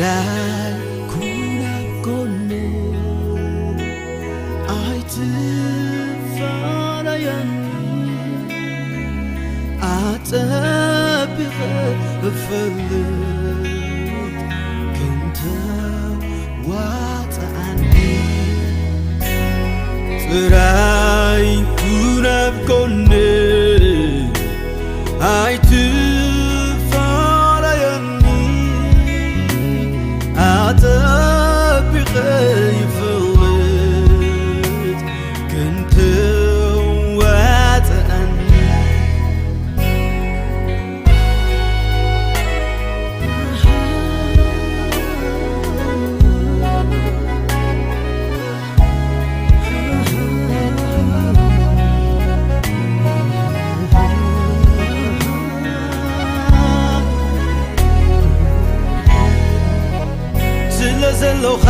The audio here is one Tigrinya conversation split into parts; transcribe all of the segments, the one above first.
ዳይ ኩን ኣብ ጎነይ ኣይትፋለየኒ፣ ኣጸቢቐ እፈልጥ ክንተ ዋጽኣኒ። ጥራይ ኩን ኣብ ጎነይ ኣይትፋለየኒ፣ ኣጸቢቐ ይፈልጥ ክንተ ዋጽኣኒ። ስለ ዘለኻ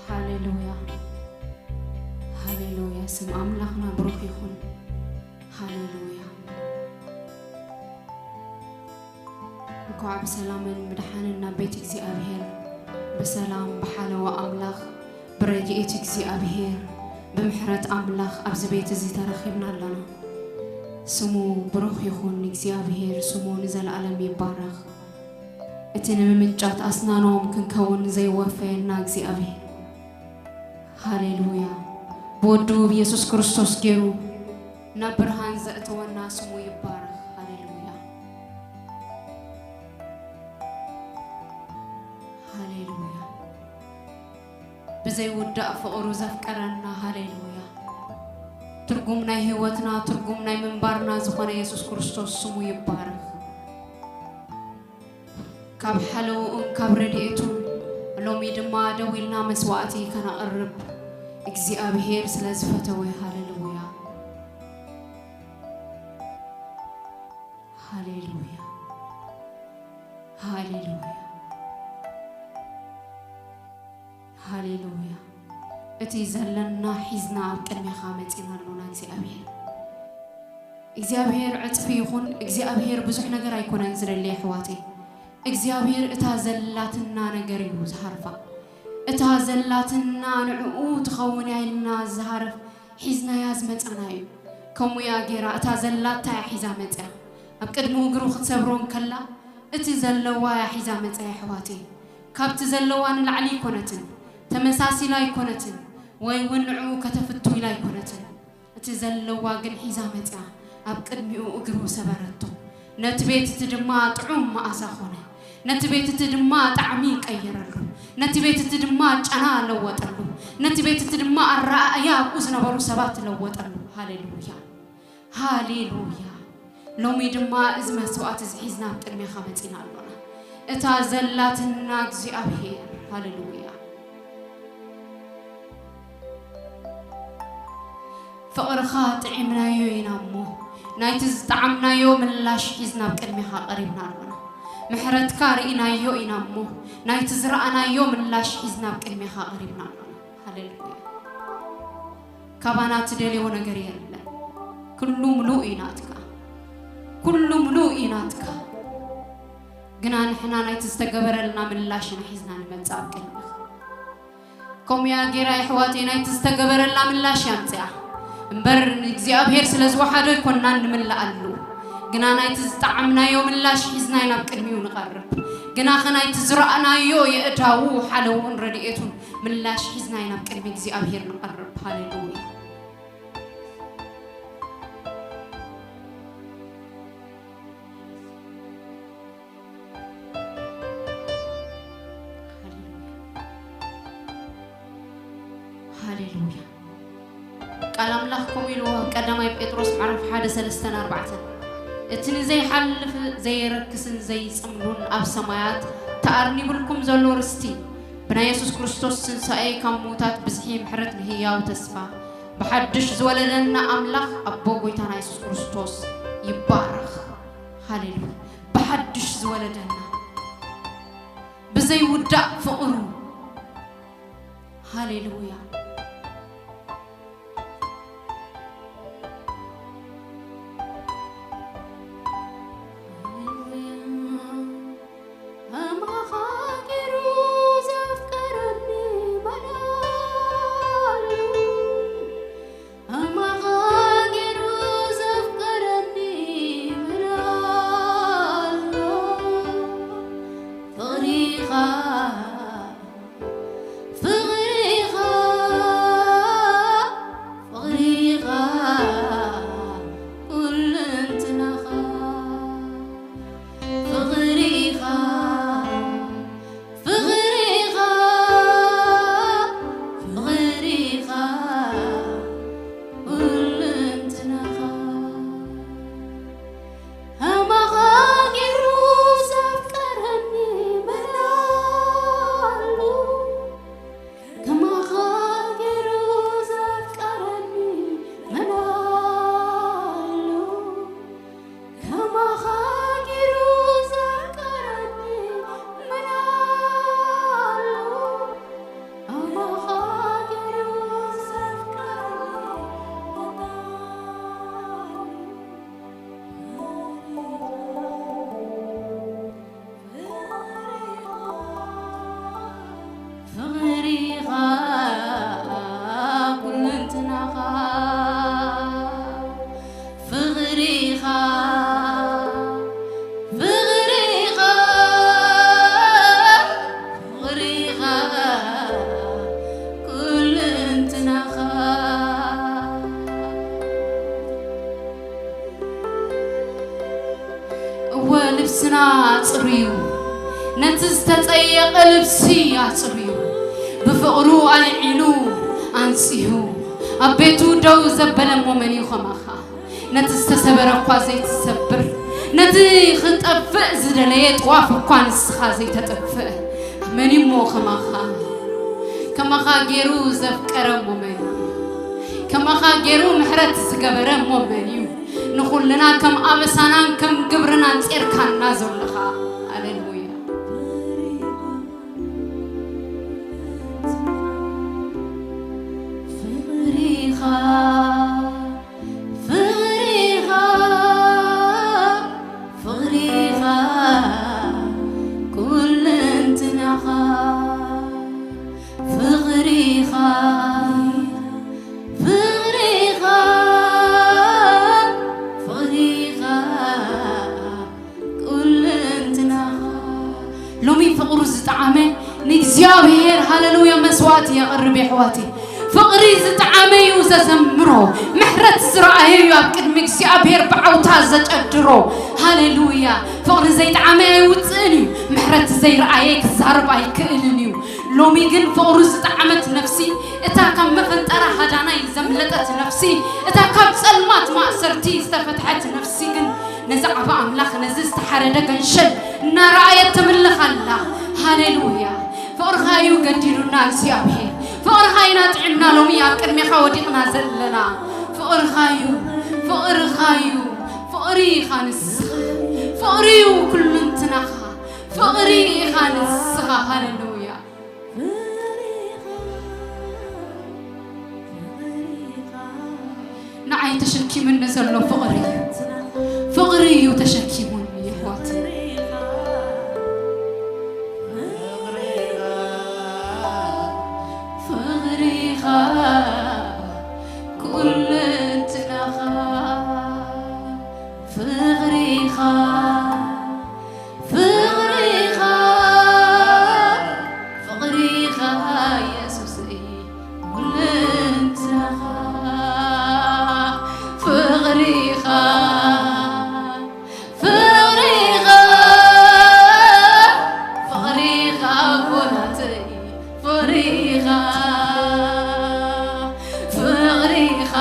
ሃሌሉያ፣ ሃሌሉያ። ስም ኣምላኽና ብሩኽ ይኹን። ሃሌሉያ። እንኳዕ ብሰላምን ብድሓንን ናብ ቤት እግዚኣብሔር ብሰላም ብሓለዋ ኣምላኽ ብረድኤት እግዚኣብሔር ብምሕረት ኣምላኽ ኣብዚ ቤት እዚ ተረኺብና ኣለና። ስሙ ብሩኽ ይኹን እግዚኣብሔር፣ ስሙ ንዘለኣለም ይባረኽ። እቲ ንምምንጫት ኣስናኖም ክንከውን ዘይወፈየና እግዚኣብሔር። ሃሌሉያ። ብወዱ ብየሱስ ክርስቶስ ገይሩ ናብ ብርሃን ዘእተወና ስሙ ይባረኽ። ሃሌሉያ። ሃሌሉያ። ብዘይውዳእ ፍቕሩ ዘፍቀረና። ሃሌሉያ። ትርጉም ናይ ህይወትና፣ ትርጉም ናይ ምንባርና ዝኾነ የሱስ ክርስቶስ ስሙ ይባረኽ። ካብ ሓለውኡን ካብ ረድኤቱን ሎሚ ድማ ደው ኢልና መስዋዕቲ ከነቕርብ እግዚኣብሔር ስለ ዝፈተወ። ሃሌሉያ። ሃሌሉያ። ሃሌሉያ። ሃሌሉያ። እቲ ዘለና ሒዝና ኣብ ቅድሜኻ መጺና ኣሎና እግዚኣብሔር። እግዚኣብሔር ዕጽፊ ይኹን፣ እግዚኣብሔር ብዙሕ ነገር ኣይኮነን ዝደሊ ኣሕዋተይ። እግዚኣብሔር እታ ዘላትና ነገር እዩ ዝሃርፋ። እታ ዘላትና ንዕኡ ትኸውን እያ ኢልና ዝሃርፍ ሒዝናያ ዝመጻና እዩ። ከምኡ እያ ገይራ፣ እታ ዘላታ እያ ሒዛ መጽያ። ኣብ ቅድሚ እግሩ ክትሰብሮ እንከላ እቲ ዘለዋ እያ ሒዛ መጽያ ኣሕዋተይ። ካብቲ ዘለዋ ንላዕሊ ኣይኮነትን፣ ተመሳሲላ ኣይኮነትን፣ ወይ እውን ንዕኡ ከተፍቱ ኢላ ኣይኮነትን። እቲ ዘለዋ ግን ሒዛ መጽያ ኣብ ቅድሚኡ እግሩ ሰበረቶ። ነቲ ቤት እቲ ድማ ጥዑም መኣዛ ኾነ። ነቲ ቤት እቲ ድማ ጣዕሚ ቀየረሉ። ነቲ ቤት እቲ ድማ ጨና ለወጠሉ። ነቲ ቤት እቲ ድማ ኣረኣእያ ኣብኡ ዝነበሩ ሰባት ለወጠሉ። ሃሌሉያ። ሃሌሉያ። ሎሚ ድማ እዚ መስዋዕት እዚ ሒዝና ኣብ ቅድሜኻ መጺና ኣሎና። እታ ዘላትና እግዚኣብሔር። ሃሌሉያ። ፍቕርኻ ጥዒምናዮ ኢና እሞ፣ ናይቲ ዝጠዓምናዮ ምላሽ ሒዝና ኣብ ቅድሜኻ ቀሪብና ኣሎና። ምሕረትካ ርኢናዮ ኢና እሞ፣ ናይቲ ዝረኣናዮ ምላሽ ሒዝና ኣብ ቅድሜኻ ቀሪብና ኣሎና። ሃሌሉያ። ካባና ትደልዮ ነገር የለን። ኩሉ ምሉእ እዩ ናትካ። ኩሉ ምሉእ እዩ ናትካ። ግና ንሕና ናይቲ ዝተገበረልና ምላሽ ኢና ሒዝና ንመጽእ ኣብ ቅድሜኻ። ከምኡ እያ ጌራ የሕዋተይ፣ ናይቲ ዝተገበረላ ምላሽ እያ ኣምጽኣ። እምበር ንእግዚኣብሔር ስለ ዝወሓዶ ኣይኮንናን ንምልኣሉ። ግና ናይቲ ዝጠዓምናዮ ምላሽ ሒዝና ኢና ኣብ ቅድሚኡ ንቐርብ። ግናኸ ናይቲ ዝረኣናዮ የእዳዉ ሓለውኡን ረድኤቱን ምላሽ ሒዝና ኢና ኣብ ቅድሚ እግዚኣብሔር ንቐርብ። ሃሌሉያ። ሃሌሉያ። ቃል ኣምላኽ ከምኡ ኢልዎ ኣብ ቀዳማይ ጴጥሮስ ምዕራፍ ሓደ ሰለስተን ኣርባዕተን፣ እቲ ንዘይሓልፍ፣ ዘየረክስን ዘይጽምሉን ኣብ ሰማያት ተኣርኒቡልኩም ዘሎ ርስቲ ብናይ የሱስ ክርስቶስ ትንሳኤ ካብ ምዉታት ብዝሒ ምሕረት ንህያው ተስፋ ብሓድሽ ዝወለደና ኣምላኽ ኣቦ ጐይታና የሱስ ክርስቶስ ይባረኽ። ሃሌሉያ። ብሓድሽ ዝወለደና ብዘይውዳእ ፍቕሩ። ሃሌሉያ። ከማኻ ገይሩ ዘፍቀረኒ መን ኣሎ? ከማኻ ገይሩ ዘፍቀረኒ መን ኣሎ? ፍቕሪኻ፣ ፍቕሪኻ፣ ፍቕሪኻ፣ ኩልንትናኻ። ፍቕሪኻ፣ ፍቕሪኻ፣ ፍቕሪኻ፣ ኩልንትናኻ። ከማኻ ገይሩ ዘፍቀረኒ መን ኣሎ? ከማኻ ገይሩ ዘፍቀረኒ መን ኣሎ? ከማኻ ገይሩ ዘፍቀረኒ መን ኣሎ? ከማኻ ገይሩ ዘፍቀረኒ መን ኣሎ? ፍቕሪኻ ኩልንትናኻ፣ ፍቕሪኻ፣ ፍቕሪኻ፣ ፍቕሪኻ ኩልንትናኻ። እወ፣ ልብስና ኣጽርዩ፣ ነቲ ዝተጸየቐ ልብሲ ኣጽርዩ፣ ብፍቕሩ ኣልዒሉ ኣንጺሁ፣ ኣብ ቤቱ ደው ዘበለ እሞ መን እዩ ከማኻ? ነቲ ዝተሰበረ እኳ ዘይትሰብር፣ ነቲ ክጠፍእ ዝደለየ ጥዋፍ እኳ ንስኻ ዘይተጥፍእ፣ መን እዩ እሞ ከማኻ? ከማኻ ገይሩ ዘፍቀረ እሞ መን እዩ? ከማኻ ገይሩ ምሕረት ዝገበረ እሞ መን እዩ? ንኹልና ከም ኣበሳናን ከም ግብርናን ጼርካና ዘለኻ። ሃሌሉያ። ፍቕሪኻ፣ ፍቕሪኻ፣ ፍቕሪኻ፣ ኩልንትናኻ። ፍቕሪኻ፣ ፍቕሪኻ፣ ፍቕሪኻ፣ ኩልንትናኻ። ሎሚ ፍቕሩ ዝጠዓመ ንእግዚኣብሔር፣ ሃሌሉያ፣ መስዋዕቲ የቕርብ፣ የሕዋተይ። ፍቕሪ ዝጠዓመ እዩ ዘዘምሮ፣ ምሕረት ዝረኣየ እዩ ኣብ ቅድሚ እግዚኣብሔር ብዓውታ ዘጨድሮ። ሃሌሉያ። ፍቕሪ ዘይጠዓመ ኣይውፅእን እዩ፣ ምሕረት ዘይረኣየ ክዛረብ ኣይክእልን እዩ። ሎሚ ግን ፍቕሩ ዝጠዓመት ነፍሲ፣ እታ ካብ መፈንጠራ ሃዳናይ ዘምለጠት ነፍሲ፣ እታ ካብ ጸልማት ማእሰርቲ ዝተፈትሐት ነፍሲ ግን ነዚ ዓቢ ኣምላኽ፣ ነዚ ዝተሓረደ ገንሸል እናረኣየት ትምልኽ ኣላ። ሃሌሉያ። ፍቕርኻ እዩ ገዲዱና እግዚኣብሔር። ፍቕርኻ ኢና ጥዒምና ሎሚ ኣብ ቅድሜኻ ወዲቕና ዘለና። ፍቕርኻ እዩ፣ ፍቕርኻ እዩ፣ ፍቕሪ ኢኻ ንስኻ። ፍቕሪ እዩ ኩሉ እንትናኻ። ፍቕሪ ኢኻ ንስኻ። ሃሌሉያ። ንዓይ ተሸኪምኒ ዘሎ ፍቕሪ እዩ። ፍቕሪ እዩ ተሸኪሙኒ ይሕዋት። ፍቕሪኻ ኩልንትናኻ። ፍቕሪኻ፣ ፍቕሪኻ፣ ፍቕሪኻ የሱሰይ ኩልንትናኻ። ፍቕሪኻ፣ ፍቕሪኻ፣ ፍቕሪኻ ኣቦናተይ፣ ፍቕሪኻ፣ ፍቕሪኻ፣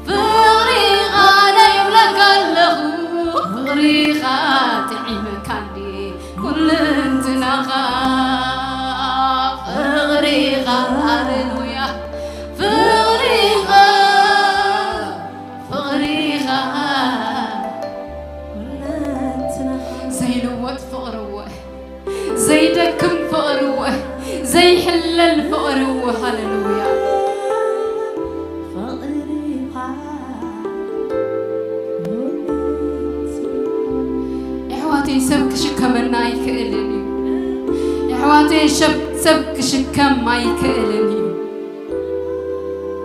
ፍቕሪኻ ናይ እብለካ ኣለኹ፣ ፍቕሪኻ ጥዒመካ እንድየ ኩልንትናኻ። ሃሌሉያ። ፍቕሪኻ፣ ፍቕሪኻ፣ ዘይልወጥ ፍቕሪ እወ፣ ዘይደክም ፍቕሪ እወ፣ ዘይሕለል ፍቕሪ እወ። ሃሌሉያ። የሕዋተይ፣ ሰብ ክሽከመና ኣይክእልን እዩ። የሕዋተይ፣ ሰብ፣ ሰብ ክሽከም ኣይክእልን እዩ።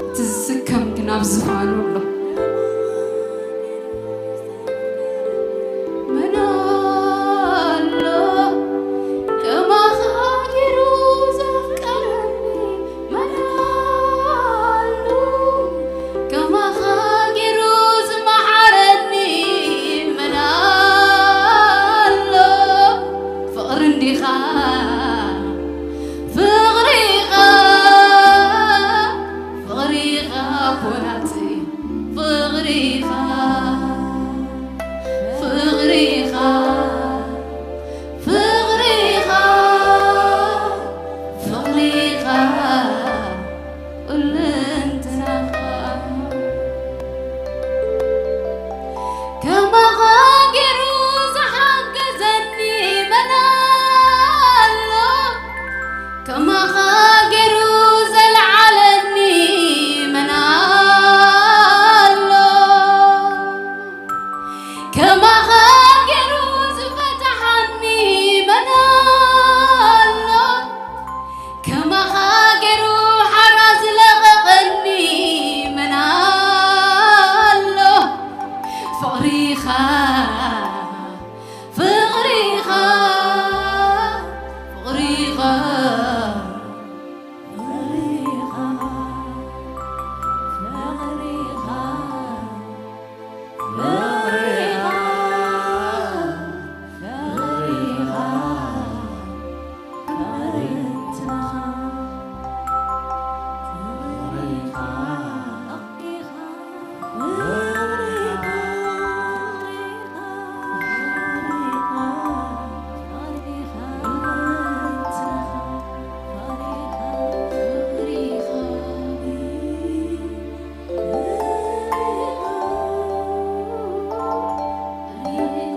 እቲ ዝስከም ግን ኣብ ዝፋኑ ኣሎ። መን ኣሎ ከማኻ ገይሩ ዘፍቀረኒ? መን ኣሎ ከማኻ ገይሩ ዝመሓረኒ? መን ኣሎ? ፍቕሪ እንዲኻ፣ ፍቕሪኻ፣ ፍቕሪኻ ኣቦናተይ፣ ፍቕሪኻ፣ ፍቕሪኻ፣ ፍቕሪኻ፣ ፍቕሪኻ፣ ኩለንትናኻ። ከማኻ ገይሩ ዝሓገዘኒ መን ኣሎ? ከማኻ ገይሩ ዘልዓለኒ መን ኣሎ? ከማኻ ገይሩ ዝፈትሓኒ መን ኣሎ? ከማኻ ገይሩ ሓራ ዝለቐቐኒ መን ኣሎ? ፍቕሪኻ፣ ፍቕሪኻ፣ ፍቕሪኻ፣ ፍቕሪኻ፣ ፍቕሪኻ፣ ፍቕሪኻ፣ ፍቕሪኻ፣ ፍቕሪ እንትናኻ፣ ፍቕሪኻ፣ ፍቕሪኻ፣ ፍቕሪኻ፣ ፍቕሪኻ፣ ፍቕሪኻ፣ ፍቕሪኻ፣ ፍቕሪኻ።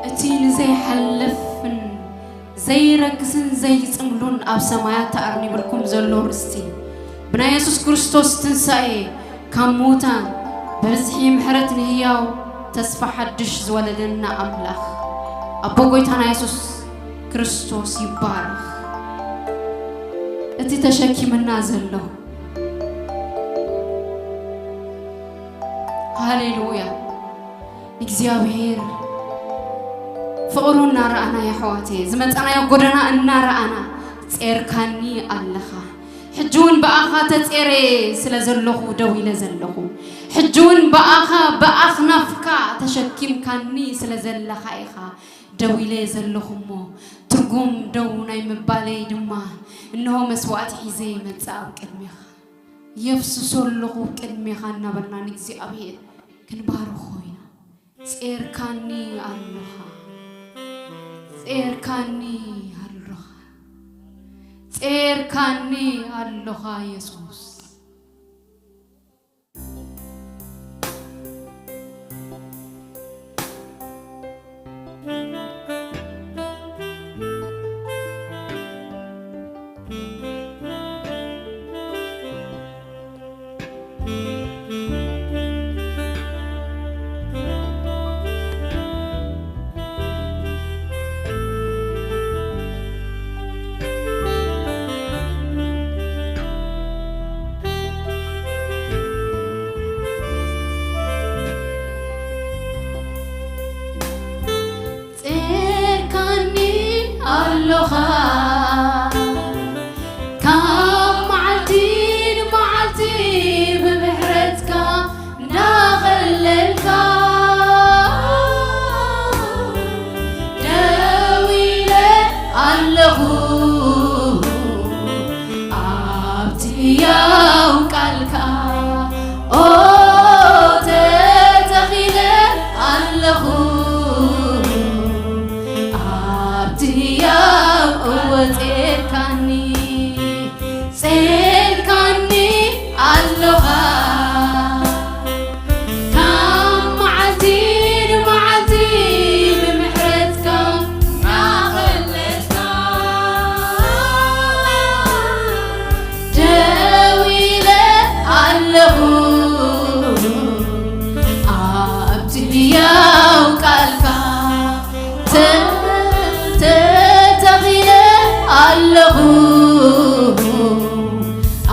እቲ ንዘይሓልፍን ዘይረክስን ዘይጽምሉን ኣብ ሰማያት ተኣርኒብልኩም ዘሎ ርስቲ፣ ብናይ የሱስ ክርስቶስ ትንሳኤ ካብ ምዉታን፣ ብብዝሒ ምሕረት ንህያው ተስፋ ሓድሽ ዝወለደና ኣምላኽ፣ ኣቦ ጐይታና የሱስ ክርስቶስ ይባረኽ። እቲ ተሸኪምና ዘሎ፣ ሃሌሉያ፣ እግዚኣብሔር ፍቕሩ እናረኣና፣ የሕዋተይ፣ ዝመጻናዮ ጎደና እናረኣና፣ ጼርካኒ ኣለኻ። ሕጂ እውን ብኣኻ ተጼረ ስለ ዘለኹ ደው ኢለ ዘለኹ። ሕጂ እውን ብኣኻ፣ ብኣኽናፍካ ተሸኪምካኒ ስለ ዘለኻ ኢኻ ደው ኢለ ዘለኹ እሞ፣ ትርጉም ደው ናይ ምባለይ ድማ፣ እንሆ መስዋዕቲ ሒዘ ይመጽእ ኣብ ቅድሜኻ። የፍስሶ ኣለኹ ቅድሜኻ እናበልና ንእግዚኣብሔር ክንባርኾ ኢና። ጼርካኒ ኣሎኻ፣ ጼርካኒ ኣሎኻ፣ ጼርካኒ ኣሎኻ የሱስ።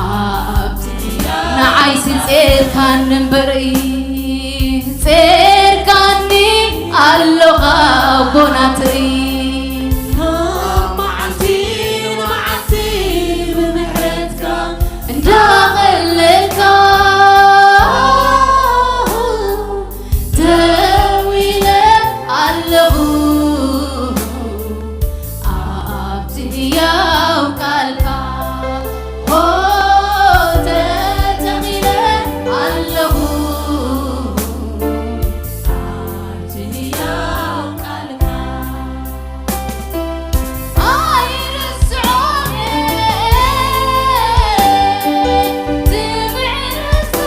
ኣብቲ ንዓይሲ ጼርካኒ እምበር'ዩ፣ ጼርካኒ ኣሎኻ ኣቦናተይ። ካብ መዓልቲ ንመዓልቲ ብምሕረትካ እንዳቐለልካ ደው ኢለ ኣለኹ። ኣብቲ ህያው ቃልካ ሆ ተተኺለ ኣለኹ። ኣብቲ ህያው ቃልካ ኣይርስዖን እቲ ምሕረትካ።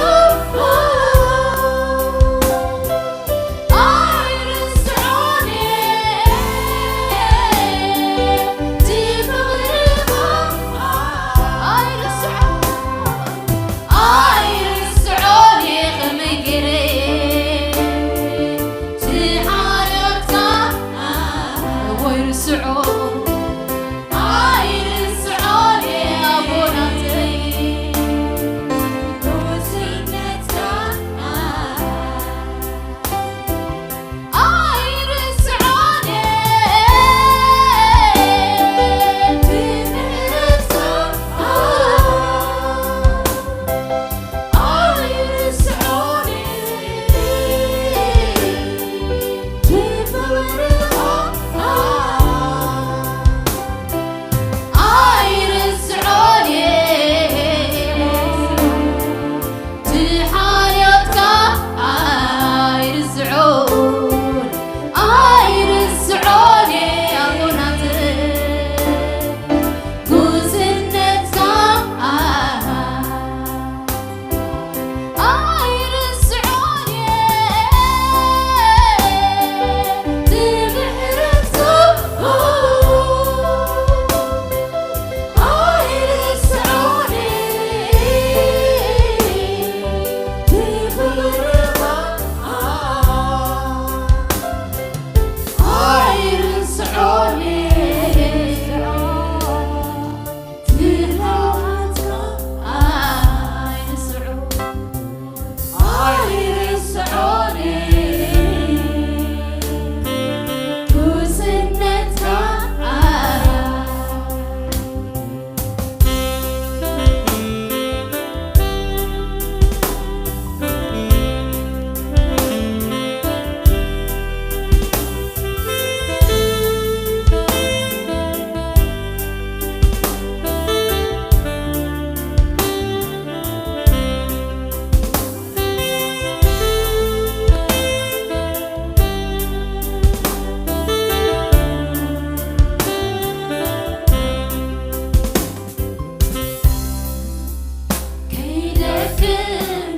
ከይደክም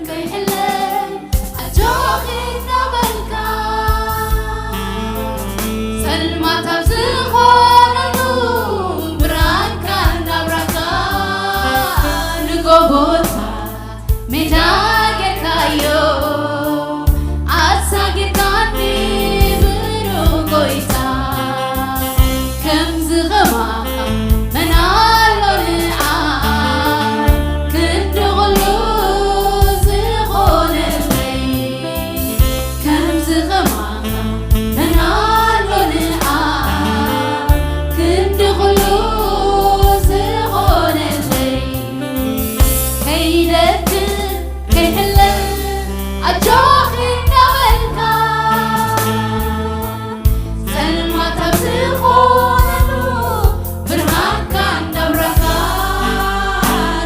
ከይሕለል ኣጆኺ እናበልካ፣ ጸልማት ኣብ ዝኾነሉ ብርሃንካ እናብራህካ፣ ንጎቦታት ሜዳ ጌርካዮ ኣሳጊርካኒ ብሩኽ ጎይታ። ከምዚ ኸማኻ መን ኣሎ ንዓይ ክንዲ ኹሉ ዝኾነለይ። ከምዚ ኸማኻ መን ኣሎ ንዓይ ክንዲ ኹሉ ዝኾነለይ። ከይደክም ከይሕለል ኣጆኺ እናበልካ፣ ጸልማት ኣብ ዝኾነሉ ብርሃንካ እንዳብራህካ፣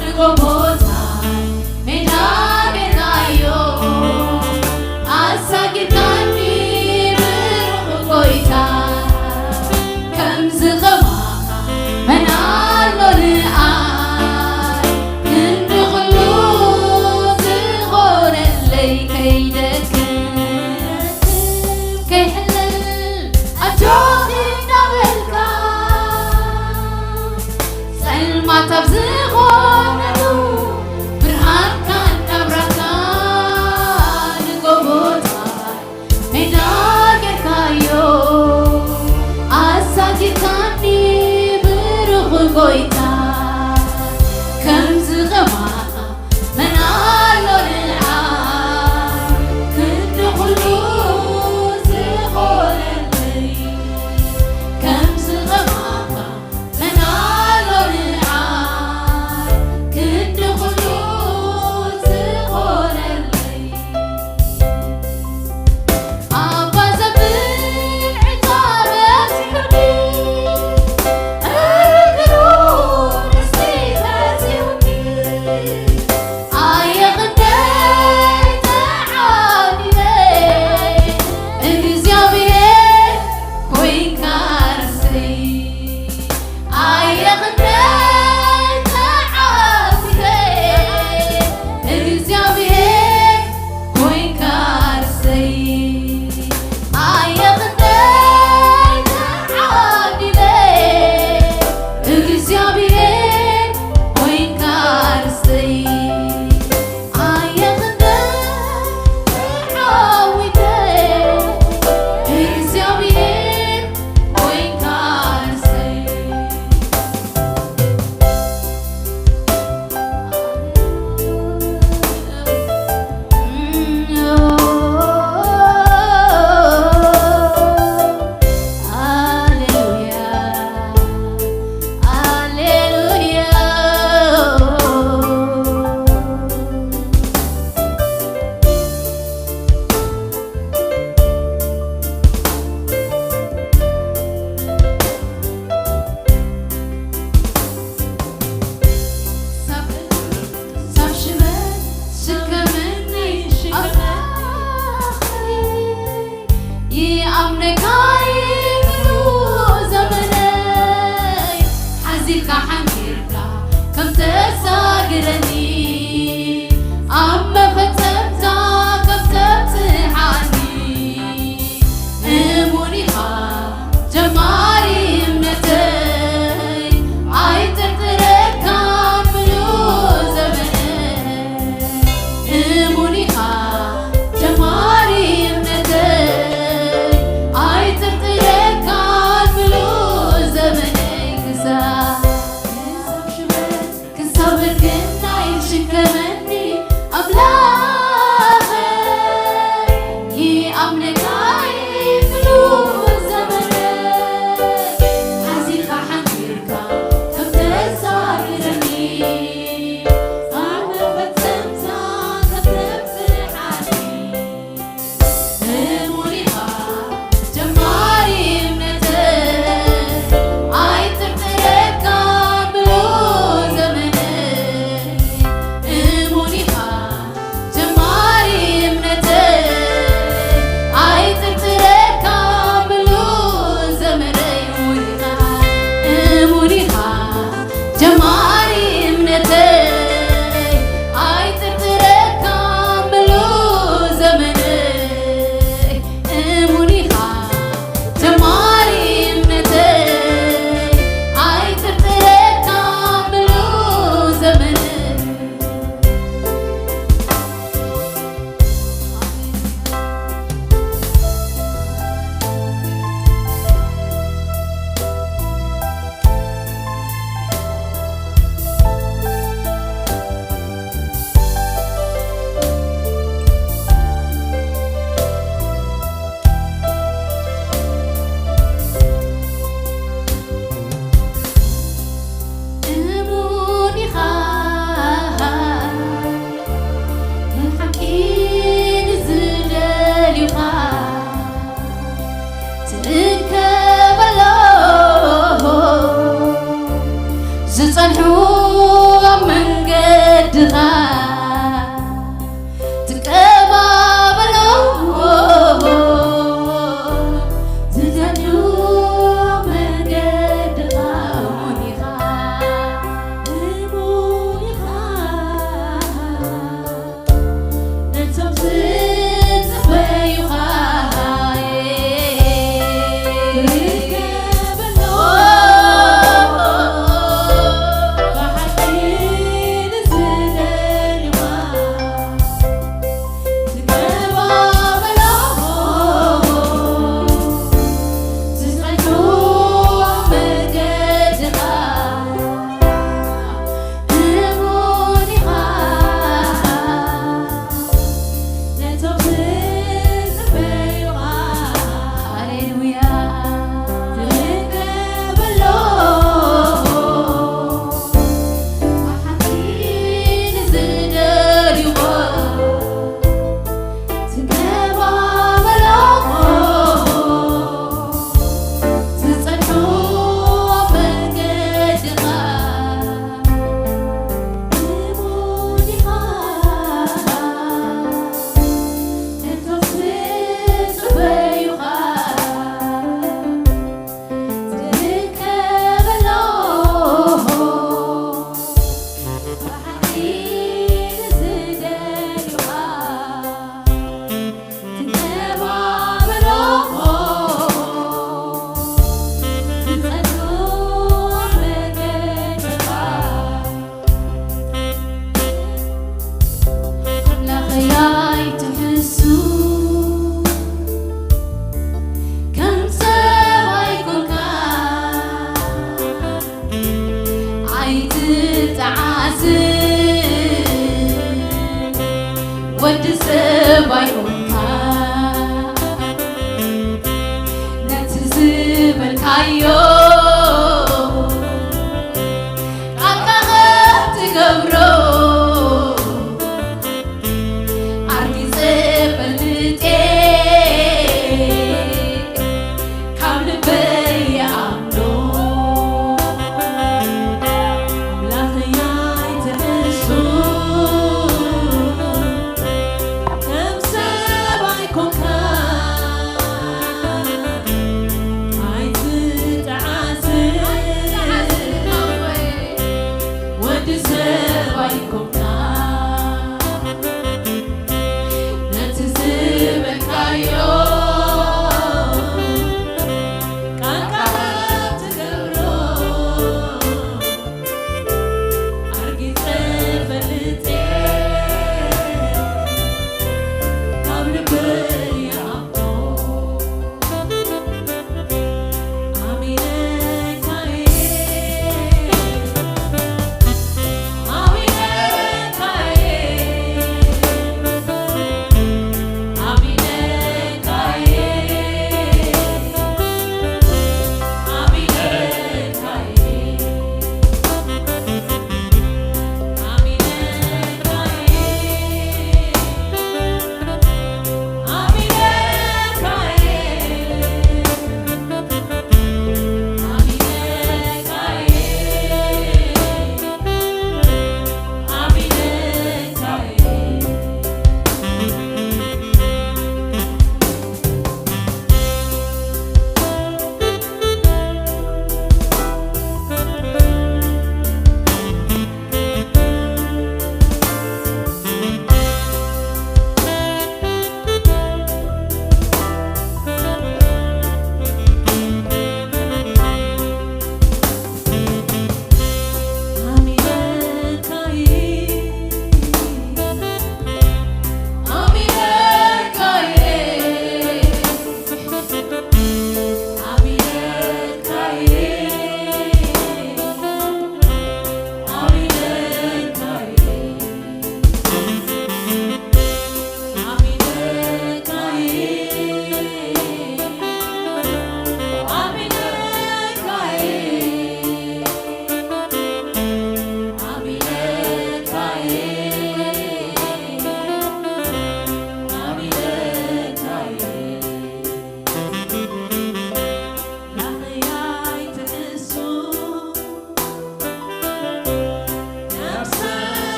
ንጎቦታት ሜዳ ጌርካዮ ኣሳጊርካኒ ብሩኽ ጎይታ። ከምዚ ኸማኻ መን ኣሎ ንኣይ ክንዲ ኹሉ ዝኾነለይ። ከይደክም ከይሕለል ኣጆኺ እንዳበልካ፣ ጸልማት ኣብ ዝኾነሉ ብርሃንካ እንዳብራህካ፣ ንጎቦታት ሜዳ ጌርካዮ ኣሳጊርካኒ ብሩኽ ጎይታ። ጌርካ ከም ተሳግረኒ፣ ኣብ መፈጸምታ ከም ተብጽሓኒ፣ እሙን ኢኻ ጀማሪ እምነተይ፣ ኣይጥርጥረካን ምሉእ ዘመነይ። እሙን ኢኻ ጀማሪ እምነተይ፣ ኣይጥርጥረካን ምሉእ ዘመነይ። ክሳብ ክሳብ ሽበት ክሳብ እርግና ይሽከመኒ ኣምላኸይ፣ ይኣምነካ ምሉእ ዘመነይ። ሓዚልካ ሓንጊርካ ከም ተሳግረኒ፣ ኣብ መፈጸምታ ከም ተብጽሓኒ፣ እሙን ኢኻ ጀማሪ እምነተይ፣ ኣይጥርጥረካን ምሉእ ዘመነይ። እሙን ኢኻ ጀማሪ እምነተይ፣ ኣይጥርጥረካን ምሉእ ዘመነይ። እሙን ኢኻ፣ እሙን ኢኻ ጀማሪ እምነተይ፣ ኣይጥርጥረካን ምሉእ ዘመነይ። እሙን ኢኻ ጀማሪ እምነተይ፣ ኣይጥርጥረካን ምሉእ ዘመነይ። እሙን ኢኻ፣ ንሓቂ ንዝደልዩኻ ትእከበሎም፣ ዝጸንሑ ኣብ መንገድኻ ትቀባበሎም፣ ዝጸንሑ ኣብ መንገድኻ። እሙን ኢኻ፣ እሙን ኢኻ። ነቶም ዝጽበዩኻ ትርከበሎም፣ ብሓቂ ንዝደልዩኻ ትቀባበሎም፣ ዝጸንሑ ኣብ መንገድኻ። እሙን ኢኻ፣ ነቶም ዝጽበዩኻ። ሃሌሉያ። ትቀበሎ፣ ብሓቂ ንዝደልዩኻ ትቀባበሎ፣ ዝጸንሑ ኣብ መንገድኻ። እሙን ኢኻ፣ ነቶም ዝጽበዩኻ ትርከበሎ፣ ብሓቂ ንዝደልዩኻ ትተባበሎ፣ ዝጸንሑ ኣብ መንገድኻ። ኣምላኸይ ኣይትሕሱ፣ ከም ሰብ ኣይኮንካ፣ ኣይትጠዓስ፣ ወዲ ሰብ ኣይኮንካ። ነቲ ዝበልካዮ ቃልካ ከም ትገብሮ ኣርጊጸ ፈልጥ እየ፣ ካብ ልበይ ይኣምኖ። ኣምላኸይ ኣይትሕሱ፣ ከም ሰብ ኣይኮንካ፣ ኣይትጠዓ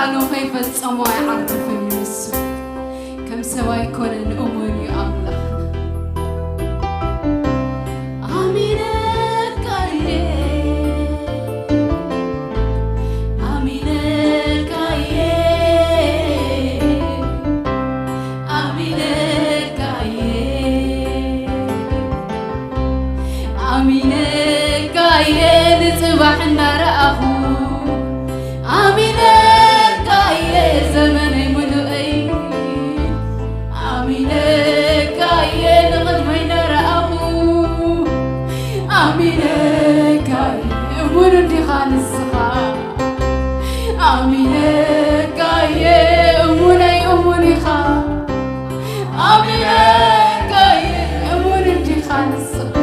ቃሉ ከይፈጸሞ ኣይዓርፍን እዩ ንሱ። ከም ሰብ ኣይኮነን፣ እሙን እዩ ኣምላኽ። ኣሚነካ እየ፣ ኣሚነካ እየ፣ ኣሚነካ እየ፣ ኣሚነካ እየ፣ ንጽባሕ እናረኣኹ ኣሚነካ እየ፣ ዘመነይ ምሉእይ ኣሚነካ እየ፣ ንቕድመይ እናረኣኹ ኣሚነካ እየ፣ እሙን እንዲኻ ንስኻ። ኣሚነካ እየ፣ እሙነይ እሙን ኢኻ። ኣሚነካ እየ፣ እሙን እንዲኻ ንስኻ።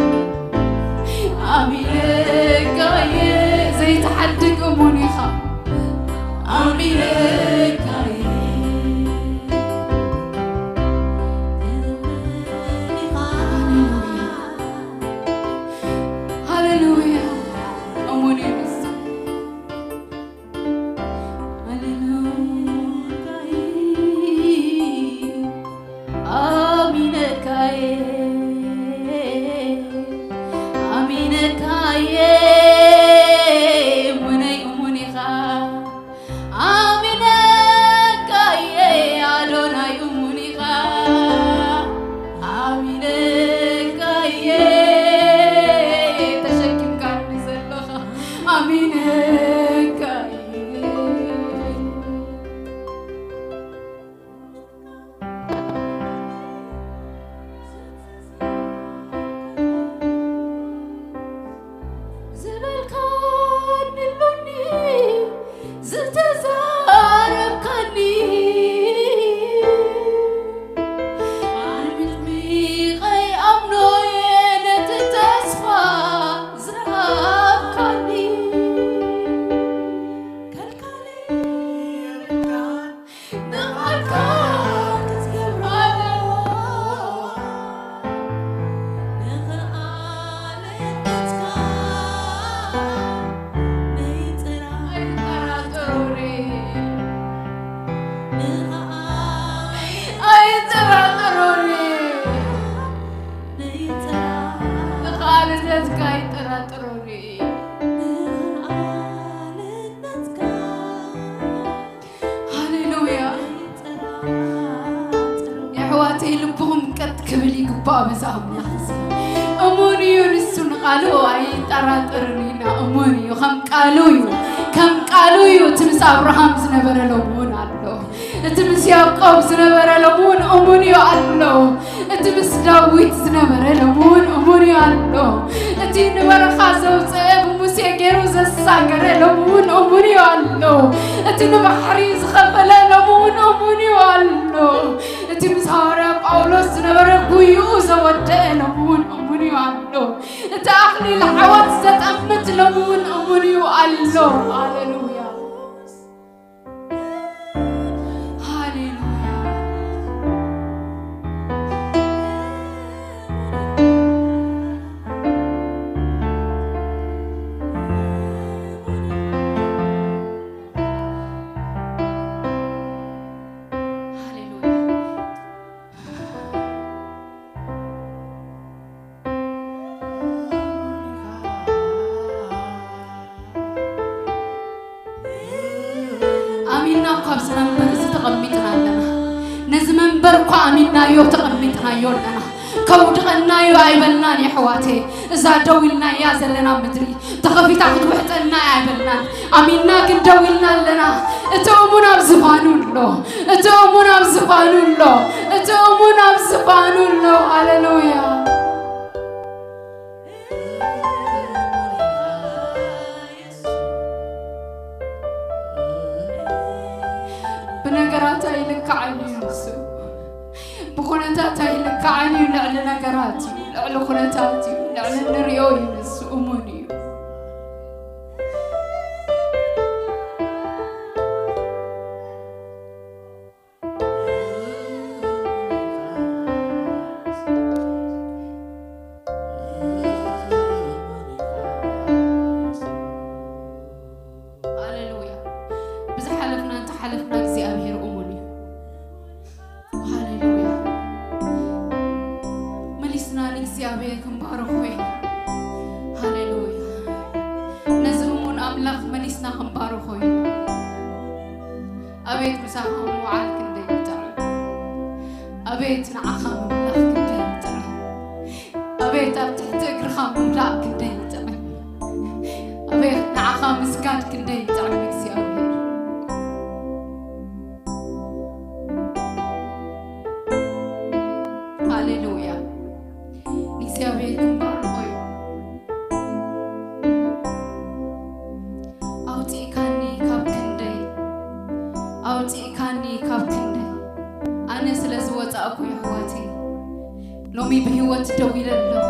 ኣሚነካ እየ፣ ዘይትሓድግ እሙን ኢኻ። ኣሚነካ እየ። ሃሌሉያ። እሙን እዩ ንሱ። ሃሌሉያ። ኣሚነካየ፣ ኣሚነካየ፣ እሙነይ እሙን ኢኻ። ኣሚነካየ፣ ኣዶናይ እሙን ኢኻ። ኣሚነካየ፣ ተሸኪምካኒ ዘለኻ። ኣሚነካየ። ዝበልካኒ ኣሎኒ፣ ዝተዛረብካኒ፣ ኣጥቢቐ ይኣምኖ እየ ነቲ ተስፋ ዝሃብካኒ። ከልካሊ የብልካን ንቓልካ ክትገብሮ፣ ንኽኣልነትካ ነይጥራ-፣ ኣይጠራጠሩኒ። ንኽኣ-፣ ኣይጠራጠሩኒ። ነይጥራ-፣ ንኽኣልነትካ ኣይጠራጠሩኒ። ንኽኣልነትካ ሃሌሉያ። የሕዋተይ፣ ልብኹም ቀጥ ክብል ይግባእ በዛ ኣምላኽ። እሙን እዩ ንሱ፣ ንቓሉ ኣይጠራጠርን ኢና። እሙን እዩ፣ ከም ቃሉ እዩ፣ ከም ቃሉ እዩ። እቲ ምስ ኣብርሃም ዝነበረ ሎምውን ኣሎ። እቲ ምስ ያዕቆብ ዝነበረ ሎምውን እሙን እዩ ኣሎ። እቲ ምስ ዳዊት ዝነበረ ሎምውን እሙን እዩ ኣሎ። እቲ ንበረኻ ዘውፅአ ብሙሴ ገይሩ ዘሳገረ ሎምውን እሙን እዩ ኣሎ። እቲ ንባሕሪ ዝኸፈለ ሎምውን እሙን እዩ ኣሎ። እቲ ምስ ሃዋርያ ጳውሎስ ዝነበረ ጉይኡ ዘወደአ ሎምውን እሙን እዩ ኣሎ። እቲ ኣኽሊል ዓወት ዘጠምት ሎምውን እሙን እዩ ኣሎ። ሃሌሉያ። ሃሌሉያ። ሃሌሉያ። ኣሚንና እኳ ኣብዚ መንበር እዚ ተቐሚጥና ኣለና። ነዚ መንበር እኳ ኣሚንናዮ ተቐሚጥናዮ ኣለና። ከውድቐናዮ ኣይበልናን የሕዋተይ። እዛ ደው ኢልናያ ዘለና ምድሪ ተኸፊታ ክትውሕጠና እያ ኣይበልናን። ኣሚንና ግን ደው ኢልና ኣለና። እቲ እሙን ኣብ ዝፋኑ ኣሎ። እቲ እሙን ኣብ ዝፋኑ ኣሎ። እቲ እሙን ኣብ ዝፋኑ ኣሎ። ሃሌሉያ። ብነገራት ኣይልካዕን እዩ ንሱ። ብኹነታት ኣይልካዕን እዩ። ልዕሊ ነገራት እዩ፣ ልዕሊ ኩነታት እዩ፣ ልዕሊ እንሪኦ እዩ ንሱ። እሙን እዩ። ሃሌሉያ። ብዝሓለፍና እንተሓለፍና ምሳኻ ምውዓል ክንደይ ይጥዕም። ኣቤት ንዓኻ ምምላኽ ክንደይ ይጥዕም። ኣቤት ኣብ ትሕቲ እግርኻ ምውዳቕ ክንደይ ይጥዕም። ኣቤት ንዓኻ ምስጋድ ክንደይ ይጥዕም እግዚኣብሔር። ሃሌሉያ። ንእግዚኣብሔር ክንባርኾ እዩ። ኣውፂእካኒ ካብ ክንደይ፣ ኣውፂእካኒ ካብ ክንደይ። ኣነ ስለ ዝወፃእኩ የሕዋተይ ሎሚ ብህይወት ደው ኢለ ኣለኹ።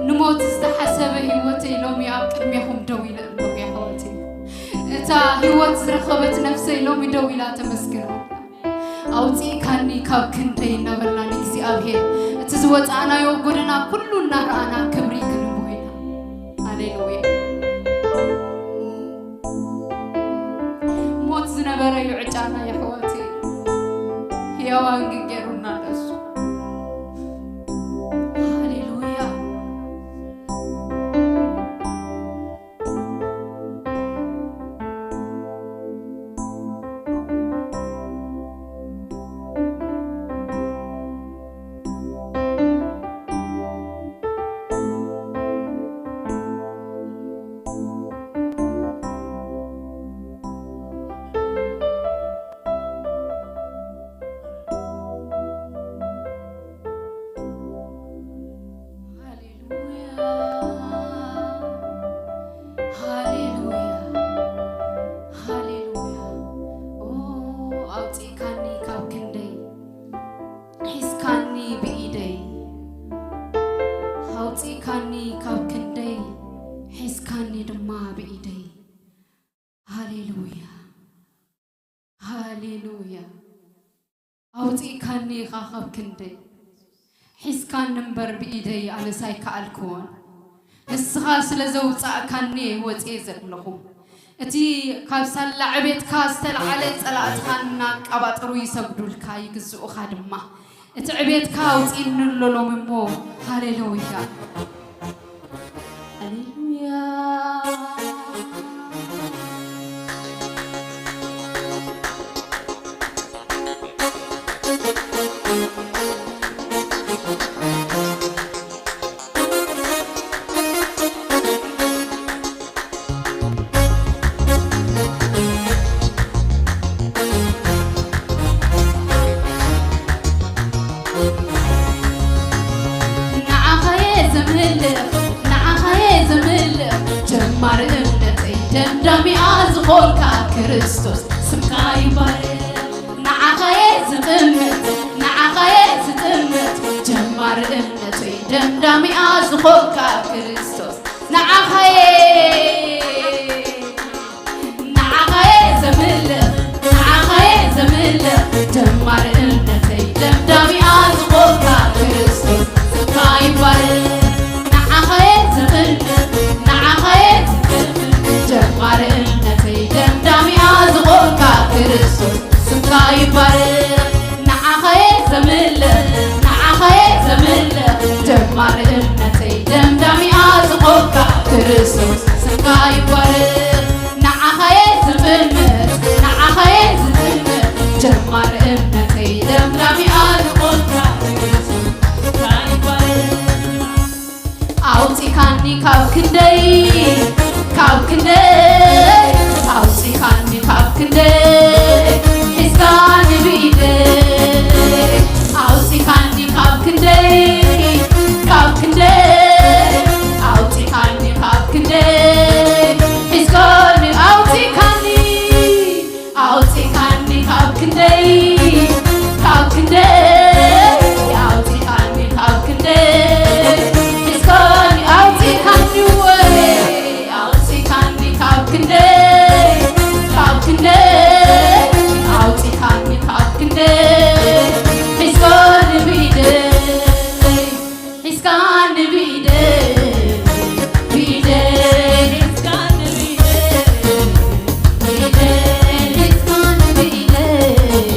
ንሞት ዝተሓሰበ ህይወተይ ሎሚ ኣብ ቅድሜኹም ደው ኢለ ኣለኹ የሕዋተይ። እታ ህይወት ዝረኸበት ነፍሰይ ሎሚ ደው ኢላ ተመስግኖ። ኣውፂእካኒ ካብ ክንደይ እናበልና ንእግዚኣብሔር እቲ ዝወፃእናዮ ጎደና ኩሉ እናረኣና ክብሪ ክንቦ ኢና። ሃሌሉያ። ሞት ዝነበረ እዩ ዕጫና የሕዋተይ። ህያዋን ግን ገይሩና ኣሎ እሱ። ሃሌሉያ። ሃሌሉያ፣ ሃሌሉያ፣ ሃሌሉያ። ኦ፣ ኣውፂእካኒ ካብ ክንደይ፣ ሒዝካኒ ብኢደይ። ኣውፂእካኒ ካብ ክንደይ፣ ሒዝካኒ ድማ ብኢደይ። ሃሌሉያ፣ ሃሌሉያ። ኣውፂእካኒ ኢኻ ካብ ክንደይ፣ ሒዝካኒ እምበር ብኢደይ ኣነስ ኣይከኣልክዎን። ንስኻ ስለ ዘውፃእካኒ እየ ወፅየ ዘለኹ። እቲ ካብ ሳላ ዕቤትካ ዝተልዓለ ፀላእትኻ እናቃባጠሩ ይሰግዱልካ፣ ይግዝኡኻ ድማ። እቲ ዕቤትካ ኣውፂእኒ ኣሎ ሎሚ እሞ፣ ሃሌሉያ። ሃሌሉያ። ንዓኻየ ዘምልኽ፣ ንዓኻየ ዘምልኽ፣ ጀማሪ እምነተይ ደምዳሚኣ ዝኾንካ ክርስቶስ ስምካ ይባረክ። ንዓኻየ ዝጥምት፣ ንዓኻየ ዝጥምት፣ ጀማሪ እምነተይ ደምዳሚኣ ዝኾንካ ክርስቶስ ንዓኻየ ንዓኻየ ዘምልኽ፣ ንዓኻየ ዘምልኽ፣ ጀማሪ እምነተይ ደምዳሚኣ ዝኾንካ ክርስቶስ ስምካ ይባረክ። ንዓኻየ ዘምልኽ፣ ንዓኻየ ዘምልኽ፣ ጀማሪ እምነተይ ደምዳሚኣ ዝኾንካ ክርስቶስ ስምካ ይባረክ። ንዓኻየ ዘምልኽ፣ ንዓኻየ ዘምልኽ፣ ጀማሪ እምነተይ ደምዳሚኣ ዝኾንካ ክርስቶስ ስምካ ይባረክ። ንዓኻየ ዝጥምት፣ ንዓኻየ ዝጥምት፣ ጀማሪ እምነተይ ደምዳሚኣ ዝኾንካ ክርስቶስ ስምካ ይባረክ። ኣውፂካኒ ካብ ክንደይ፣ ካብ ክንደይ፣ ኣውፂካኒ ካብ ክንደይ፣ ሒዝካኒ ብኢደይ። ኣውፂካኒ ካብ ክንደይ፣ ካብ ክንደይ፣ ኣውፂካኒ ካብ ክንደይ፣ ሒዝካኒ፣ ኣውፂካኒ። ኣውፂካኒ ካብ ክንደይ፣ ካብ ክንደይ፣ ኣውፂካኒ ካብ ክንደይ፣ ሒዝካኒ ኣውፂካኒ ወይ፣ ኣውፂካኒ ካብ ክንደይ፣ ካብ ክንደይ፣ ኣውፂካኒ ካብ ክንደይ፣ ሒዝካኒ ብኢደይ። ሒዝካኒ ብኢደይ፣ ብኢደይ፣ ሒዝካኒ ብኢደይ፣ ብኢደይ፣ ሒዝካኒ ብኢደይ፣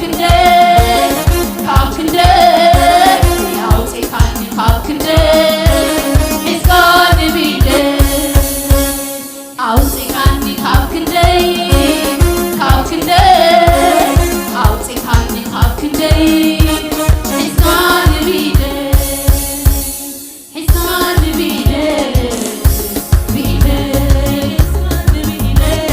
ክንደይ ካብ ክንደይ ኣውፂእካኒ ካብ ክንደይ ሒዝካኒ ብኢደይ ኣውፂእካኒ ካብ ክንደይ ካብ ክንደይ ኣውፂእካኒ ካብ ክንደይ ሒዝካኒ ብኢደይ ሒዝካኒ ብኢደይ ብኢደይ ሒዝካኒ ብኢደይ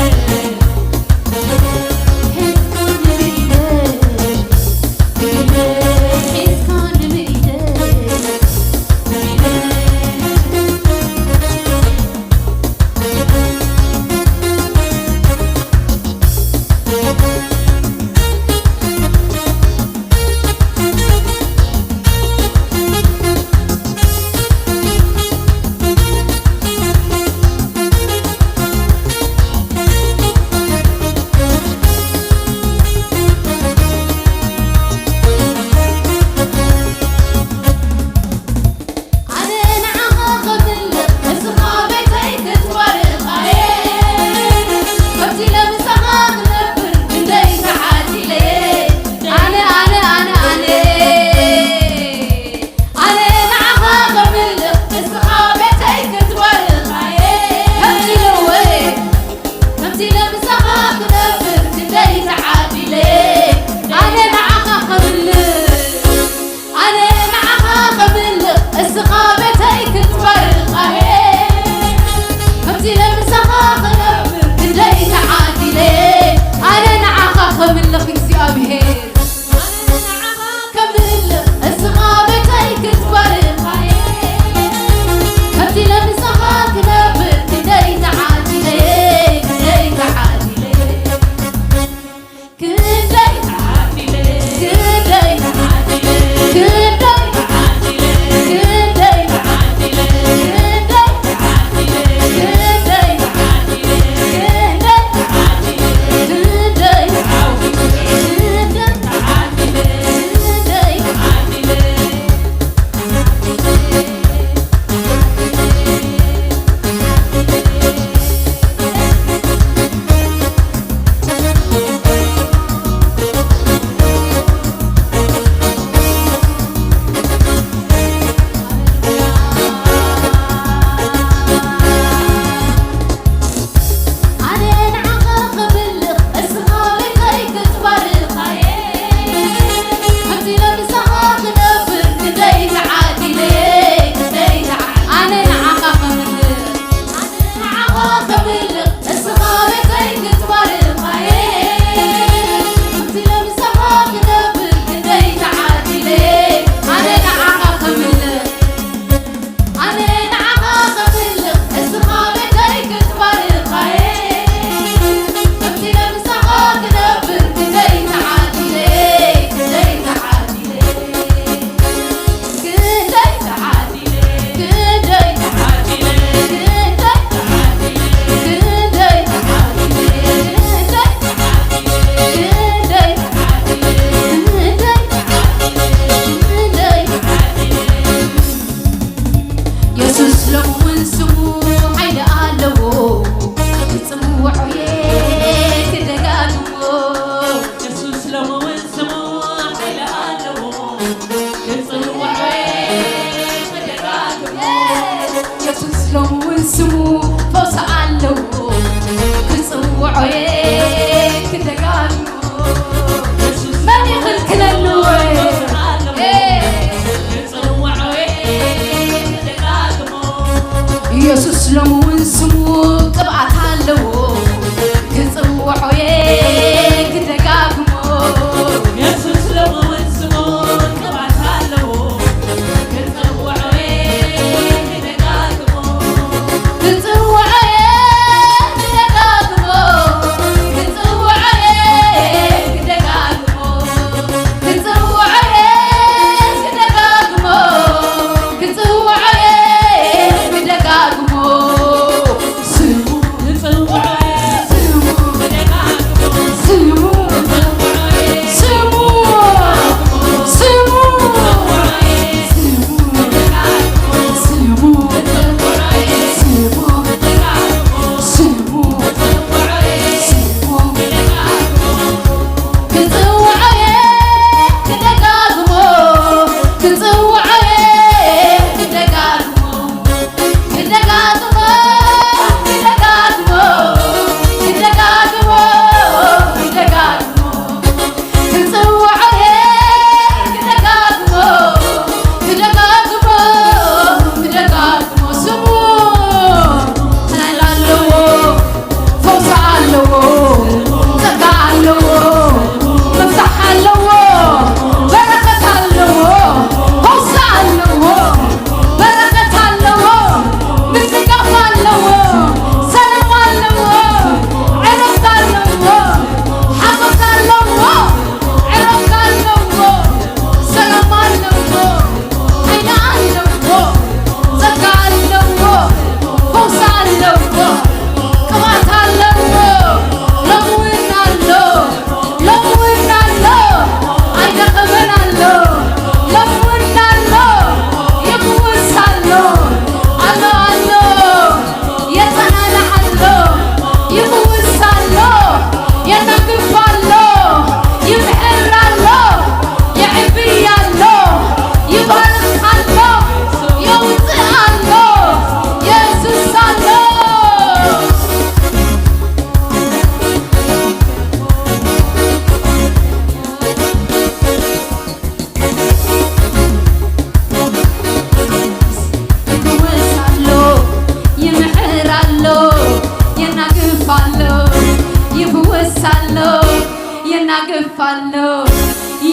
ኣሎ፣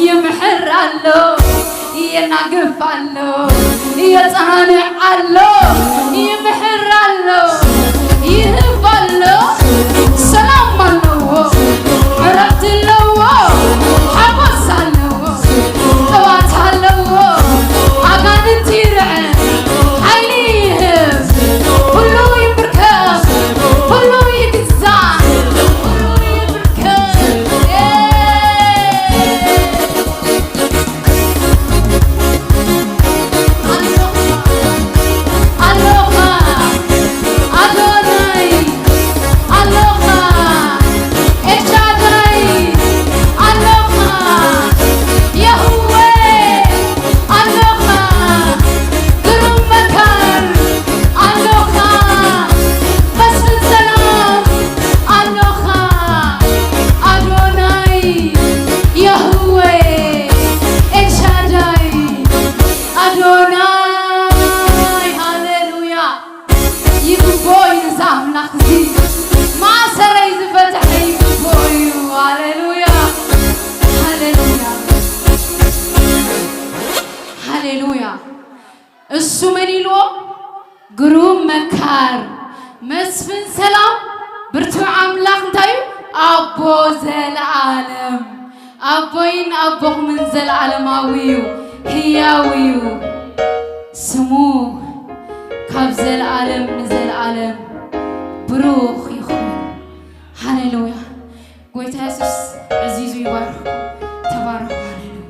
ይምሕር ኣሎ፣ የናግፍ ኣሎ፣ የጸናንዕ ኣሎ፣ ይምሕር ኣሎ፣ ይህብ ኣሎ፣ ሰላም ኣለዎ፣ ዕረፍቲ ኣለዎ፣ ሓጎስ ኣለዎ፣ ቅባት ኣለዎ፣ ኣጋንንቲ ይርዕድ፣ ሓይሊ ይህብ፣ ኩሉ ይምርከስ፣ ኩሉ ይግዛእ፣ ኩሉ ይምርከስ። ኣሎኻ፣ ኣሎኻ፣ ኣዶናይ፣ ኣሎኻ፣ ኤልሻዳይ፣ ኣሎኻ፣ የህዌ፣ ኣሎኻ፣ ግሩም መካር፣ ኣሎኻ፣ መስፍን ሰላም፣ ኣሎኻ፣ ኣዶናይ፣ የህዌ፣ ኤልሻዳይ፣ ኣዶናይ። ሃሌሉያ። ይግብኦ እዩ ነዚ ኣምላኽ እዚ። ማእሰረይ ዝፈትሐ ይግብኦ እዩ። ሃሌሉያ። ሃሌሉያ። ሃሌሉያ። እሱ መን ኢልዎ? ግሩም መካር፣ መስፍን ሰላም፣ ብርቱዕ ኣምላኽ እንታይ እዩ? ኣቦ ዘለኣለም። ኣቦይን ኣቦኹምን ዘለኣለማዊ እዩ፣ ህያው እዩ። ስሙ ካብ ዘለኣለም ንዘለኣለም ብሩኽ ይኹን። ሃሌሉያ። ጎይታ የሱስ ዕዚዙ ይባርኽኩም። ተባረኹ። ሃሌሉያ።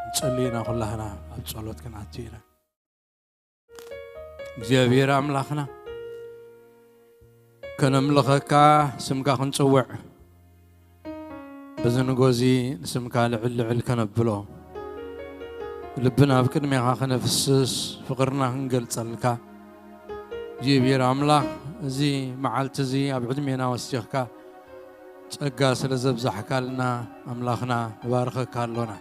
ንጸሊ ኢና፣ ኩላህና ኣብ ጸሎት ክንኣቱ ኢና። እግዚኣብሔር ኣምላኽና፣ ከነምልኸካ፣ ስምካ ክንጽውዕ፣ በዚ ንጎዚ ንስምካ ልዕል ልዕል ከነብሎ፣ ልብና ኣብ ቅድሜኻ ከነፍስስ፣ ፍቕርና ክንገልጸልካ፣ እግዚኣብሔር ኣምላኽ፣ እዚ መዓልቲ እዚ ኣብ ዕድሜና ወሲኽካ፣ ጸጋ ስለ ዘብዛሕካልና፣ ኣምላኽና፣ ንባርኸካ ኣሎና።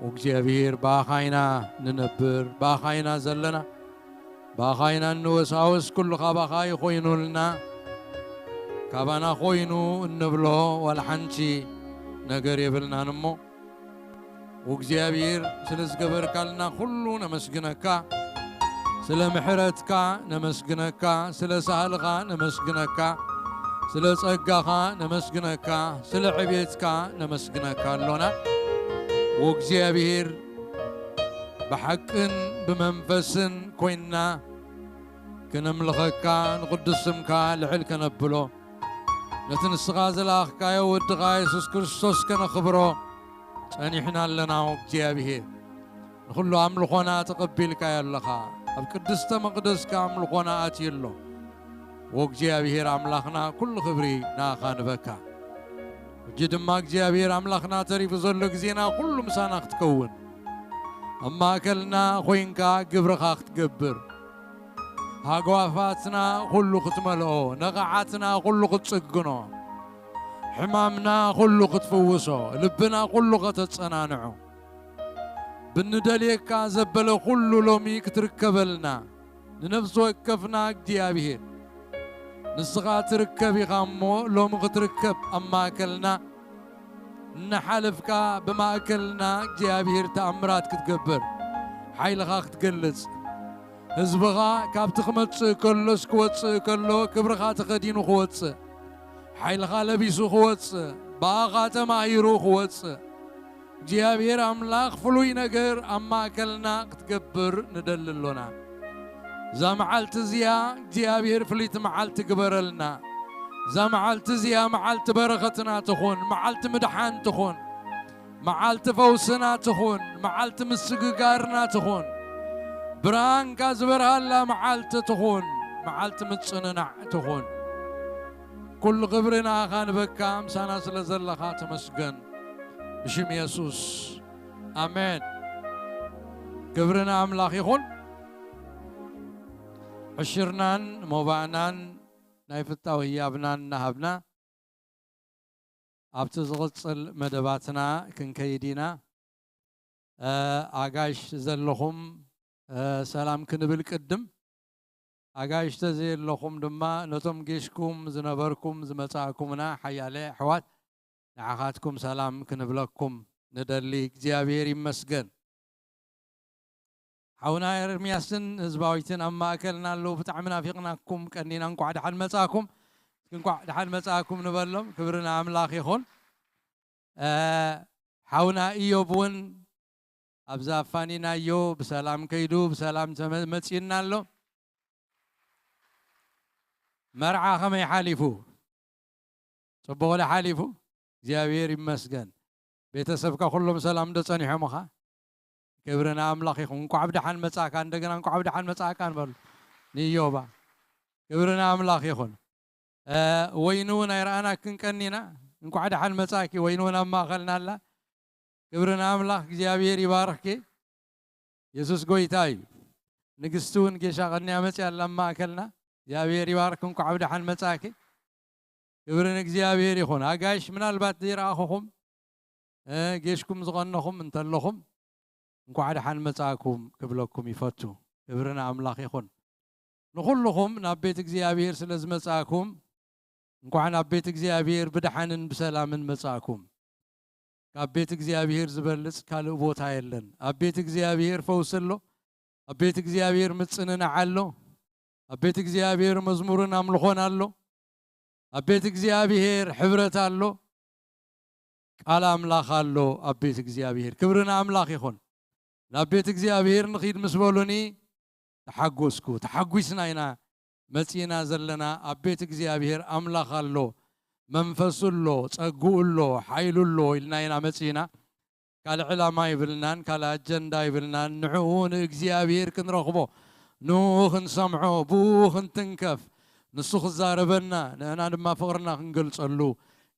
እግዚኣብሔር፣ ብኣኻ ኢና ንነብር፣ ብኣኻ ኢና ዘለና፣ ብኣኻ ኢና እንወሳወስ፣ ኩሉ ካባኻ እዩ ኮይኑልና። ካባና ኮይኑ እንብሎ ዋላ ሓንቲ ነገር የብልናን እሞ፣ እግዚኣብሔር፣ ስለ ዝገበርካልና ኩሉ ነመስግነካ። ስለ ምሕረትካ ነመስግነካ፣ ስለ ሳህልኻ ነመስግነካ፣ ስለ ጸጋኻ ነመስግነካ፣ ስለ ዕቤትካ ነመስግነካ ኣሎና። ወእግዚኣብሔር፣ ብሓቅን ብመንፈስን ኮይንና ከነምልኸካ፣ ንቕዱስ ስምካ ልዕል ከነብሎ፣ ነቲ ንስኻ ዝለኣኽካዮ ወድኻ የሱስ ክርስቶስ ከነኽብሮ ጸኒሕና ኣለና። ወእግዚኣብሔር፣ ንኹሉ ኣምልኾና ተቐቢልካዮ ኣለኻ። ኣብ ቅድስተ መቕደስካ ኣምልኾና ኣትዩ ኣሎ። ወእግዚኣብሔር ኣምላኽና፣ ኩሉ ክብሪ ንኣኻ ንበካ። ሕጂ ድማ እግዚኣብሔር ኣምላኽና፣ ተሪፉ ዘሎ ግዜና ኩሉ ምሳና ክትከውን፣ ኣብ ማእከልና ኮይንካ ግብርኻ ክትገብር፣ ሃጓፋትና ኩሉ ክትመልኦ፣ ነቓዓትና ኩሉ ክትጽግኖ፣ ሕማምና ኩሉ ክትፍውሶ፣ ልብና ኩሉ ከተጸናንዖ፣ ብንደልየካ ዘበለ ኩሉ ሎሚ ክትርከበልና፣ ንነፍሲ ወከፍና እግዚኣብሔር፣ ንስኻ ትርከብ ኢኻ እሞ፣ ሎሚ ክትርከብ ኣብ ማእከልና፣ እናሓለፍካ ብማእከልና እግዚኣብሔር ተኣምራት ክትገብር፣ ሓይልኻ ክትገልጽ፣ ህዝብኻ ካብቲ ክመጽእ ከሎስ ክወጽእ ከሎ፣ ክብርኻ ተኸዲኑ ክወጽእ፣ ሓይልኻ ለቢሱ ክወጽእ፣ ብኣኻ ተማሂሩ ክወጽእ፣ እግዚኣብሔር ኣምላኽ ፍሉይ ነገር ኣብ ማእከልና ክትገብር ንደሊ ኣሎና። እዛ መዓልቲ እዚኣ እግዚኣብሔር ፍልይቲ መዓልቲ ግበረልና። እዛ መዓልቲ እዚኣ መዓልቲ በረኸትና ትኹን፣ መዓልቲ ምድሓን ትኹን፣ መዓልቲ ፈውስና ትኹን፣ መዓልቲ ምስግጋርና ትኹን፣ ብርሃንካ ዝበርሃላ መዓልቲ ትኹን፣ መዓልቲ ምጽንናዕ ትኹን። ኩሉ ክብሪ ንኣኻ ንበካ፣ ምሳና ስለ ዘለኻ ተመስገን። ብሽም የሱስ ኣሜን። ክብሪ ንኣምላኽ ይኹን። ዕሽርናን ሞባእናን ናይ ፍታው ህያብናን እናሃብና ኣብቲ ዝቕጽል መደባትና ክንከይድ ኢና። እ፣ ኣጋይሽ ዘለኹም፣ እ፣ ሰላም ክንብል ቅድም፣ ኣጋይሽ ተዘየለኹም ድማ ነቶም ጌሽኩም ዝነበርኩም ዝመጻእኩምና ሓያለ ኣሕዋት ንዓኻትኩም ሰላም ክንብለኩም ንደሊ። እግዚኣብሔር ይመስገን። ሓውና ኤርምያስን ህዝባዊትን ኣብ ማእከልና ኣለዉ። ብጣዕሚ ናፊቕናኩም ቀኒና። እንቋዕ ደሓን መጻእኩም። እስኪ እንቋዕ ደሓን መጻእኩም ንበሎም። ክብሪ ንኣምላኽ ይኹን። እ፣ ሓውና ኢዮብ እውን ኣብዛ ኣፋኒናዮ ብሰላም ከይዱ ብሰላም ተመ-፣ መጺእና ኣሎ። መርዓ ከመይ ሓሊፉ? ጽቡቕ ዶ ሓሊፉ? እግዚኣብሔር ይመስገን። ቤተሰብካ ኩሎም ሰላም ዶ ጸኒሖምኻ? ክብሪ ንኣምላኽ ይኹን። እንቋዕ ብደሓን መጻእካ፣ እንደገና እንቋዕ ብደሓን መጻእካ ንበሉ ንኢዮባ። ክብሪ ንኣምላኽ ይኹን። እ፣ ወይኒ እውን ኣይረኣናክን ቀኒና። እንቋዕ ደሓን መጻእኪ። ወይኒ እውን ኣብ ማእኸልና ኣላ። ክብሪ ንኣምላኽ፣ እግዚኣብሔር ይባርኽኪ። የሱስ ጎይታ እዩ። ንግስቲ እውን ጌሻ ቀኒያ መጺኣ ኣላ ኣብ ማእከልና። እግዚኣብሔር ይባርክ። እንቋዕ ብደሓን መጻእኪ። ክብሪ ንእግዚኣብሔር ይኹን። ኣጋይሽ ምናልባት ዘይረኣኹኹም፣ እ፣ ጌሽኩም ዝቐነኹም እንተለኹም፣ እንቋዕ ደሓን መጻእኩም ክብለኩም ይፈቱ። ክብሪ ንኣምላኽ ይኹን። ንኹልኹም ናብ ቤት እግዚኣብሔር ስለ ዝመጻእኩም፣ እንቋዕ ናብ ቤት እግዚኣብሔር ብደሓንን ብሰላምን መጻእኩም። ካብ ቤት እግዚኣብሔር ዝበልጽ ካልእ ቦታ የለን። ኣብ ቤት እግዚኣብሔር ፈውሲ ኣሎ። ኣብ ቤት እግዚኣብሔር ምጽንናዕ ኣሎ። ኣብ ቤት እግዚኣብሔር መዝሙርን ኣምልኾን ኣሎ። ኣብ ቤት እግዚኣብሔር ሕብረት ኣሎ። ቃል ኣምላኽ ኣሎ ኣብ ቤት እግዚኣብሔር። ክብሪ ንኣምላኽ ይኹን። ናብ ቤት እግዚኣብሔር ንኺድ ምስ በሉኒ ተሓጎስኩ። ተሓጒስና ኢና መጺእና ዘለና። ኣብ ቤት እግዚኣብሔር ኣምላኽ ኣሎ፣ መንፈሱ ኣሎ፣ ጸግኡ ኣሎ፣ ሓይሉ ኣሎ ኢልና ኢና መጺእና። ካልእ ዕላማ ይብልናን፣ ካልእ ኣጀንዳ ይብልናን። ንዕኡ ንእግዚኣብሔር ክንረኽቦ፣ ንኡ ክንሰምዖ፣ ብኡ ክንትንከፍ፣ ንሱ ክዛረበና፣ ንዕና ድማ ፍቕርና ክንገልጸሉ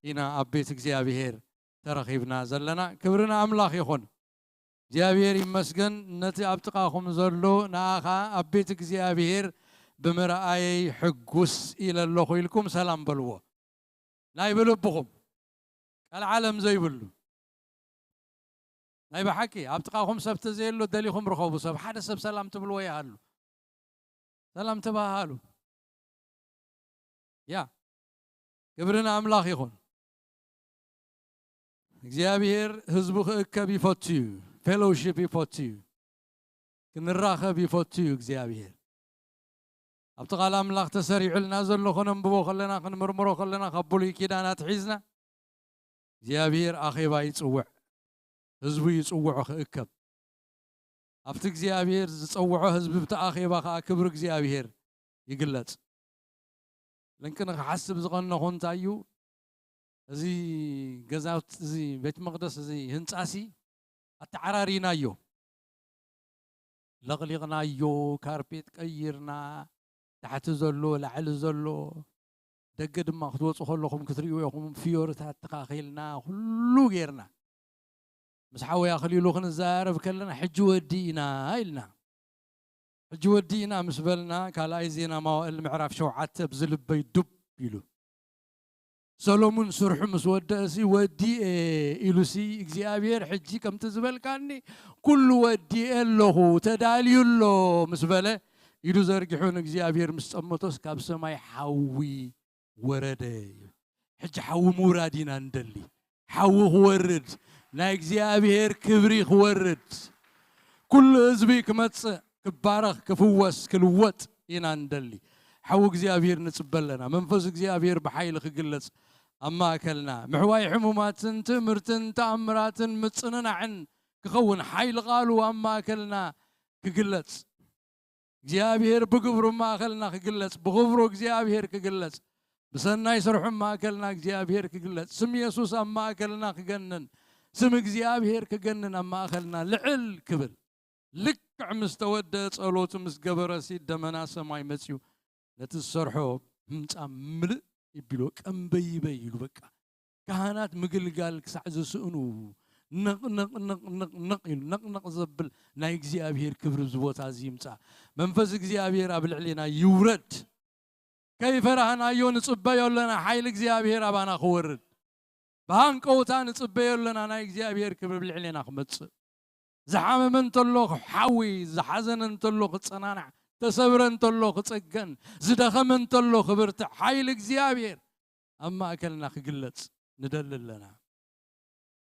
ኢና ኣብ ቤት እግዚኣብሔር ተረኺብና ዘለና። ክብሪ ንኣምላኽ ይኹን። እግዚኣብሔር ይመስገን። ነቲ ኣብ ጥቓኹም ዘሎ ንኣኻ ኣብ ቤት እግዚኣብሔር ብምርኣየይ ሕጉስ ኢለ ኣለኹ ኢልኩም ሰላም በልዎ። ናይ ብልብኹም፣ ቀልዓለም ዘይብሉ። ናይ ብሓቂ ኣብ ጥቓኹም ሰብ ተዘየሎ ደሊኹም ርኸቡ። ሰብ፣ ሓደ ሰብ ሰላም ትብልዎ ይሃሉ። ሰላም ተባሃሉ። ያ፣ ክብሪ ንኣምላኽ ይኹን። እግዚኣብሔር ህዝቡ ክእከብ ይፈቱ እዩ። ፌሎውሺፕ ይፈቱ እዩ። ክንራኸብ ይፈቱ እዩ እግዚኣብሔር። ኣብቲ ቃል ኣምላኽ ተሰሪዑልና ዘሎ ከነንብቦ ከለና፣ ክንምርምሮ ከለና፣ ካብ ብሉይ ኪዳን ኣትሒዝና እግዚኣብሔር ኣኼባ ይጽውዕ። ህዝቡ ይጽውዖ ክእከብ። ኣብቲ እግዚኣብሔር ዝጸውዖ ህዝቢ፣ ብቲ ኣኼባ ከኣ ክብሪ እግዚኣብሔር ይግለጽ። ለንቅነ ክሓስብ ዝቐነኹ እንታይ እዩ? እዚ ገዛውቲ፣ እዚ ቤት መቕደስ፣ እዚ ህንጻሲ ኣተዓራሪናዮ። ለቕሊቕናዮ፣ ካርፔት ቀይርና፣ ታሕቲ ዘሎ፣ ላዕሊ ዘሎ፣ ደገ ድማ ክትወጹ ከለኹም ክትርእዩ ኢኹም፣ ፍዮርታት ተኻኺልና፣ ኩሉ ጌርና። ምስ ሓወይ ኣኽሊሉ ክንዘራረብ ከለና፣ "ሕጂ ወዲእና" ኢልና። "ሕጂ ወዲእና" ምስ በልና፣ ካልኣይ ዜና መዋእል ምዕራፍ ሸውዓተ ኣብዚ ልበይ ዱብ ኢሉ። ሰሎሙን ስርሑ ምስ ወደእሲ፣ "ወዲኤ" ኢሉሲ፣ "እግዚኣብሔር ሕጂ ከምቲ ዝበልካኒ ኩሉ ወዲኤ ኣለኹ፣ ተዳልዩ ኣሎ" ምስ በለ፣ ኢዱ ዘርጊሑ ንእግዚኣብሔር ምስ ጠመቶስ፣ ካብ ሰማይ ሓዊ ወረደ። ሕጂ ሓዊ ምውራድ ኢና እንደሊ። ሓዊ ክወርድ፣ ናይ እግዚኣብሔር ክብሪ ክወርድ፣ ኩሉ ህዝቢ ክመጽእ፣ ክባረኽ፣ ክፍወስ፣ ክልወጥ ኢና እንደሊ። ሓዊ እግዚኣብሔር ንጽበ ኣለና። መንፈስ እግዚኣብሔር ብሓይሊ ክግለጽ ኣብ ማእከልና፣ ምሕዋይ ሕሙማትን ትእምርትን ተኣምራትን ምጽንናዕን ክኸውን፣ ሓይሊ ቃሉ ኣብ ማእከልና ክግለጽ፣ እግዚኣብሔር ብግብሩ ኣብ ማእከልና ክግለጽ፣ ብኽብሩ እግዚኣብሔር ክግለጽ፣ ብሰናይ ስርሑ ኣብ ማእከልና እግዚኣብሔር ክግለጽ፣ ስም የሱስ ኣብ ማእከልና ክገንን፣ ስም እግዚኣብሔር ክገንን፣ ኣብ ማእከልና ልዕል ክብል። ልክዕ ምስ ተወደአ ጸሎቱ ምስ ገበረሲ፣ ደመና ሰማይ መጺኡ ነቲ ዝሰርሖ ህንጻ ምልእ ይቢሎ፣ ቀንበይበይ ኢሉ። በቃ ካህናት ምግልጋል ክሳዕ ዝስእኑ፣ ነቕ ነቕ ነቕ ነቕ ነቕ ኢሉ፣ ነቕ ነቕ ዘብል ናይ እግዚኣብሔር ክብሪ ኣብዚ ቦታ እዚ ይምጻእ። መንፈስ እግዚኣብሔር ኣብ ልዕሌና ይውረድ። ከይፈራህናዮ ንጽበዮ ኣለና፣ ሓይሊ እግዚኣብሔር ኣባና ክወርድ። ብሃንቀውታ ንጽበዮ ኣለና፣ ናይ እግዚኣብሔር ክብሪ ኣብ ልዕሌና ክመጽእ። ዝሓመመ እንተሎ ክሓዊ፣ ዝሓዘነ እንተሎ ክጸናናዕ፣ ተሰብረ እንተሎ ክጸገን፣ ዝደኸመ እንተሎ ክብርትዕ፣ ሓይሊ እግዚኣብሔር ኣብ ማእከልና ክግለጽ ንደሊ ኣለና።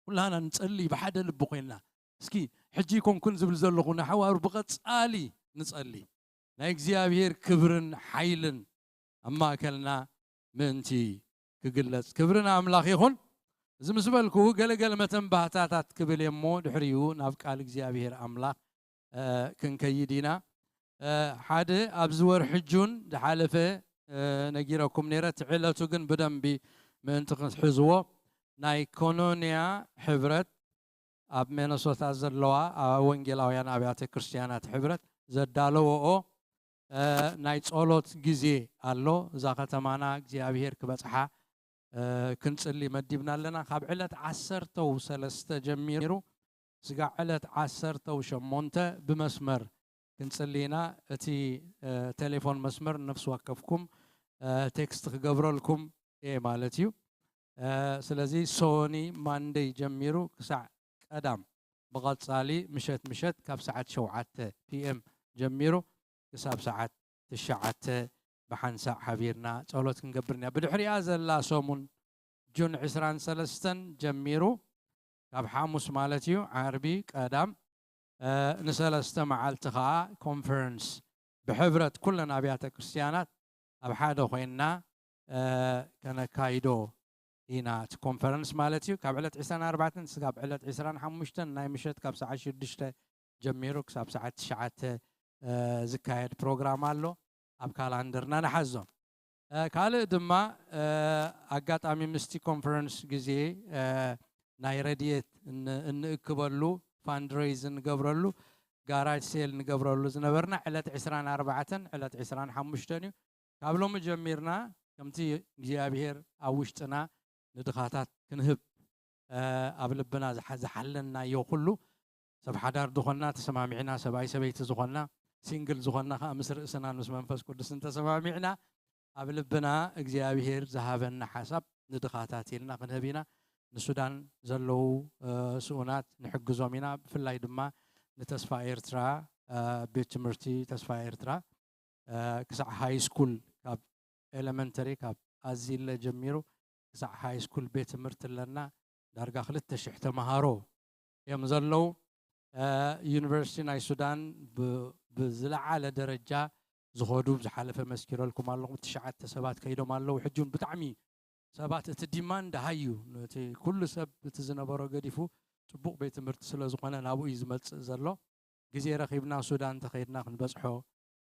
ኩላና ንጸሊ ብሓደ ልቢ ኮይንና። እስኪ ሕጂ ይኮንኩን ዝብል ዘለኹ ንሓዋሩ ብቐጻሊ ንጸሊ። ናይ እግዚኣብሔር ክብርን ሓይልን ኣብ ማእከልና ምእንቲ ክግለጽ። ክብሪ ንኣምላኽ ይኹን። እዚ ምስ በልኩ ገለገለ መተንባህታታት ክብል እየ እሞ ድሕሪኡ ናብ ቃል እግዚኣብሔር ኣምላኽ፣ እ፣ ክንከይድ ኢና። እ፣ ሓደ ኣብዚ ወርሒ ጁን ዝሓለፈ፣ እ፣ ነጊረኩም ነይረ። እቲ ዕለቱ ግን ብደንቢ ምእንቲ ክትሕዝዎ፣ ናይ ኮኖንያ ሕብረት ኣብ ሚነሶታ ዘለዋ ኣብ ወንጌላውያን ኣብያተ ክርስቲያናት ሕብረት ዘዳለወኦ፣ እ፣ ናይ ጸሎት ግዜ ኣሎ። እዛ ከተማና እግዚኣብሔር ክበጽሓ፣ እ፣ ክንጽሊ መዲብና ኣለና። ካብ ዕለት ዓሰርተው ሰለስተ ጀሚሩ ስጋዕ ዕለት ዓሰርተው ሸሞንተ ብመስመር ክንጽሊ ኢና። እቲ፣ እ፣ ቴሌፎን መስመር ነፍሲ ወከፍኩም፣ እ፣ ቴክስት ክገብረልኩም እየ ማለት እዩ። እ፣ ስለዚ ሶኒ ማንደይ ጀሚሩ ክሳዕ ቀዳም ብቐጻሊ ምሸት ምሸት ካብ ሰዓት ሸውዓተ ፒ ኤም ጀሚሩ ክሳብ ሰዓት ትሽዓተ ብሓንሳእ ሓቢርና ጸሎት ክንገብር ኢና። ብድሕሪኣ ዘላ ሰሙን ጁን ዕስራን ሰለስተን ጀሚሩ ካብ ሓሙስ ማለት እዩ፣ ዓርቢ፣ ቀዳም፣ እ፣ ንሰለስተ መዓልቲ ኸኣ ኮንፈረንስ ብሕብረት ኩለን ኣብያተ ክርስቲያናት ኣብ ሓደ ኮይንና፣ እ፣ ከነካይዶ ኢና። እቲ ኮንፈረንስ ማለት እዩ ካብ ዕለት ዕስራን ኣርባዕተን ስጋብ ዕለት ዕስራን ሓሙሽተን ናይ ምሸት ካብ ሰዓት ሽዱሽተ ጀሚሩ ክሳብ ሰዓት ትሽዓተ፣ እ፣ ዝካየድ ፕሮግራም ኣሎ። ኣብ ካላንደርና ንሓዞ። እ፣ ካልእ ድማ፣ እ፣ ኣጋጣሚ ምስቲ ኮንፈረንስ ግዜ፣ እ፣ ናይ ረድኤት እን-፣ እንእክበሉ፣ ፋንድሬይዝ እንገብረሉ፣ ጋራጅ ሴል እንገብረሉ ዝነበርና ዕለት ዕስራን ኣርባዕተን ዕለት ዕስራን ሓሙሽተን እዩ። ካብ ሎሚ ጀሚርና ከምቲ እግዚኣብሔር ኣብ ውሽጥና ንድኻታት ክንህብ፣ እ፣ ኣብ ልብና ዝሓ-፣ ዝሓለናዮ ኩሉ፣ ሰብ ሓዳር ዝኾንና ተሰማሚዕና፣ ሰብኣይ ሰበይቲ ዝኾንና፣ ሲንግል ዝኾንና ከኣ ምስ ርእስናን ምስ መንፈስ ቅዱስን ተሰማሚዕና፣ ኣብ ልብና እግዚኣብሔር ዝሃበና ሓሳብ ንድኻታት ኢልና ክንህብ ኢና። ንሱዳን ዘለዉ፣ እ፣ ስኡናት ንሕግዞም ኢና። ብፍላይ ድማ ንተስፋ ኤርትራ፣ እ፣ ቤት ትምህርቲ ተስፋ ኤርትራ፣ እ፣ ክሳዕ ሃይ ስኩል፣ ካብ ኤለመንተሪ፣ ካብ ኣዚለ ጀሚሩ ክሳዕ ሃይ ስኩል ቤት ትምህርቲ ኣለና። ዳርጋ ክልተ ሽሕ ተምሃሮ እዮም ዘለዉ። እ፣ ዩኒቨርሲቲ ናይ ሱዳን ብ-፣ ብዝለዓለ ደረጃ ዝኸዱ ዝሓለፈ መስኪረልኩም ኣለኹም። ትሽዓተ ሰባት ከይዶም ኣለዉ። ሕጂ እውን ብጣዕሚ ሰባት፣ እቲ ዲማንድ ሃይ እዩ። ነቲ ኩሉ ሰብ እቲ ዝነበሮ ገዲፉ ጽቡቕ ቤት ትምህርቲ ስለ ዝኾነ ናብኡ እዩ ዝመጽእ ዘሎ። ግዜ ረኺብና ሱዳን እንተኸይድና ክንበጽሖ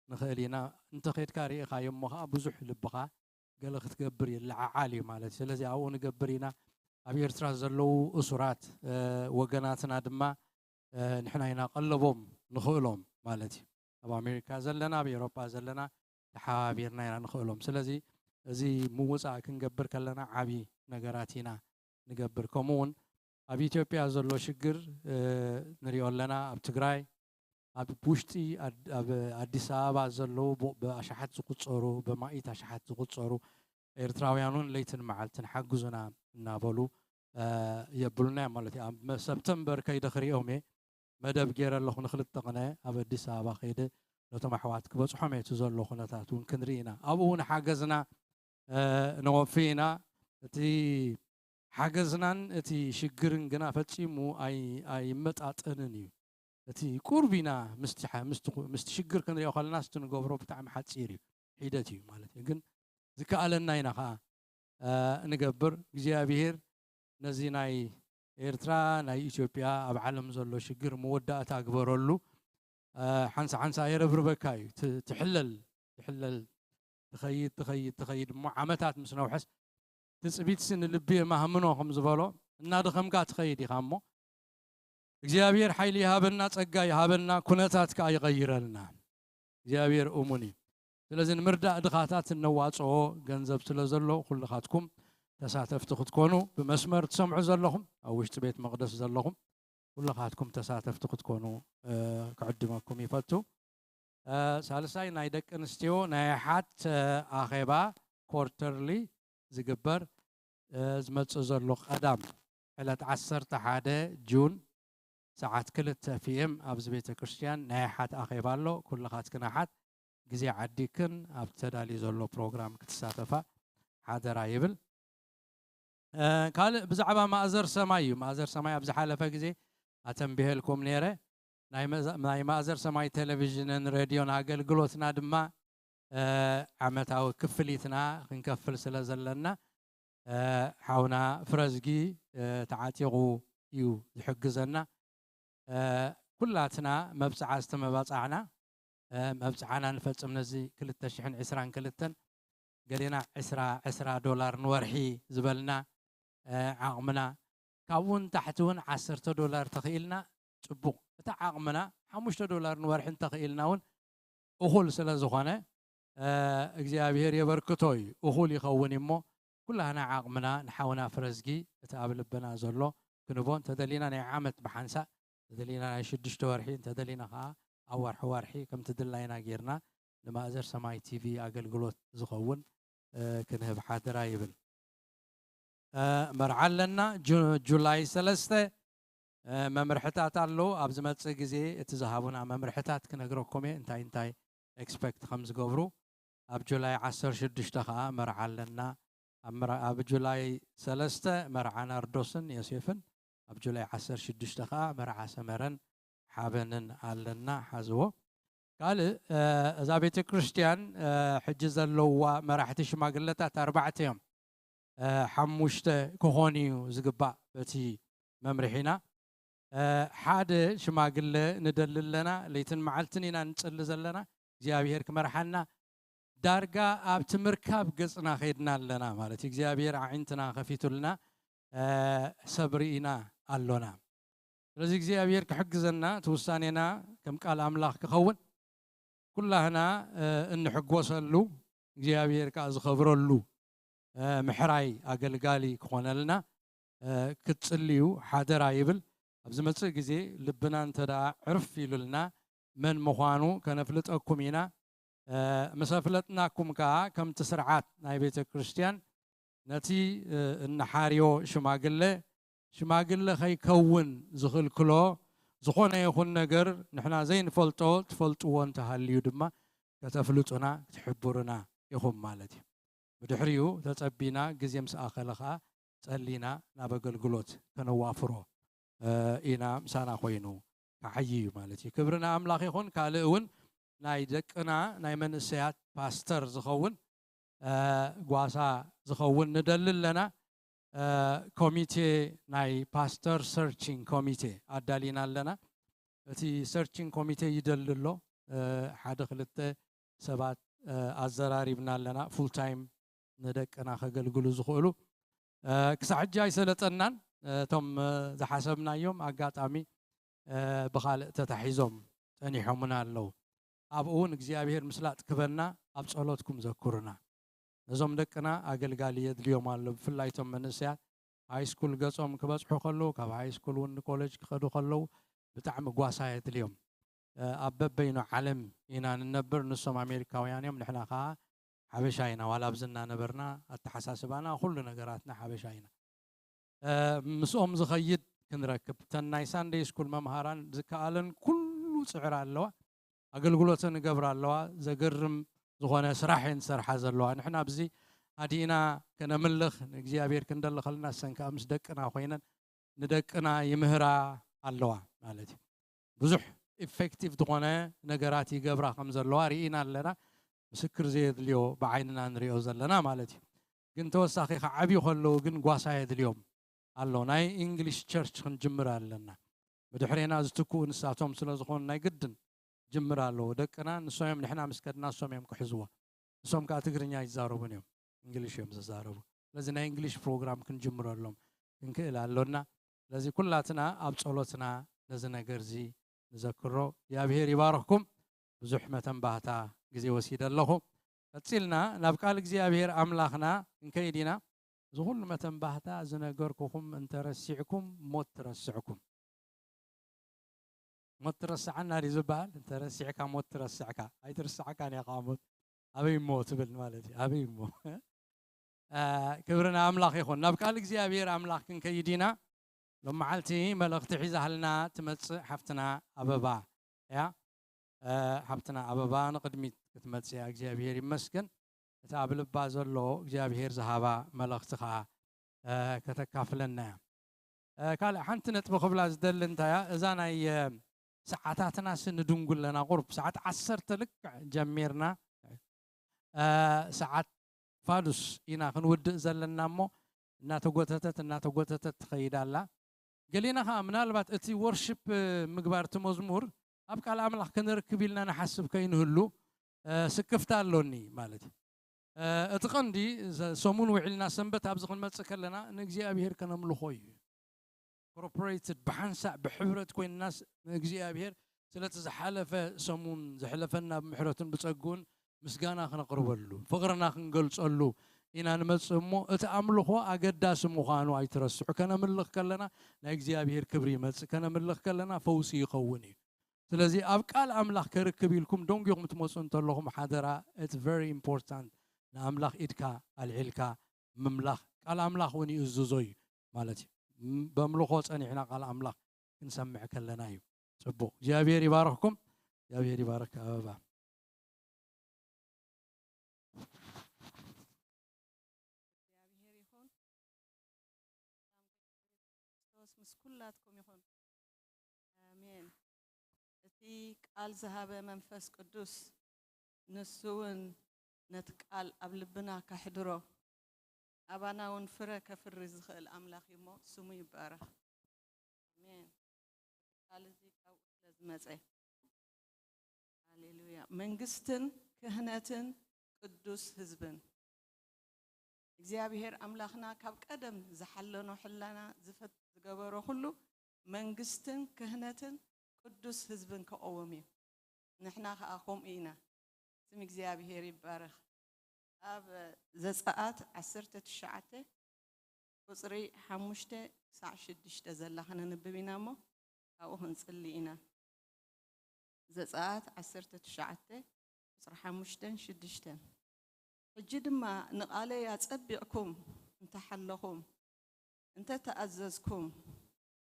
ንኽእል ኢና። እንተኸይድካ ርኢኻዮ እሞ ኸኣ ብዙሕ ልብኻ ገለ ክትገብር ይለዓዓል እዩ ማለት እዩ። ስለዚ ኣብኡ ንገብር ኢና። ኣብ ኤርትራ ዘለዉ እሱራት፣ እ፣ ወገናትና ድማ፣ እ፣ ንሕና ኢና ቀለቦም ንኽእሎም ማለት እዩ። ኣብ ኣሜሪካ ዘለና፣ ኣብ ኤውሮጳ ዘለና ተሓባቢርና ኢና ንኽእሎም። ስለዚ እዚ ምውጻእ ክንገብር ከለና ዓቢ ነገራት ኢና ንገብር። ከምኡ እውን ኣብ ኢትዮጵያ ዘሎ ሽግር፣ እ፣ ንሪኦ ኣለና። ኣብ ትግራይ፣ ኣብ ውሽጢ ኣድ-፣ ኣብ ኣዲስ ኣበባ ዘለዉ ብ-፣ ብኣሽሓት ዝቑጸሩ፣ ብማኢት ኣሽሓት ዝቑጸሩ ኤርትራውያን እውን ለይትን መዓልትን ሓግዙና እናበሉ፣ እ፣ የብሉና እዮም ማለት እዩ። ኣብ መ-፣ ሰፕተምበር ከይደ ክሪኦም እየ። መደብ ገይረ ኣለኹ፣ ንክልተ ቅነ ኣብ ኣዲስ ኣበባ ከይደ ነቶም ኣሕዋት ክበጽሖም እየ እቲ ዘሎ ኩነታት እውን ክንርኢ ኢና። ኣብኡ እውን ሓገዝና፣ እ፣ ነወፊ ኢና። እቲ ሓገዝናን እቲ ሽግርን ግና ፈጺሙ ኣይ-፣ ኣይመጣጠንን እዩ። እቲ ቁሩብ ኢና ምስቲ ሓ-፣ ምስቲ ኩ-፣ ምስቲ ሽግር ክንሪኦ ከለና፣ እስቲ ንገብሮ ብጣዕሚ ሓጺር እዩ፣ ሒደት እዩ ማለት እዩ። ግን ዝከኣለና ኢና ኸኣ፣ ንገብር። እግዚኣብሔር ነዚ ናይ ኤርትራ ናይ ኢትዮጵያ ኣብ ዓለም ዘሎ ሽግር መወዳእታ ግበረሉ። ሓንሳ ሓንሳ የረብርበካ እዩ። ትሕለል ትሕለል ትኸይድ ትኸይድ ትኸይድ እሞ ዓመታት ምስ ነውሐስ ትጽቢትሲ ንልቢ የማህምኖ ከም ዝበሎ እናደኸምካ ትኸይድ ኢኻ እሞ እግዚኣብሔር ሓይሊ ይሃበና፣ ጸጋ ይሃበና፣ ኩነታት ከኣ ይቐይረልና። እግዚኣብሔር እሙን እዩ። ስለዚ ንምርዳእ ድኻታት እነዋጽኦ ገንዘብ ስለ ዘሎ ኩልኻትኩም ተሳተፍቲ ክትኮኑ ብመስመር ትሰምዑ ዘለኹም ኣብ ውሽጢ ቤት መቕደስ ዘለኹም ኩልኻትኩም ተሳተፍቲ ክትኮኑ ክዕድመኩም ይፈቱ። ሳልሳይ ናይ ደቂ ኣንስትዮ ናይ ሓት ኣኼባ ኮርተርሊ ዝግበር ዝመጽእ ዘሎ ቀዳም ዕለት ዓሰርተ ሓደ ጁን ሰዓት ክልተ ፒኤም ኣብዚ ቤተ ክርስቲያን ናይ ሓት ኣኼባ ኣሎ። ኩልኻትክን ኣሓት ግዜ ዓዲክን ኣብ ተዳልዩ ዘሎ ፕሮግራም ክትሳተፋ ሓደራ ይብል። ካልእ ብዛዕባ ማእዘር ሰማይ እዩ። ማእዘር ሰማይ ኣብ ዝሓለፈ ግዜ ኣተንቢሄልኩም ነይረ። ናይ ማእዘር ሰማይ ቴሌቪዥንን ሬድዮን ኣገልግሎትና ድማ ዓመታዊ ክፍሊትና ክንከፍል ስለ ዘለና ሓውና ፍረዝጊ ተዓጢቑ እዩ ዝሕግዘና። ኩላትና መብፅዓ ዝተመባፃዕና መብፅዓና ንፈፅም ነዚ ክልተ ሽሕን ዕስራን ክልተን ገሌና ዕስራ ዕስራ ዶላር ንወርሒ ዝበልና ዓቕምና ካብኡ ንታሕቲ እውን ዓሰርተ ዶላር ተኽኢልና ፅቡቕ። እቲ ዓቕምና ሓሙሽተ ዶላር ንወርሒ እንተኽኢልና እውን እኹል ስለ ዝኾነ እግዚኣብሔር የበርክቶ እዩ። እኹል ይኸውን እሞ ኩላህና ዓቕምና ንሓውና ፍረዝጊ እቲ ኣብ ልብና ዘሎ ክንቦ እንተደሊና ናይ ዓመት ብሓንሳእ እንተደሊና ናይ ሽዱሽተ ወርሒ እንተደሊና ከዓ ኣብ ወርሒ ወርሒ ከምቲ ድላይና ጌርና ንማእዘር ሰማይ ቲቪ ኣገልግሎት ዝኸውን ክንህብ ሓደራ ይብል። መርዓ ኣለና ጁላይ ሰለስተ መምርሕታት ኣለዉ። ኣብ ዝመፅእ ግዜ እቲ ዝሃቡና መምርሕታት ክነግረኩም እየ እንታይ እንታይ ኤክስፐክት ከም ዝገብሩ። ኣብ ጁላይ ዓሰርተ ሽዱሽተ ከዓ መርዓ ኣለና። ኣብ ጁላይ ሰለስተ መርዓ ናርዶስን ዮሴፍን፣ ኣብ ጁላይ ዓሰርተ ሽዱሽተ ከዓ መርዓ ሰመረን ሓበንን ኣለና። ሓዝዎ። ካልእ እዛ ቤተ ክርስቲያን ሕጂ ዘለዋ መራሕቲ ሽማግለታት ኣርባዕተ እዮም። ሓሙሽተ ክኾን እዩ ዝግባእ በቲ መምርሒና። ሓደ ሽማግለ ንደሊ ኣለና፣ ለይትን መዓልትን ኢና ንጽሊ ዘለና። እግዚኣብሔር ክመርሓና ዳርጋ ኣብቲ ምርካብ ገጽና ኸይድና ኣለና ማለት እዩ። እግዚኣብሔር ኣዒንትና ከፊቱልና ሰብ ርኢና ኣሎና። ስለዚ እግዚኣብሔር ክሕግዘና እቲ ውሳኔና ከም ቃል ኣምላኽ ክኸውን ኩላህና እንሕጎሰሉ እግዚኣብሔር ከዓ ዝኸብረሉ ምሕራይ ኣገልጋሊ ክኾነልና ክትጽልዩ ሓደራ ይብል። ኣብ ዝመጽእ ግዜ ልብና እንተ ደኣ ዕርፍ ኢሉልና መን ምዃኑ ከነፍልጠኩም ኢና። ምስ ኣፍለጥናኩም ከኣ ከምቲ ስርዓት ናይ ቤተ ክርስቲያን ነቲ እንሓርዮ ሽማግለ ሽማግለ ከይከውን ዝኽልክሎ ዝኾነ ይኹን ነገር ንሕና ዘይንፈልጦ ትፈልጥዎ እንተሃልዩ ድማ ከተፍልጡና ክትሕብሩና ኢኹም ማለት እዩ። ብድሕሪኡ ተጸቢና ግዜ ምስ ኣኸለ ኸኣ ጸሊና ናብ ኣገልግሎት ከነዋፍሮ ኢና ምሳና ኮይኑ ክዓዪ እዩ ማለት እዩ። ክብሪ ንኣምላኽ ይኹን። ካልእ እውን ናይ ደቅና ናይ መንእሰያት ፓስተር ዝኸውን ጓሳ ዝኸውን ንደሊ ኣለና። ኮሚቴ ናይ ፓስተር ሰርቺንግ ኮሚቴ ኣዳሊና ኣለና። እቲ ሰርቺንግ ኮሚቴ ይደሊ ኣሎ። ሓደ ክልተ ሰባት ኣዘራሪብና ኣለና። ፉል ታይም ንደቅና ከገልግሉ ዝኽእሉ ክሳብ ሕጂ ኣይሰለጠናን። እቶም ዝሓሰብናዮም ኣጋጣሚ ብኻልእ ተታሒዞም ጸኒሖምና ኣለዉ። ኣብኡ እውን እግዚኣብሔር ምስላጥ ክበና ኣብ ጸሎትኩም ዘክሩና። ነዞም ደቅና ኣገልጋሊ የድልዮም ኣሎ። ብፍላይ እቶም መንእሰያት ሃይስኩል ገጾም ክበጽሑ ከለዉ፣ ካብ ሃይስኩል እውን ንኮሌጅ ክኸዱ ከለዉ ብጣዕሚ ጓሳ የድልዮም። ኣብ በበይኑ ዓለም ኢና ንነብር። ንሶም ኣሜሪካውያን እዮም፣ ንሕና ኸዓ ሓበሻ ኢና። ዋላ ኣብዚ እናነበርና ኣተሓሳስባና ኩሉ ነገራትና ሓበሻ ኢና። ምስኦም ዝኸይድ ክንረክብ እተን ናይ ሳንደይ ስኩል መምሃራን ዝከኣለን ኩሉ ፅዕራ ኣለዋ። ኣገልግሎተን ይገብራ ኣለዋ። ዘገርም ዝኾነ ስራሕ እየን ዝሰርሓ ዘለዋ። ንሕና ኣብዚ ሃዲእና ከነምልኽ ንእግዚኣብሔር ክንደሊ ከለና እሰን ከዓ ምስ ደቅና ኮይነን ንደቅና ይምህራ ኣለዋ ማለት እዩ። ብዙሕ ኢፌክቲቭ ዝኾነ ነገራት ይገብራ ከም ዘለዋ ርኢና ኣለና። ምስክር ዘየድልዮ ብዓይንና ንሪኦ ዘለና ማለት እዩ። ግን ተወሳኺ ከዓብዩ ከለዉ ግን ጓሳ የድልዮም ኣሎ። ናይ እንግሊሽ ቸርች ክንጅምር ኣለና። ብድሕሬና ዝትክኡ ንሳቶም ስለ ዝኾኑ ናይ ግድን ጅምር ኣለዎ። ደቅና ንሶም እዮም፣ ንሕና ምስ ከድና ንሶም እዮም ክሕዝዎ። ንሶም ከዓ ትግርኛ ይዛረቡን እዮም፣ እንግሊሽ እዮም ዝዛረቡ። ስለዚ ናይ እንግሊሽ ፕሮግራም ክንጅምረሎም ክንክእል ኣሎና። ስለዚ ኩላትና ኣብ ጸሎትና ነዚ ነገር እዚ ንዘክሮ። እግዚኣብሔር ይባርኽኩም። ብዙሕ መተንባህታ ግዜ ወሲደ ኣለኹ። ቀጺልና ናብ ቃል እግዚኣብሔር ኣምላኽና ክንከይድ ኢና። እዚ ኩሉ መተንባህታ ዝነገርኩኹም እንተረሲዕኩም ሞት ትረስዕኩም። ሞት ትረስዓና ድዩ ዝበሃል? እንተረሲዕካ ሞት ትረስዕካ። ኣይትርስዓካን እያ ከዓ ሞት። ኣበይ እሞ ትብል ማለት እዩ። ኣበይ እሞ? እ፣ ክብሪ ንኣምላኽ ይኹን። ናብ ቃል እግዚኣብሔር ኣምላኽ ክንከይድ ኢና። ሎም መዓልቲ መልእኽቲ ሒዛህልና ትመጽእ ሓፍትና ኣበባ እያ። እ፣ ሓፍትና ኣበባ ንቕድሚት ክትመጽእ እያ። እግዚኣብሔር ይመስገን። እቲ ኣብ ልባ ዘሎ እግዚኣብሔር ዝሃባ መልእኽቲ ኸዓ፣ እ፣ ከተካፍለና እያ። እ፣ ካልእ ሓንቲ ነጥቢ ክብላ ዝደሊ እንታይ እያ? እዛ ናይ፣ እ፣ ሰዓታትናስ ንድንጉ ኣለና። ቁሩብ ሰዓት ዓሰርተ ልክዕ ጀሚርና፣ እ፣ ሰዓት ፋዱስ ኢና ክንውድእ ዘለና እሞ፣ እናተጎተተት፣ እናተጎተተት ትኸይድ ኣላ። ገሊና ኸዓ ምናልባት እቲ ወርሺፕ፣ እ፣ ምግባር እቲ መዝሙር ኣብ ቃል ኣምላኽ ክንርክብ ኢልና ንሓስብ ከይንህሉ፣ እ፣ ስክፍታ ኣሎኒ ማለት እዩ። እ፣ እቲ ቀንዲ ዘ-፣ ሰሙን ውዒልና ሰንበት ኣብዚ ክንመጽእ ከለና ንእግዚኣብሔር ከነምልኾ እዩ። ኮርፖሬትድ ብሓንሳእ ብሕብረት ኮይንናስ ንእግዚኣብሔር ስለቲ ዝሓለፈ ሰሙን ዘሕለፈና ብምሕረቱን ብጸግኡን ምስጋና ክነቕርበሉ፣ ፍቕርና ክንገልጸሉ ኢና ንመጽእ እሞ፣ እቲ ኣምልኾ ኣገዳሲ ምዃኑ ኣይትረስዑ። ከነምልኽ ከለና ናይ እግዚኣብሔር ክብሪ ይመጽእ። ከነምልኽ ከለና ፈውሲ ይኸውን እዩ። ስለዚ ኣብ ቃል ኣምላኽ ከርክብ ኢልኩም ደንጒኹም ትመጹ እንተለኹም ሓደራ፣ it's very important። ንኣምላኽ ኢድካ ኣልዒልካ ምምላኽ፣ ቃል ኣምላኽ እውን ይእዝዞ እዩ ማለት እዩ። ም-፣ በምልኾ ጸኒሕና ቃል ኣምላኽ ክንሰምዕ ከለና እዩ። ጽቡቕ። እግዚኣብሔር ይባርኽኩም። እግዚኣብሔር ይባርክ ኣበባ። እግዚኣብሔር ይኹን። ሰላም ክርስቶስ ምስ ኩላትኩም ይኹን። ኣሜን። እቲ ቃል ዝሃበ መንፈስ ቅዱስ ንሱ እውን ነቲ ቃል ኣብ ልብና ከሕድሮ፣ ኣባና እውን ፍረ ከፍሪ ዝኽእል ኣምላኽ እዩ እሞ ስሙ ይባረኽ። ኣሜን። ቃል እዚ ካብኡ ስለ ዝመጸ። ሃሌሉያ። መንግስትን ክህነትን ቅዱስ ህዝብን። እግዚኣብሔር ኣምላኽና ካብ ቀደም ዝሓለኖ ሕላና ዝፈት-፣ ዝገበሮ ኩሉ መንግስትን ክህነትን ቅዱስ ህዝብን ክቐውም እዩ። ንሕና ኸኣ ከምኡ ኢና። ስም እግዚኣብሔር ይባረኽ። ኣብ ዘጸኣት ዓሰርተ ትሽዓተ ቁጽሪ ሓሙሽተ ክሳዕ ሽዱሽተ ዘላ ከነንብብ ኢና እሞ፣ ካብኡ ክንጽሊ ኢና። ዘጸኣት ዓሰርተ ትሽዓተ ቁጽሪ ሓሙሽተን ሽዱሽተን። ሕጂ ድማ ንቓለይ ኣጸቢቕኩም እንተሓለኹም፣ እንተ ተኣዘዝኩም፣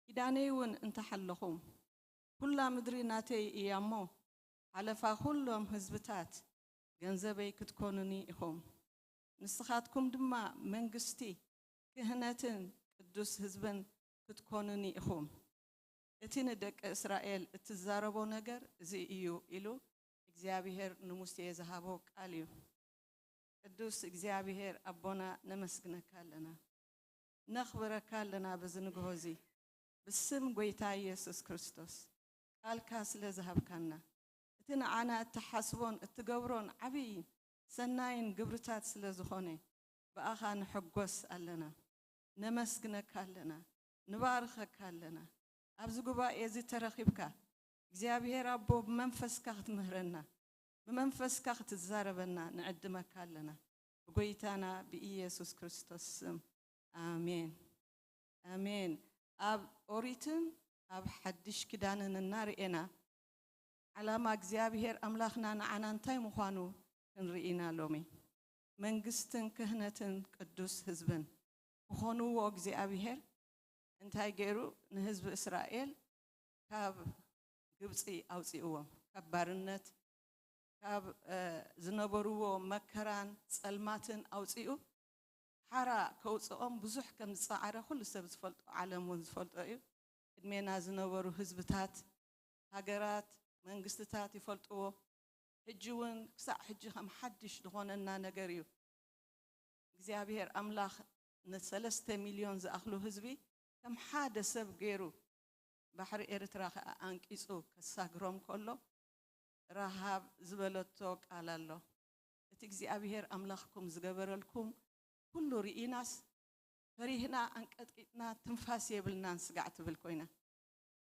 ኪዳነይ እውን እንተሓለኹም፣ ኩላ ምድሪ ናተይ እያ እሞ፣ ሓለፋ ኩሎም ህዝብታት ገንዘበይ ክትኮኑኒ ኢኹም። ንስኻትኩም ድማ መንግስቲ፣ ክህነትን ቅዱስ ህዝብን ክትኮኑኒ ኢኹም። እቲ ንደቂ እስራኤል እትዛረቦ ነገር እዚ እዩ ኢሉ እግዚኣብሔር ንሙሴ ዝሃቦ ቃል እዩ። ቅዱስ እግዚኣብሔር ኣቦና ነመስግነካ ኣለና፣ ነኽብረካ ኣለና። በዚ ንግሆ እዚ ብስም ጐይታ ኢየሱስ ክርስቶስ ቃልካ ስለ ዝሃብካና፣ እቲ ንዓና እትሓስቦን እትገብሮን ዓብዪ ሰናይን ግብርታት ስለ ዝኾነ ብኣኻ ንሕጎስ ኣለና፣ ነመስግነካ ኣለና፣ ንባርኸካ ኣለና። ኣብዚ ጉባኤ እዚ ተረኺብካ እግዚኣብሔር ኣቦ ብመንፈስካ ክትምህረና፣ ብመንፈስካ ክትዛረበና ንዕድመካ ኣለና። ብጎይታና ብኢየሱስ ክርስቶስ ስም ኣሜን። ኣሜን። ኣብ ኦሪትን ኣብ ሓድሽ ኪዳንን እናርኤና፣ ዓላማ እግዚኣብሔር ኣምላኽና ንዓና እንታይ ምዃኑ ክንርኢ ኢና ሎሚ። መንግስትን ክህነትን ቅዱስ ህዝብን ክኾንዎ እግዚኣብሔር እንታይ ገይሩ ንህዝቢ እስራኤል ካብ ግብፂ ኣውፂእዎም፣ ካብ ባርነት፣ ካብ፣ እ፣ ዝነበርዎ መከራን ጸልማትን ኣውፂኡ ሓራ ከውፅኦም ብዙሕ ከም ዝፀዓረ ኩሉ ሰብ ዝፈልጦ፣ ዓለም እውን ዝፈልጦ እዩ። ቅድሜና ዝነበሩ ህዝብታት፣ ሃገራት፣ መንግስትታት ይፈልጥዎ። ሕጂ እውን ክሳዕ ሕጂ ከም ሓድሽ ዝኾነና ነገር እዩ። እግዚኣብሔር ኣምላኽ ንሰለስተ ሚልዮን ዝኣኽሉ ህዝቢ ከም ሓደ ሰብ ገይሩ ባሕሪ ኤርትራ ኸኣ ኣንቂጹ ከሳግሮም ከሎ ረሃብ ዝበለቶ ቃል ኣሎ። እቲ እግዚኣብሔር ኣምላኽኩም ዝገበረልኩም ኩሉ ርኢናስ ፈሪህና ኣንቀጥቂጥና ትንፋስ የብልናን ስጋዕ ትብል ኮይና።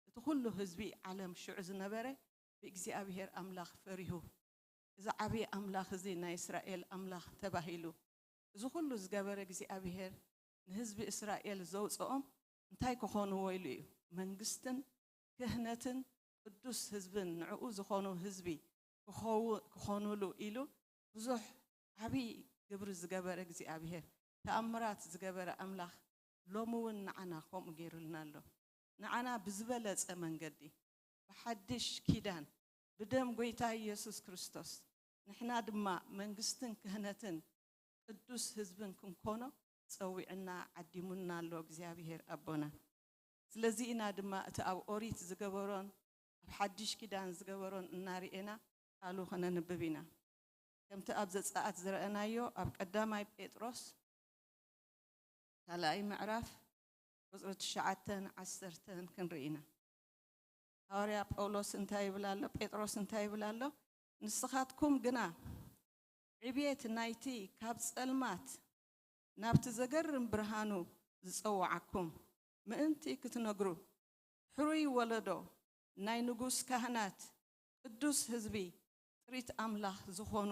እቲ ኩሉ ህዝቢ ዓለም ሽዑ ዝነበረ ብእግዚኣብሔር ኣምላኽ ፈሪሁ። እዚ ዓብዪ ኣምላኽ እዚ ናይ እስራኤል ኣምላኽ ተባሂሉ። እዚ ኩሉ ዝገበረ እግዚኣብሔር ንህዝቢ እስራኤል ዘውፅኦም እንታይ ክኾንዎ ኢሉ እዩ? መንግስትን ክህነትን ቅዱስ ህዝብን ንዕኡ ዝኾኑ ህዝቢ ክኾው- ክኾኑሉ ኢሉ ብዙሕ ዓብዪ ግብሪ ዝገበረ እግዚኣብሔር፣ ተኣምራት ዝገበረ ኣምላኽ ሎሚ እውን ንዓና ከምኡ ገይሩልና ኣሎ። ንዓና ብዝበለጸ መንገዲ ብሓድሽ ኪዳን ብደም ጎይታ ኢየሱስ ክርስቶስ ንሕና ድማ መንግስትን ክህነትን ቅዱስ ህዝብን ክንኮኖ ጸዊዕና ዓዲሙና ኣሎ እግዚኣብሔር ኣቦና። ስለዚ ኢና ድማ እቲ ኣብ ኦሪት ዝገበሮን ኣብ ሓድሽ ኪዳን ዝገበሮን እናርኤና ቃሉ ከነንብብ ኢና። ከምቲ ኣብ ዘጸኣት ዝረኣናዮ ኣብ ቀዳማይ ጴጥሮስ ካልኣይ ምዕራፍ ቁጽሪ ትሽዓተን ዓሰርተን ክንርኢ ኢና። ሃዋርያ ጳውሎስ እንታይ ይብል ኣሎ? ጴጥሮስ እንታይ ይብል ኣሎ? ንስኻትኩም ግና ዕብየት ናይቲ ካብ ጸልማት ናብቲ ዘገርም ብርሃኑ ዝጸውዓኩም ምእንቲ ክትነግሩ፣ ሕሩይ ወለዶ፣ ናይ ንጉስ ካህናት፣ ቅዱስ ህዝቢ፣ ጥሪት ኣምላኽ ዝኾኑ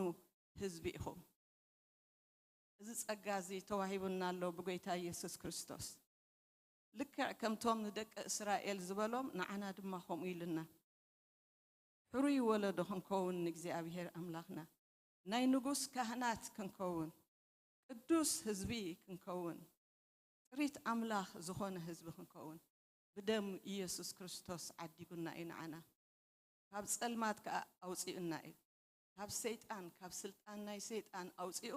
ህዝቢ ኢኹም። እዚ ጸጋ እዚ ተዋሂቡና ኣሎ ብጎይታ ኢየሱስ ክርስቶስ። ልክዕ ከምቶም ንደቂ እስራኤል ዝበሎም ንዓና ድማ ከምኡ ኢሉና። ሕሩይ ወለዶ ክንከውን ንእግዚኣብሔር ኣምላኽና፣ ናይ ንጉስ ካህናት ክንከውን፣ ቅዱስ ህዝቢ ክንከውን፣ ጥሪት ኣምላኽ ዝኾነ ህዝቢ ክንከውን ብደም ኢየሱስ ክርስቶስ ዓዲጉና እዩ ንዓና። ካብ ጸልማት ከኣ ኣውጺኡና እዩ። ካብ ሰይጣን፣ ካብ ስልጣን ናይ ሰይጣን ኣውጺኡ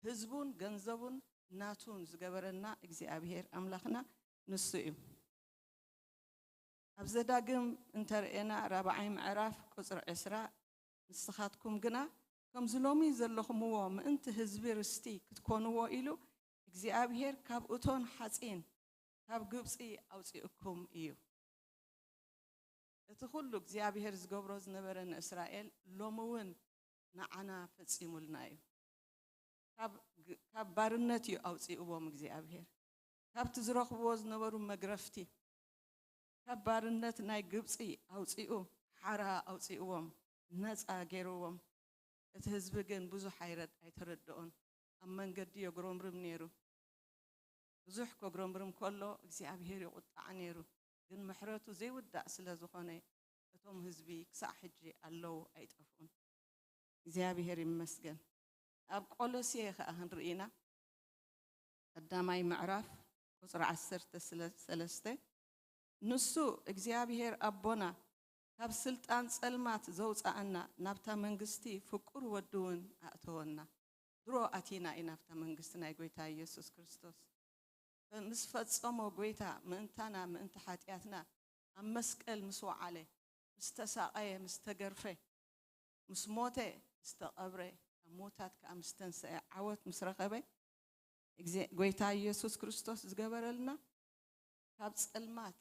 ህዝቡን ገንዘቡን ናቱን ዝገበረና እግዚኣብሔር ኣምላኽና ንሱ እዩ። ኣብ ዘዳግም እንተርእየና ራብዓይ ምዕራፍ ቁጽሪ ዕስራ ንስኻትኩም ግና ከምዚ ሎሚ ዘለኹምዎ ምእንቲ ህዝቢ ርስቲ ክትኮንዎ ኢሉ እግዚኣብሔር ካብ እቶን ሓጺን ካብ ግብጺ ኣውጺኡኩም እዩ። እቲ ኩሉ እግዚኣብሔር ዝገብሮ ዝነበረ ንእስራኤል ሎሚ እውን ንዓና ፈጺሙልና እዩ። ካብ ግ- ካብ ባርነት እዩ ኣውጺእዎም እግዚኣብሔር። ካብቲ ዝረኽብዎ ዝነበሩ መግረፍቲ፣ ካብ ባርነት ናይ ግብጺ ኣውጺኡ ሓራ ኣውጺእዎም፣ ነጻ ገይርዎም። እቲ ህዝቢ ግን ብዙሕ ኣይረድ ኣይተረድኦን። ኣብ መንገዲ የጉረምርም ነይሩ። ብዙሕ ከጉረምርም ከሎ እግዚኣብሔር ይቑጣዕ ነይሩ። ግን ምሕረቱ ዘይውዳእ ስለ ዝኾነ እቶም ህዝቢ ክሳዕ ሕጂ ኣለዉ ኣይጠፍኡን። እግዚኣብሔር ይመስገን። ኣብ ቆሎሴ ከኣ ክንርኢ ኢና። ቀዳማይ ምዕራፍ ቁጽሪ ዓሰርተ ሰለስተ ንሱ እግዚኣብሔር ኣቦና ካብ ስልጣን ጸልማት ዘውጻኣና ናብታ መንግስቲ ፍቁር ወዱ እውን ኣእተወና። ድሮ ኣቲና ኢና ኣብታ መንግስቲ ናይ ጎይታ ኢየሱስ ክርስቶስ። ምስ ፈጸሞ ጎይታ ምእንታና ምእንቲ ሓጢኣትና ኣብ መስቀል ምስ ወዓለ፣ ምስ ተሳቐየ፣ ምስ ተገርፈ፣ ምስ ሞተ፣ ምስ ተቐብረ፣ ካብ ሞታት ከኣ ምስ ተንስአ፣ ዓወት ምስ ረኸበ፣ እግዜ- ጎይታ ኢየሱስ ክርስቶስ ዝገበረልና ካብ ጸልማት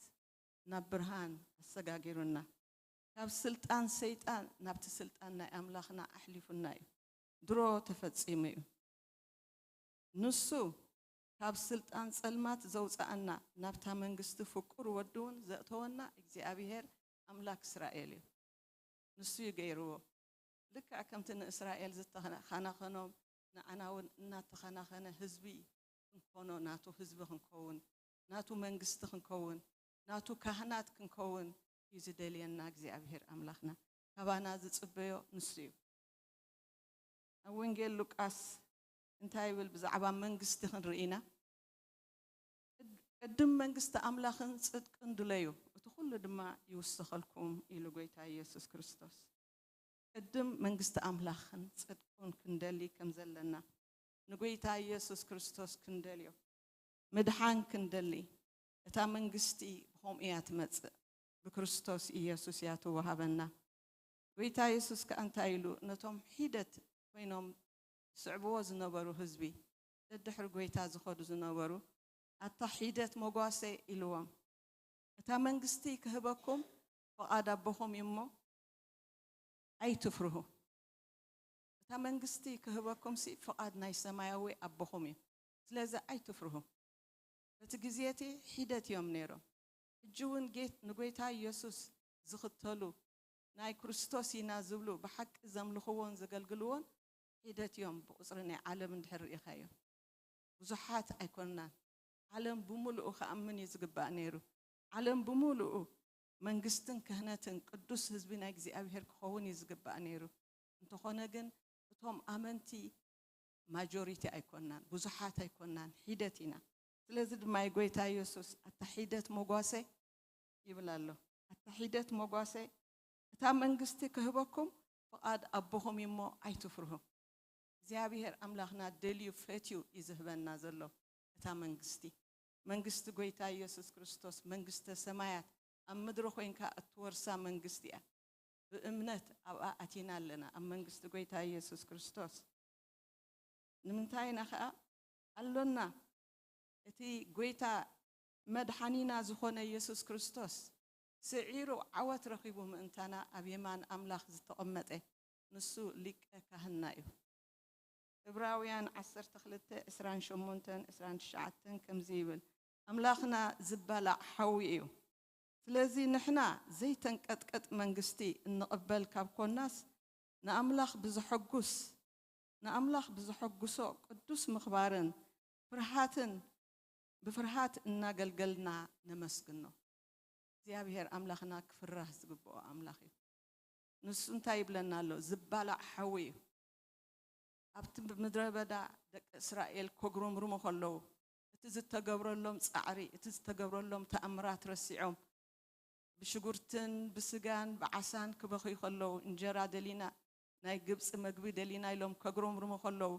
ናብ ብርሃን ኣሰጋጊሩና፣ ካብ ስልጣን ሰይጣን ናብቲ ስልጣን ናይ ኣምላኽና ኣሕሊፉና እዩ። ድሮ ተፈጺሙ እዩ። ንሱ ካብ ስልጣን ጸልማት ዘውጻኣና ናብታ መንግስቲ ፍቁር ወዱ እውን ዘእተወና እግዚኣብሔር ኣምላክ እስራኤል እዩ። ንሱ እዩ ገይርዎ። ልክዕ ከምቲ ንእስራኤል ዝተኸናኸኖም ንዓና እውን እናተኸናኸነ ህዝቢ ክንኮኖ ናቱ ህዝቢ ክንከውን ናቱ መንግስቲ ክንከውን ናቱ ካህናት ክንከውን እዩ ዝደልየና እግዚኣብሔር ኣምላኽና። ካባና ዝጽበዮ ንሱ እዩ። ኣብ ወንጌል ሉቃስ እንታይ ይብል ብዛዕባ መንግስቲ ክንርኢ ኢና? ቅድም መንግስቲ ኣምላኽን ጽድቅን ድለዩ፣ እቲ ኩሉ ድማ ይውሰኸልኩም ኢሉ ጎይታ ኢየሱስ ክርስቶስ። ቅድም መንግስቲ ኣምላኽን ጽድቁን ክንደሊ ከም ዘለና ንጎይታ ኢየሱስ ክርስቶስ ክንደልዮ ምድሓን ክንደሊ እታ መንግስቲ ብኸምኡ እያ ትመጽእ። ብክርስቶስ ኢየሱስ እያ ትወሃበና። ጎይታ የሱስ ከኣ እንታይ ኢሉ ነቶም ሒደት ኮይኖም ዝስዕብዎ ዝነበሩ ህዝቢ፣ ደድሕሪ ጎይታ ዝኸዱ ዝነበሩ፣ ኣታ ሒደት መጓሰ ኢልዎም፣ እታ መንግስቲ ክህበኩም ፍቓድ ኣቦኹም እዩ እሞ ኣይትፍርሁ። እታ መንግስቲ ክህበኩም ሲ ፍቓድ ናይ ሰማያዊ ኣቦኹም እዩ። ስለዚ ኣይትፍርሁ። በቲ ግዜ እቲ ሒደት እዮም ነይሮም። ሕጂ እውን ጌት-፣ ንጎይታ ኢየሱስ ዝኽተሉ ናይ ክርስቶስ ኢና ዝብሉ ብሓቂ ዘምልኽዎን ዘገልግልዎን ሒደት እዮም ብቁጽሪ ናይ ዓለም እንድሕር ርኢኻዮም። ብዙሓት ኣይኮንናን። ዓለም ብምሉኡ ክኣምን እዩ ዝግባእ ነይሩ። ዓለም ብምሉኡ መንግስትን ክህነትን ቅዱስ ህዝቢ ናይ እግዚኣብሔር ክኸውን እዩ ዝግባእ ነይሩ። እንተኾነ ግን እቶም ኣመንቲ ማጆሪቲ ኣይኮንናን፣ ብዙሓት ኣይኮንናን፣ ሒደት ኢና። ስለዚ ድማ እዩ ጎይታ ኢየሱስ ኣታ ሒደት መጓሰ ይብል ኣሎ። ኣታ ሒደት መጓሰ፣ እታ መንግስቲ ክህበኩም ፍቓድ ኣቦኹም እዩ እሞ ኣይትፍርሁ። እግዚኣብሔር ኣምላኽና ደልዩ ፈትዩ እዩ ዝህበና ዘሎ እታ መንግስቲ። መንግስቲ ጎይታ ኢየሱስ ክርስቶስ መንግስተ ሰማያት ኣብ ምድሪ ኮይንካ እትወርሳ መንግስቲ እያ። ብእምነት ኣብኣ ኣቲና ኣለና ኣብ መንግስቲ ጎይታ ኢየሱስ ክርስቶስ። ንምንታይ ኢና ኸኣ ኣሎና? እቲ ጎይታ መድሓኒና ዝኾነ ኢየሱስ ክርስቶስ ስዒሩ ዓወት ረኺቡ ምእንታና ኣብ የማን ኣምላኽ ዝተቐመጠ ንሱ ሊቀ ካህንና እዩ። ዕብራውያን ዓሰርተ ክልተ ዕስራን ሸሞንተን ዕስራን ትሽዓተን ከምዚ ይብል፣ ኣምላኽና ዝባላዕ ሓዊ እዩ። ስለዚ ንሕና ዘይተንቀጥቀጥ መንግስቲ እንቕበል ካብ ኮናስ ንኣምላኽ ብዘሐጉስ ንኣምላኽ ብዘሐጉሶ ቅዱስ ምኽባርን ፍርሃትን ብፍርሃት እናገልገልና ነመስግኖ። እግዚኣብሔር ኣምላኽና ክፍራህ ዝግብኦ ኣምላኽ እዩ። ንሱ እንታይ ይብለና ኣሎ? ዝባላዕ ሓዊ እዩ። ኣብቲ ምድረ በዳ ደቂ እስራኤል ከጉረምርሙ ከለዉ እቲ ዝተገብረሎም ጻዕሪ፣ እቲ ዝተገብረሎም ተኣምራት ረሲዖም ብሽጉርትን ብስጋን ብዓሳን ክበኽዩ ከለዉ እንጀራ ደሊና ናይ ግብፂ መግቢ ደሊና ኢሎም ከጉረምርሙ ከለዉ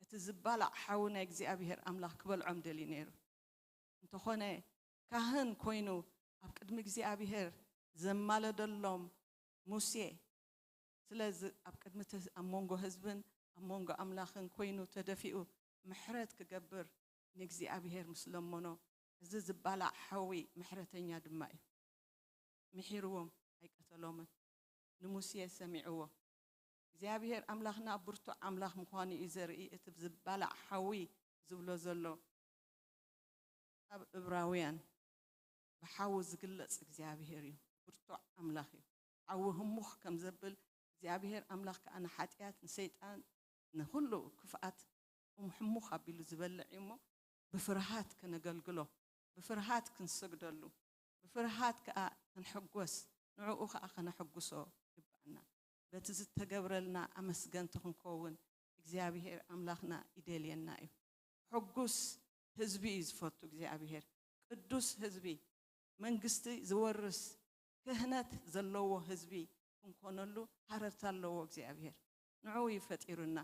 እቲ ዝባላዕ ሓዊ ናይ እግዚኣብሔር ኣምላኽ ክበልዖም ደልዩ ነይሩ። እንተኾነ ካህን ኮይኑ ኣብ ቅድሚ እግዚኣብሔር ዘማለደሎም ሙሴ ስለዚ ኣብ ቅድሚ እቲ ኣብ መንጎ ህዝብን ኣብ መንጎ ኣምላኽን ኮይኑ ተደፊኡ ምሕረት ክገብር ንእግዚኣብሔር ምስ ለመኖ እዚ ዝባላዕ ሓዊ ምሕረተኛ ድማ እዩ። ምሒርዎም ኣይቀተሎምን። ንሙሴ ሰሚዕዎ። እግዚኣብሔር ኣምላኽና ብርቱዕ ኣምላኽ ምዃኑ እዩ ዘርኢ እቲ ዝባላዕ ሓዊ ዝብሎ ዘሎ። ኣብ እብራውያን ብሓዊ ዝግለጽ እግዚኣብሔር እዩ። ብርቱዕ ኣምላኽ እዩ። ሓዊ ህሙኽ ከም ዘብል እግዚኣብሔር ኣምላኽ ከኣ ንሓጢኣት ንሰይጣን ንኹሉ ክፍኣት ሕሙኽ ኣቢሉ ዝበልዕ እዩ እሞ ብፍርሃት ከነገልግሎ ብፍርሃት ክንሰግደሉ ብፍርሃት ከኣ ክንሕጎስ ንዕኡ ከኣ ከነሐጉሶ ይግብኣና። በቲ ዝተገብረልና ኣመስገንቲ ክንከውን እግዚኣብሔር ኣምላኽና ይደልየና እዩ። ሕጉስ ህዝቢ እዩ ዝፈቱ እግዚኣብሔር። ቅዱስ ህዝቢ፣ መንግስቲ ዝወርስ ክህነት ዘለዎ ህዝቢ ክንኮነሉ ሃረርታ ኣለዎ እግዚኣብሔር። ንዕኡ እዩ ፈጢሩና።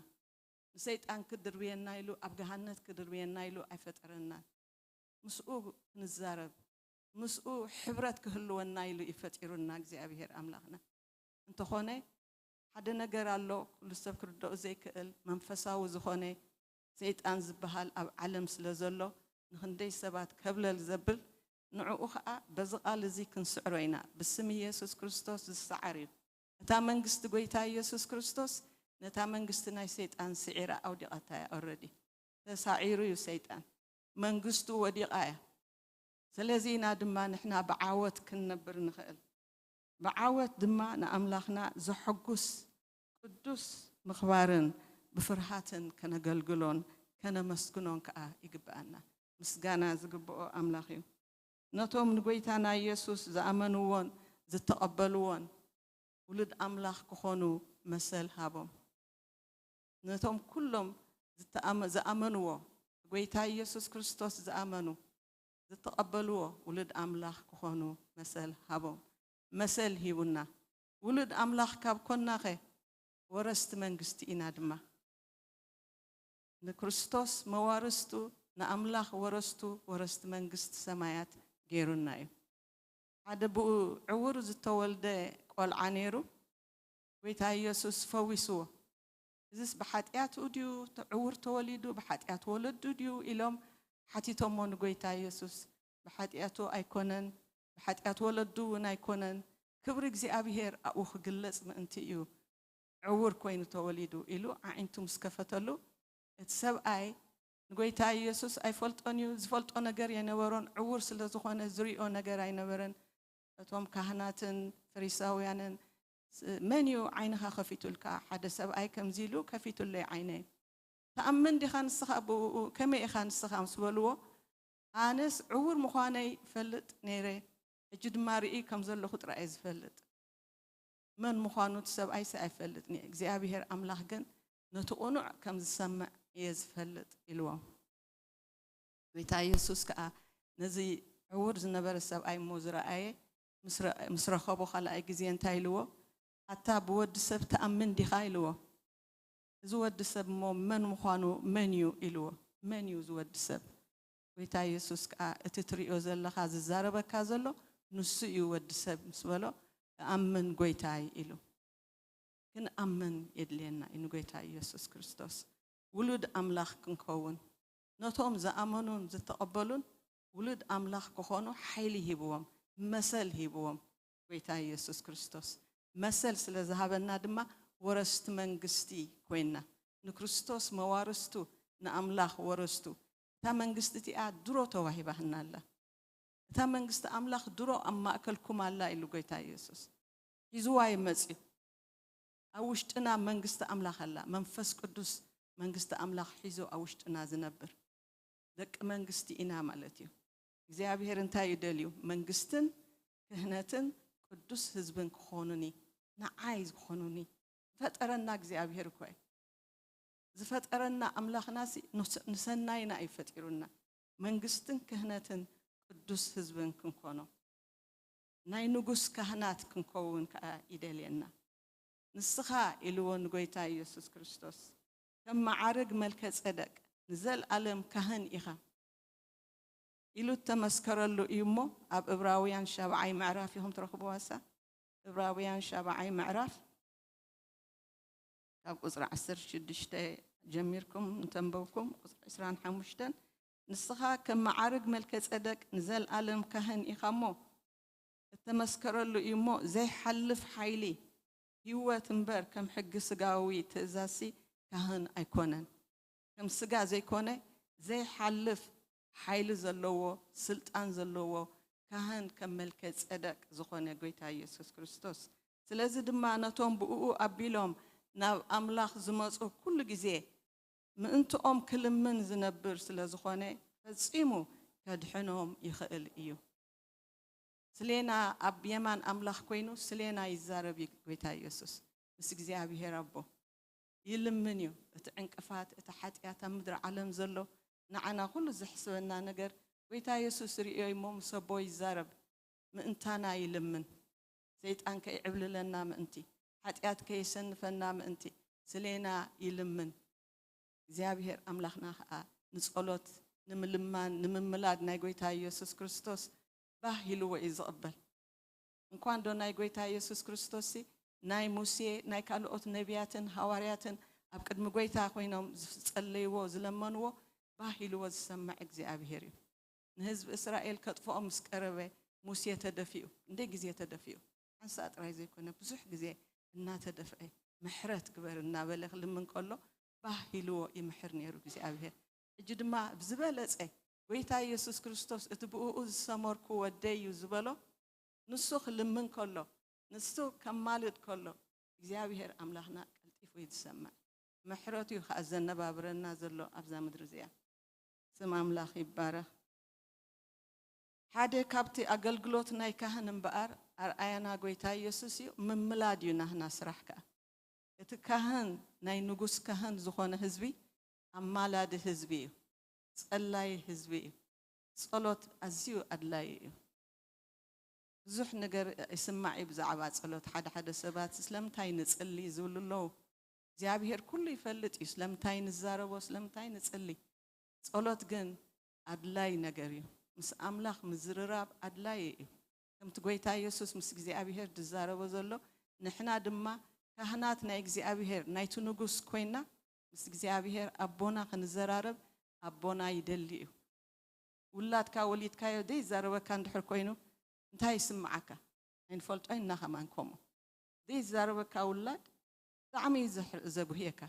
ንሰይጣን ክድርብየና ኢሉ ኣብ ገሃነት ክድርብየና ኢሉ ኣይፈጠረናን። ምስኡ ክንዛረብ ምስኡ ሕብረት ክህልወና ኢሉ እዩ ፈጢሩና እግዚኣብሔር ኣምላኽና። እንተኾነ ሓደ ነገር ኣሎ ኩሉ ሰብ ክርድኦ ዘይክእል መንፈሳዊ ዝኾነ ሰይጣን ዝበሃል ኣብ ዓለም ስለ ዘሎ ንኽንደይ ሰባት ከብለል ዘብል ንዕኡ ኸዓ በዚ ቃል እዚ ክንስዕሮ ኢና። ብስም ኢየሱስ ክርስቶስ ዝሰዓር እዩ። እታ መንግስቲ ጎይታ ኢየሱስ ክርስቶስ ነታ መንግስቲ ናይ ሰይጣን ስዒራ ኣውዲቓታ እያ። ኦረዲ ተሳዒሩ እዩ ሰይጣን። መንግስቱ ወዲቓ እያ። ስለዚ ኢና ድማ ንሕና ብዓወት ክንነብር ንኽእል። ብዓወት ድማ ንኣምላኽና ዘሐጉስ ቅዱስ ምኽባርን ብፍርሃትን ከነገልግሎን ከነመስግኖን ከኣ ይግብኣና። ምስጋና ዝግብኦ ኣምላኽ እዩ። ነቶም ንጎይታና ኢየሱስ ዝኣመንዎን ዝተቐበልዎን ውሉድ ኣምላኽ ክኾኑ መሰል ሃቦም። ነቶም ኩሎም ዝተኣመ-፣ ዝኣመንዎ ጎይታ ኢየሱስ ክርስቶስ ዝኣመኑ ዝተቐበልዎ ውሉድ ኣምላኽ ክኾኑ መሰል ሃቦም። መሰል ሂቡና። ውሉድ ኣምላኽ ካብ ኮናኸ ወረስቲ መንግስቲ ኢና ድማ። ንክርስቶስ መዋርስቱ ንኣምላኽ ወረስቱ ወረስቲ መንግስቲ ሰማያት ገይሩና እዩ። ሓደ ብኡ ዕውር ዝተወልደ ቆልዓ ነይሩ። ጎይታ ኢየሱስ ፈዊስዎ። እዝስ ብሓጢኣቱ ድዩ ዕውር ተወሊዱ፣ ብሓጢኣት ወለዱ ድዩ ኢሎም ሓቲቶሞ ንጎይታ ኢየሱስ። ብሓጢኣቱ ኣይኮነን፣ ብሓጢኣት ወለዱ እውን ኣይኮነን፣ ክብሪ እግዚኣብሔር ኣብኡ ክግለጽ ምእንቲ እዩ ዕውር ኮይኑ ተወሊዱ ኢሉ ኣዒንቱ ምስ ከፈተሉ፣ እቲ ሰብኣይ ንጎይታ ኢየሱስ ኣይፈልጦን እዩ። ዝፈልጦ ነገር የነበሮን፣ ዕውር ስለ ዝኾነ ዝሪኦ ነገር ኣይነበረን። እቶም ካህናትን ፈሪሳውያንን፣ "መን እዩ ዓይንኻ ከፊቱልካ? ሓደ ሰብኣይ ከምዚ ኢሉ ከፊቱለይ ዓይነይ። ትኣምን ዲኻ ንስኻ ብእኡ? ከመይ ኢኻ ንስኻ?" ምስ በልዎ፣ "ኣነስ ዕውር ምዃነይ እፈልጥ ነይረ፣ ሕጂ ድማ ርኢ ከም ዘለኹ ጥራይ እየ ዝፈልጥ። መን ምዃኑ እቲ ሰብኣይሲ ኣይፈልጥን እየ፣ እግዚኣብሔር ኣምላኽ ግን ነቲ ቅኑዕ ከም ዝሰምዕ እየ ዝፈልጥ" ኢልዎም። ጎይታ ኢየሱስ ከኣ ነዚ ዕውር ዝነበረ ሰብኣይ እሞ ዝረኣየ ምስ ረ-፣ ምስ ረኸቦ ካልኣይ ግዜ እንታይ ኢልዎ? "ኣታ ብወዲ ሰብ ትኣምን ዲኻ?" ኢልዎ። "እዚ ወዲ ሰብ እሞ መን ምዃኑ መን እዩ?" ኢልዎ። "መን እዩ እዚ ወዲ ሰብ?" ጎይታ ኢየሱስ ከኣ፣ "እቲ ትርእዮ ዘለኻ ዝዛረበካ ዘሎ ንሱ እዩ ወዲ ሰብ" ምስ በሎ፣ "እኣምን ጎይታይ" ኢሉ። ክንኣምን የድልየና እዩ ንጎይታ ኢየሱስ ክርስቶስ። ውሉድ ኣምላኽ ክንከውን፣ ነቶም ዝኣመኑን ዝተቐበሉን ውሉድ ኣምላኽ ክኾኑ ሓይሊ ሂብዎም፣ መሰል ሂብዎም ጎይታ ኢየሱስ ክርስቶስ። መሰል ስለ ዝሃበና ድማ ወረስቲ መንግስቲ ኮይንና። ንክርስቶስ መዋርስቱ፣ ንኣምላኽ ወረስቱ። እታ መንግስቲ እቲኣ ድሮ ተዋሂባህና ኣላ። እታ መንግስቲ ኣምላኽ ድሮ ኣብ ማእከልኩም ኣላ ኢሉ ጎይታ ኢየሱስ። ሒዝዋ እዩ መጺኡ። ኣብ ውሽጥና መንግስቲ ኣምላኽ ኣላ። መንፈስ ቅዱስ መንግስቲ ኣምላኽ ሒዙ ኣብ ውሽጥና ዝነብር። ደቂ መንግስቲ ኢና ማለት እዩ። እግዚኣብሔር እንታይ እዩ ደልዩ? መንግስትን ክህነትን ቅዱስ ህዝብን ክኾኑኒ፣ ንዓይ ዝኾኑኒ። ዝፈጠረና እግዚኣብሔር እኮ እዩ። ዝፈጠረና ኣምላኽናሲ ንስ-፣ ንሰናይና እዩ ፈጢሩና። መንግስትን ክህነትን ቅዱስ ህዝብን ክንኮኖ፣ ናይ ንጉስ ካህናት ክንከውን ከኣ ይደልየና። "ንስኻ" ኢልዎ ንጎይታ ኢየሱስ ክርስቶስ፣ "ከም መዓርግ መልከ ጼደቅ ንዘልኣለም ካህን ኢኻ" ኢሉ እተመስከረሉ እዩ እሞ፣ ኣብ ዕብራውያን ሻብዓይ ምዕራፍ ኢኹም ትረኽብዋሳ። ዕብራውያን ሻብዓይ ምዕራፍ ካብ ቁጽሪ ዓሰርተ ሽዱሽተ ጀሚርኩም እንተንበብኩም፣ ቁጽሪ ዕስራን ሓሙሽተን፣ "ንስኻ ከም መዓርግ መልከ ጼደቅ ንዘልኣለም ካህን ኢኻ እሞ፣ እተመስከረሉ እዩ እሞ፣ ዘይሓልፍ ሓይሊ ህይወት እምበር፣ ከም ሕጊ ስጋዊ ትእዛዝሲ ካህን ኣይኮነን። ከም ስጋ ዘይኮነ፣ ዘይሓልፍ ሓይሊ ዘለዎ፣ ስልጣን ዘለዎ ካህን ከም መልከ ጼደቅ ዝኾነ ጎይታ ኢየሱስ ክርስቶስ። ስለዚ ድማ ነቶም ብእኡ ኣቢሎም ናብ ኣምላኽ ዝመጹ ኩሉ ግዜ ምእንትኦም ክልምን ዝነብር ስለ ዝኾነ፣ ፈጺሙ ከድሕኖም ይኽእል እዩ። ስሌና ኣብ የማን ኣምላኽ ኮይኑ ስሌና ይዛረብ እዩ ጎይታ ኢየሱስ። ምስ እግዚኣብሔር ኣቦ ይልምን እዩ። እቲ ዕንቅፋት፣ እቲ ሓጢኣት ኣብ ምድሪ ዓለም ዘሎ፣ ንዓና ኩሉ ዘሕስበና ነገር፣ ጎይታ ኢየሱስ ርእዮ እሞ ምስ ኣቦ ይዛረብ። ምእንታና ይልምን። ሰይጣን ከይዕብልለና ምእንቲ፣ ሓጢኣት ከየሰንፈና ምእንቲ፣ ስሌና ይልምን። እግዚኣብሔር ኣምላኽና ኸኣ ንጸሎት፣ ንምልማን፣ ንምምላድ ናይ ጎይታ ኢየሱስ ክርስቶስ ባህ ኢልዎ እዩ ዝቕበል። እንኳን ዶ ናይ ጎይታ ኢየሱስ ክርስቶስሲ፣ ናይ ሙሴ፣ ናይ ካልኦት ነቢያትን ሃዋርያትን ኣብ ቅድሚ ጎይታ ኮይኖም ዝጸለይዎ፣ ዝለመንዎ፣ ባህ ኢልዎ ዝሰምዕ እግዚኣብሔር እዩ። ንህዝቢ እስራኤል ከጥፍኦም ምስ ቀረበ፣ ሙሴ ተደፊኡ። ክንደይ ግዜ ተደፊኡ? ሓንሳእ ጥራይ ዘይኮነ፣ ብዙሕ ግዜ እናተደፍአ፣ "ምሕረት ግበር" እናበለ ክልምን ከሎ፣ ባህ ኢልዎ ይምሕር ነይሩ እግዚኣብሔር። ሕጂ ድማ ብዝበለጸ፣ ጎይታ ኢየሱስ ክርስቶስ፣ "እቲ ብእኡ ዝሰመርኩ ወደይ እዩ" ዝበሎ፣ ንሱ ክልምን ከሎ፣ ንሱ ከማልድ ከሎ፣ እግዚኣብሔር ኣምላኽና ቀልጢፉ እዩ ዝሰምዕ። ምሕረቱ እዩ ኸኣ ዘነባብረና ዘሎ ኣብዛ ምድሪ እዚኣ። ስም ኣምላኽ ይባረኽ። ሓደ ካብቲ ኣገልግሎት ናይ ካህን እምበኣር፣ ኣርኣያና ጎይታ ኢየሱስ እዩ፣ ምምላድ እዩ ናህና ስራሕ ከኣ። እቲ ካህን፣ ናይ ንጉስ ካህን ዝኾነ ህዝቢ፣ ኣማላዲ ህዝቢ እዩ። ጸላይ ህዝቢ እዩ። ጸሎት ኣዝዩ ኣድላዪ እዩ። ብዙሕ ነገር ይስማዕ እዩ ብዛዕባ ጸሎት። ሓደ ሓደ ሰባት፣ "ስለምንታይ ንጽሊ?" ዝብሉ ኣለዉ። እግዚኣብሔር ኩሉ ይፈልጥ እዩ። ስለምንታይ ንዛረቦ? ስለምንታይ ንጽሊ? ጸሎት ግን ኣድላይ ነገር እዩ። ምስ ኣምላኽ ምዝርራብ ኣድላይ እዩ። ከምቲ ጎይታ ኢየሱስ ምስ እግዚኣብሔር ዝዛረቦ ዘሎ፣ ንሕና ድማ ካህናት ናይ እግዚኣብሔር ናይቲ ንጉስ ኮይና ምስ እግዚኣብሔር ኣቦና ክንዘራረብ ኣቦና ይደሊ እዩ። ውላድካ ወሊድካዮ ዘይዛረበካ እንድሕር ኮይኑ እንታይ ይስምዓካ? ኣይንፈልጦ ኢና ከማን ከምኡ ዘይዛረበካ ውላድ ብጣዕሚ እዩ ዘሕ- ዘጉህየካ።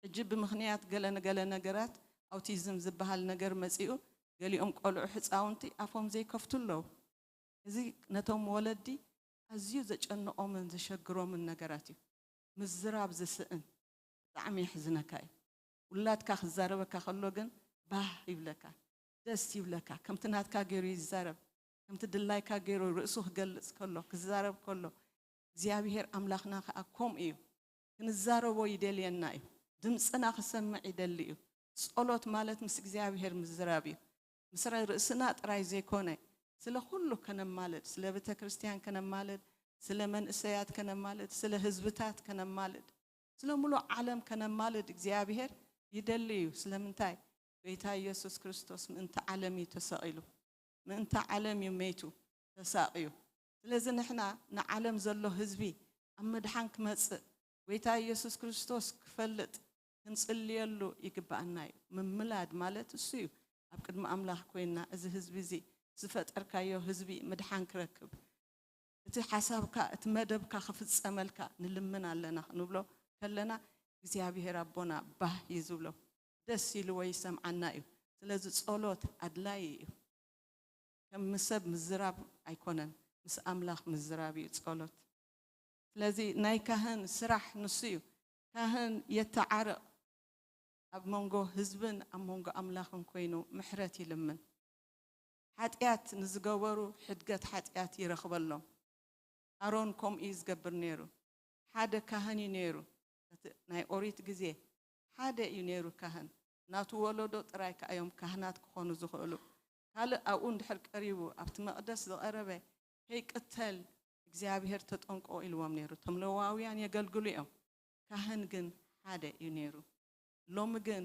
ሕጂ ብምኽንያት ገለ ገለ ነገራት ኣውቲዝም ዝበሃል ነገር መጺኡ ገሊኦም ቆልዑ ሕፃውንቲ ኣፎም ዘይከፍቱ ኣለዉ። እዚ ነቶም ወለዲ ኣዝዩ ዘጨንቖምን ዘሸግሮምን ነገራት እዩ። ምዝራብ ዝስእን ብጣዕሚ የሕዝነካ እዩ። ውላድካ ክዛረበካ ከሎ ግን ባህ ይብለካ፣ ደስ ይብለካ። ከምቲ ናትካ ገይሩ ይዛረብ፣ ከምቲ ድላይካ ገይሩ ርእሱ ክገልጽ ከሎ ክዛረብ ከሎ እግዚኣብሔር ኣምላኽና ከዓ ከምኡ እዩ። ክንዛረቦ ይደልየና እዩ። ድምፅና ክሰምዕ ይደሊ እዩ። ጸሎት ማለት ምስ እግዚኣብሔር ምዝራብ እዩ። ምስ ርእስና ጥራይ ዘይኮነ ስለ ኩሉ ከነማልድ፣ ስለ ቤተ ክርስቲያን ከነማልድ፣ ስለ መንእሰያት ከነማልድ፣ ስለ ህዝብታት ከነማልድ፣ ስለ ሙሉእ ዓለም ከነማልድ እግዚኣብሔር ይደሊ እዩ። ስለምንታይ? ጎይታ ኢየሱስ ክርስቶስ ምእንቲ ዓለም እዩ ተሰቒሉ፣ ምእንቲ ዓለም እዩ መይቱ ተሳቕዩ። ስለዚ ንሕና ንዓለም ዘሎ ህዝቢ ኣብ ምድሓን ክመጽእ ጎይታ ኢየሱስ ክርስቶስ ክፈልጥ ክንጽልየሉ ይግባኣና እዩ። ምምላድ ማለት እሱ እዩ። ኣብ ቅድሚ ኣምላኽ ኮይና እዚ ህዝቢ እዚ ዝፈጠርካዮ ህዝቢ ምድሓን ክረክብ እቲ ሓሳብካ እቲ መደብካ ክፍጸመልካ ንልምን ኣለና ክንብሎ ከለና እግዚኣብሔር ኣቦና ባህ እዩ ዝብሎ፣ ደስ ኢልዎ ይሰምዓና እዩ። ስለዚ ጸሎት ኣድላይ እዩ። ከም ምስ ሰብ ምዝራብ ኣይኮነን፣ ምስ ኣምላኽ ምዝራብ እዩ ጸሎት። ስለዚ ናይ ካህን ስራሕ ንሱ እዩ። ካህን የተዓርቕ፣ ኣብ መንጎ ህዝብን ኣብ መንጎ ኣምላኽን ኮይኑ ምሕረት ይልምን። ሓጢኣት ንዝገበሩ ሕድገት ሓጢኣት ይረኽበሎም። ኣሮን ከምኡ እዩ ዝገብር ነይሩ። ሓደ ካህን እዩ ነይሩ። እቲ ናይ ኦሪት ግዜ ሓደ እዩ ነይሩ ካህን። ናቱ ወለዶ ጥራይ ከኣ እዮም ካህናት ክኾኑ ዝኽእሉ። ካልእ ኣብኡ እንድሕር ቀሪቡ ኣብቲ መቕደስ ዝቐረበ ከይቅተል እግዚኣብሔር ተጠንቀቑ ኢልዎም ነይሩ። እቶም ለዋውያን የገልግሉ እዮም። ካህን ግን ሓደ እዩ ነይሩ። ሎሚ ግን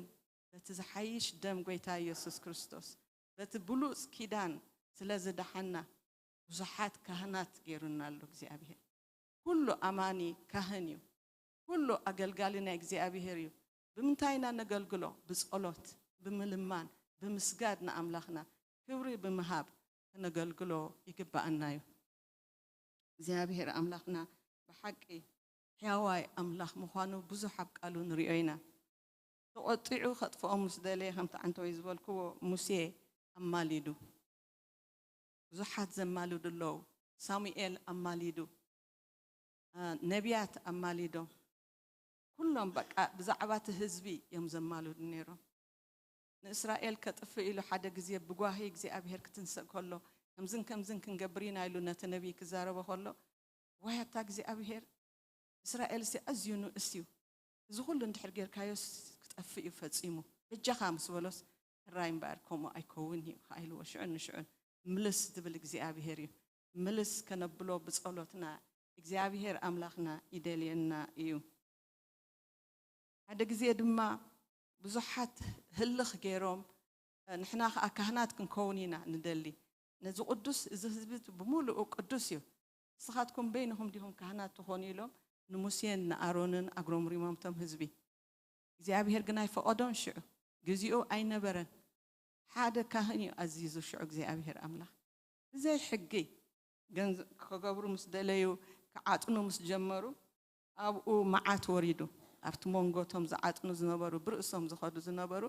በቲ ዝሓይሽ ደም ጎይታ ኢየሱስ ክርስቶስ በቲ ብሉጽ ኪዳን ስለ ዝደሓና ብዙሓት ካህናት ገይሩና ኣሎ እግዚኣብሔር። ኩሉ ኣማኒ ካህን እዩ። ኩሉ ኣገልጋሊ ናይ እግዚኣብሔር እዩ። ብምንታይ ኢና ነገልግሎ? ብጸሎት፣ ብምልማን፣ ብምስጋድ ንኣምላኽና ክብሪ ብምሃብ ክነገልግሎ ይግባኣና እዩ። እግዚኣብሔር ኣምላኽና ብሓቂ ሕያዋይ ኣምላኽ ምዃኑ ብዙሕ ኣብ ቃሉ ንሪኦ ኢና። ተቖጢዑ ከጥፍኦም ምስ ደለየ ከምቲ ዓንተወይ ዝበልክዎ ሙሴ ኣማሊዱ። ብዙሓት ዘማልዱ ኣለዉ። ሳሙኤል ኣማሊዱ፣ ነቢያት ኣማሊዶም። ኩሎም በቃ ብዛዕባ እቲ ህዝቢ እዮም ዘማልዱ ነይሮም። ንእስራኤል ከጥፍእ ኢሉ ሓደ ግዜ ብጓሂ እግዚኣብሔር ክትንሰእ ከሎ ከምዝን ከምዝን ክንገብር ኢና ኢሉ ነቲ ነቢይ ክዛረቦ ከሎ ዋይ ኣታ እግዚኣብሔር እስራኤልሲ ኣዝዩ ንእስ እዩ፣ እዚ ኩሉ እንድሕር ጌርካዮስ ክጠፍእ እዩ ፈጺሙ፣ በጃኻ ምስ በሎስ ሕራይ እምበኣር ከምኡ ኣይከውን እዩ ከኣ ኢልዎ ሽዑን ንሽዑን ምልስ ዝብል እግዚኣብሔር እዩ። ምልስ ከነብሎ ብጸሎትና እግዚኣብሔር ኣምላኽና ይደልየና እዩ። ሓደ ግዜ ድማ ብዙሓት ህልኽ ገይሮም ንሕና ኸኣ ካህናት ክንከውን ኢና ንደሊ፣ ነዚ ቅዱስ እዚ ህዝቢ ብምሉኡ ቅዱስ እዩ፣ ንስኻትኩም በይንኹም ዲኹም ካህናት ትኾኑ ኢሎም ንሙሴን ንኣሮንን ኣግሮምሪሞም እቶም ህዝቢ። እግዚኣብሔር ግን ኣይፈቐዶን። ሽዑ ግዚኡ ኣይነበረን። ሓደ ካህን እዩ ኣዚዙ ሽዑ እግዚኣብሔር ኣምላኽ ብዘይ ሕጊ ገንዘ- ክገብሩ ምስ ደለዩ ክዓጥኑ ምስ ጀመሩ ኣብኡ መዓት ወሪዱ። ኣብቲ መንጎ እቶም ዝዓጥኑ ዝነበሩ ብርእሶም ዝኸዱ ዝነበሩ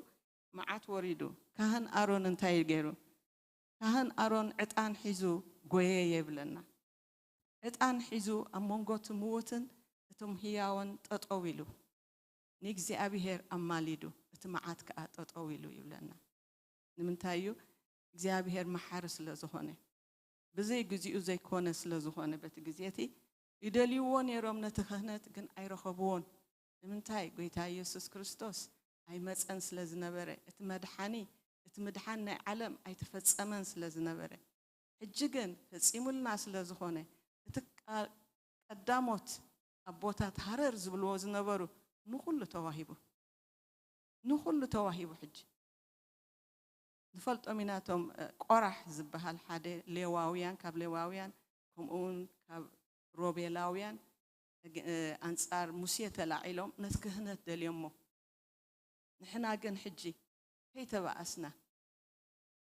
መዓት ወሪዱ። ካህን ኣሮን እንታይ ገይሩ? ካህን ኣሮን ዕጣን ሒዙ ጎየ የብለና። ዕጣን ሒዙ ኣብ መንጎ እቲ ምዉትን እቶም ህያውን ጠጠው ኢሉ ንእግዚኣብሔር ኣማሊዱ፣ እቲ መዓት ከኣ ጠጠው ኢሉ ይብለና። ንምንታይ እዩ? እግዚኣብሔር መሓሪ ስለ ዝኾነ፣ ብዘይ ግዚኡ ዘይኮነ ስለ ዝኾነ፣ በቲ ግዜ እቲ ይደልይዎ ነይሮም ነቲ ክህነት፣ ግን ኣይረኸብዎን። ንምንታይ? ጎይታ ኢየሱስ ክርስቶስ ኣይመጸን ስለ ዝነበረ፣ እቲ መድሓኒ፣ እቲ ምድሓን ናይ ዓለም ኣይተፈጸመን ስለ ዝነበረ። ሕጂ ግን ፈጺሙልና ስለ ዝኾነ፣ እቲ ቃ- ቀዳሞት ኣቦታት ሃረር ዝብልዎ ዝነበሩ ንኹሉ ተዋሂቡ። ንኹሉ ተዋሂቡ። ሕጂ ንፈልጦም ኢና። እቶም እ፣ ቆራሕ ዝበሃል ሓደ ሌዋውያን፣ ካብ ሌዋውያን፣ ከምኡ እውን ካብ ሮቤላውያን ኣንጻር ሙሴ ተላዒሎም ነቲ ክህነት ደልዮሞ። ንሕና ግን ሕጂ ከይተባኣስና፣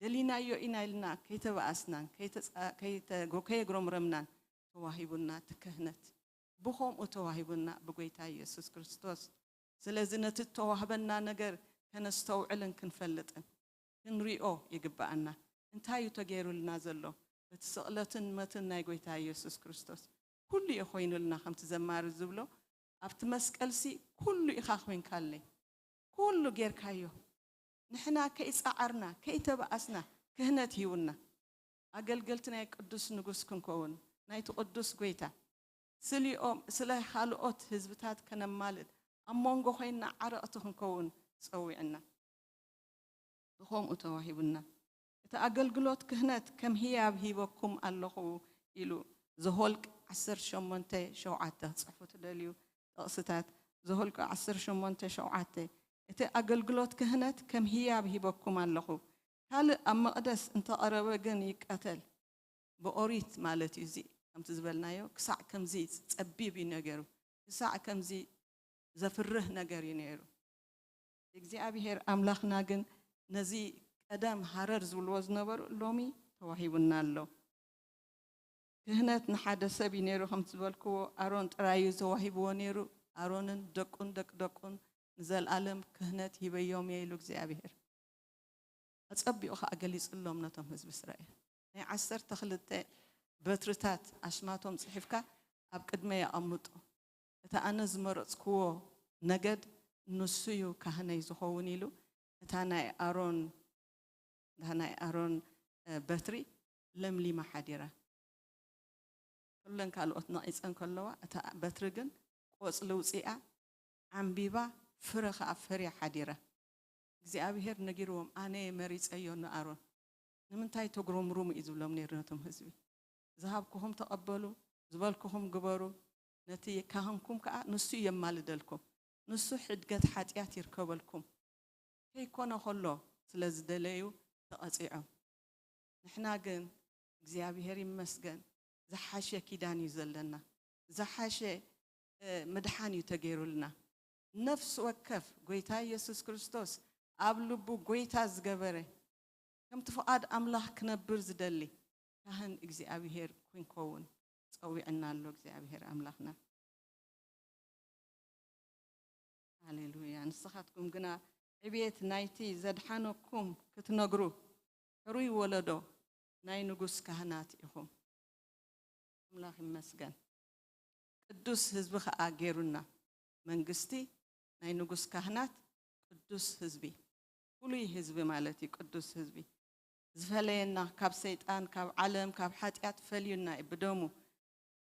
ደሊናዮ ኢና ኢልና ከይተባኣስናን ከይተጻ-፣ ከይተ-፣ ከየጉረምረምናን ተዋሂቡና እቲ ክህነት። ብኸምኡ ተዋሂቡና ብጎይታ ኢየሱስ ክርስቶስ። ስለዚ ነቲ እተዋህበና ነገር ከነስተውዕልን ክንፈልጥን ክንሪኦ ይግብኣና። እንታይ እዩ ተገይሩልና ዘሎ? በቲ ስቕለትን መትን ናይ ጎይታ ኢየሱስ ክርስቶስ ኩሉ እዩ ኮይኑልና፣ ከምቲ ዘማሪ ዝብሎ፣ ኣብቲ መስቀልሲ ኩሉ ኢኻ ኮይንካለይ። ኩሉ ጌርካዮ። ንሕና ከይጸዓርና፣ ከይተባኣስና ክህነት ሂቡና። ኣገልገልቲ ናይ ቅዱስ ንጉስ ክንከውን፣ ናይቲ ቅዱስ ጎይታ። ስሊኦም ስለ ካልኦት ህዝብታት ከነማልድ፣ ኣብ መንጎ ኮይንና ዓረቕቲ ክንከውን ጸዊዕና። ብኸምኡ ተዋሂቡና። እቲ ኣገልግሎት ክህነት ከም ህያብ ሂበኩም ኣለኹ ኢሉ ዘኍልቅ ዓሰርተ ሸሞንተ ሸውዓተ፣ ክትጽሕፉ ትደልዩ ጥቕስታት፣ ዘኍልቅ ዓሰርተ ሸሞንተ ሸውዓተ፣ እቲ ኣገልግሎት ክህነት ከም ህያብ ሂበኩም ኣለኹ። ካልእ ኣብ መቕደስ እንተቐረበ ግን ይቀተል። ብኦሪት ማለት እዩ። እዚ ከምቲ ዝበልናዮ ክሳዕ ከምዚ ጸቢብ እዩ ነገሩ። ክሳዕ ከምዚ ዘፍርህ ነገር እዩ ነይሩ። እግዚኣብሔር ኣምላኽና ግን ነዚ ቀደም ሃረር ዝብልዎ ዝነበሩ ሎሚ ተዋሂቡና ኣሎ። ክህነት ንሓደ ሰብ እዩ ነይሩ፣ ከምቲ ዝበልክዎ ኣሮን ጥራይ እዩ ተዋሂብዎ ነይሩ። ኣሮንን ደቁን ደቂ ደቁን ንዘለኣለም ክህነት ሂበዮም እየ ኢሉ እግዚኣብሔር። ኣጸቢቑ ኸኣ ገሊጽሎም ነቶም ህዝቢ እስራኤል። ናይ ዓሰርተ ክልተ በትርታት ኣስማቶም ጽሒፍካ ኣብ ቅድመይ ኣቐምጦ። እቲ ኣነ ዝመረጽክዎ ነገድ ንሱ እዩ ካህነይ ዝኸውን ኢሉ፣ እታ ናይ ኣሮን፣ እታ ናይ ኣሮን፣ እ፣ በትሪ ለምሊማ ሓዲራ። ኩለን ካልኦት ነቒጸን ከለዋ፣ እታ በትሪ ግን ቆጽሊ ውጺኣ፣ ዓምቢባ፣ ፍረ ኸኣ ፈርያ ሓዲራ። እግዚኣብሄር ነጊርዎም፣ ኣነ እየ መሪጸዮ ንኣሮን። ንምንታይ ተጉረምርሙ እዩ ዝብሎም ነይሩ ነቶም ህዝቢ። ዝሃብኩኹም ተቐበሉ፣ ዝበልኩኹም ግበሩ፣ ነቲ ካህንኩም ከኣ ንሱ እዩ የማልደልኩም። ንሱ ሕድገት ሓጢኣት ይርከበልኩም። ከይኮነ ከሎ ስለ ዝደለዩ ተቐጺዖም። ንሕና ግን እግዚኣብሄር ይመስገን ዝሓሸ ኪዳን እዩ ዘለና። ዝሓሸ፣ እ፣ ምድሓን እዩ ተገይሩልና። ነፍሲ ወከፍ ጎይታ ኢየሱስ ክርስቶስ ኣብ ልቡ ጎይታ ዝገበረ፣ ከምቲ ፍቓድ ኣምላኽ ክነብር ዝደሊ ካህን እግዚኣብሄር ክንከውን ጸዊዕና ኣሎ እግዚኣብሄር ኣምላኽና። ሃሌሉያ። ንስኻትኩም ግና ዕቤት ናይቲ ዘድሓነኩም ክትነግሩ፣ ሕሩይ ወለዶ ናይ ንጉስ ካህናት ኢኹም። ኣምላኽ ይመስገን። ቅዱስ ህዝቢ ኸኣ ገይሩና። መንግስቲ ናይ ንጉስ ካህናት፣ ቅዱስ ህዝቢ፣ ፍሉይ ህዝቢ ማለት እዩ። ቅዱስ ህዝቢ ዝፈለየና፣ ካብ ሰይጣን፣ ካብ ዓለም፣ ካብ ሓጢኣት ፈልዩና እዩ። ብደሙ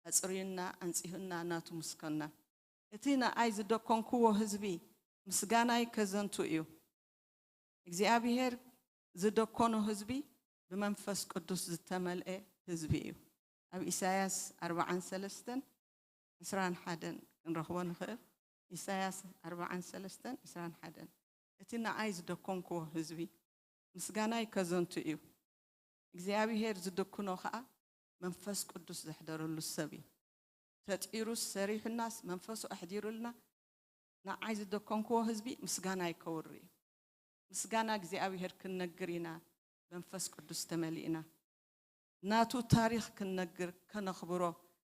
ኣጽርዩና፣ ኣንጺሁና፣ ናቱ ምስ ኮና። እቲ ንኣይ ዝደኮንክዎ ህዝቢ ምስጋናይ ከዘንቱ እዩ። እግዚኣብሄር ዝደኮኖ ህዝቢ ብመንፈስ ቅዱስ ዝተመልአ ህዝቢ እዩ። ኣብ ኢሳያስ ኣርብዓን ሰለስተን ዕስራን ሓደን ክንረኽቦ ንኽእል። ኢሳያስ ኣርብዓን ሰለስተን ዕስራን ሓደን። እቲ ንኣይ ዝደኮንክዎ ህዝቢ ምስጋናይ ከዘንቱ እዩ። እግዚኣብሄር ዝድክኖ ኸኣ መንፈስ ቅዱስ ዘሕደረሉ ሰብ እዩ። ተጢሩስ ሰሪሑናስ መንፈሱ ኣሕዲሩልና፣ ንዓይ ዝደኮንክዎ ህዝቢ ምስጋናይ ከውሪ እዩ። ምስጋና እግዚኣብሄር ክንነግር ኢና መንፈስ ቅዱስ ተመሊእና። ናቱ ታሪኽ ክንነግር፣ ከነኽብሮ፣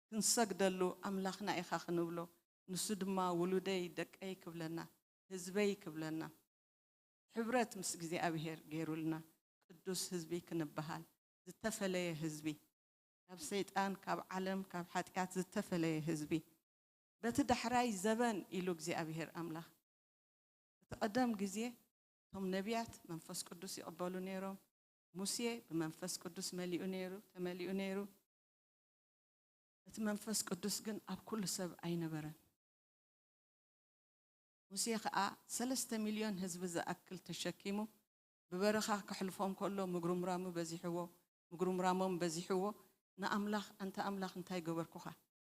ክንሰግደሉ ኣምላኽና ኢኻ ክንብሎ፣ ንሱ ድማ ውሉደይ፣ ደቀይ ክብለና፣ ህዝበይ ክብለና። ሕብረት ምስ እግዚኣብሄር ገይሩልና ቅዱስ ህዝቢ ክንበሃል፣ ዝተፈለየ ህዝቢ፣ ካብ ሰይጣን፣ ካብ ዓለም፣ ካብ ሓጢኣት ዝተፈለየ ህዝቢ። በቲ ዳሕራይ ዘበን ኢሉ እግዚኣብሄር ኣምላኽ። እቲ ቀደም ግዜ እቶም ነቢያት መንፈስ ቅዱስ ይቕበሉ ነይሮም። ሙሴ ብመንፈስ ቅዱስ መሊኡ ነይሩ፣ ተመሊኡ ነይሩ። እቲ መንፈስ ቅዱስ ግን ኣብ ኩሉ ሰብ ኣይነበረን። ሙሴ ኸኣ ሰለስተ ሚልዮን ህዝቢ ዝኣክል ተሸኪሙ ብበረኻ ከሕልፎም ከሎ ምጉርምራሙ በዚሕዎ፣ ምጉርምራሞም በዚሕዎ፣ ንኣምላኽ፣ "ኣንታ ኣምላኽ እንታይ ገበርኩኻ?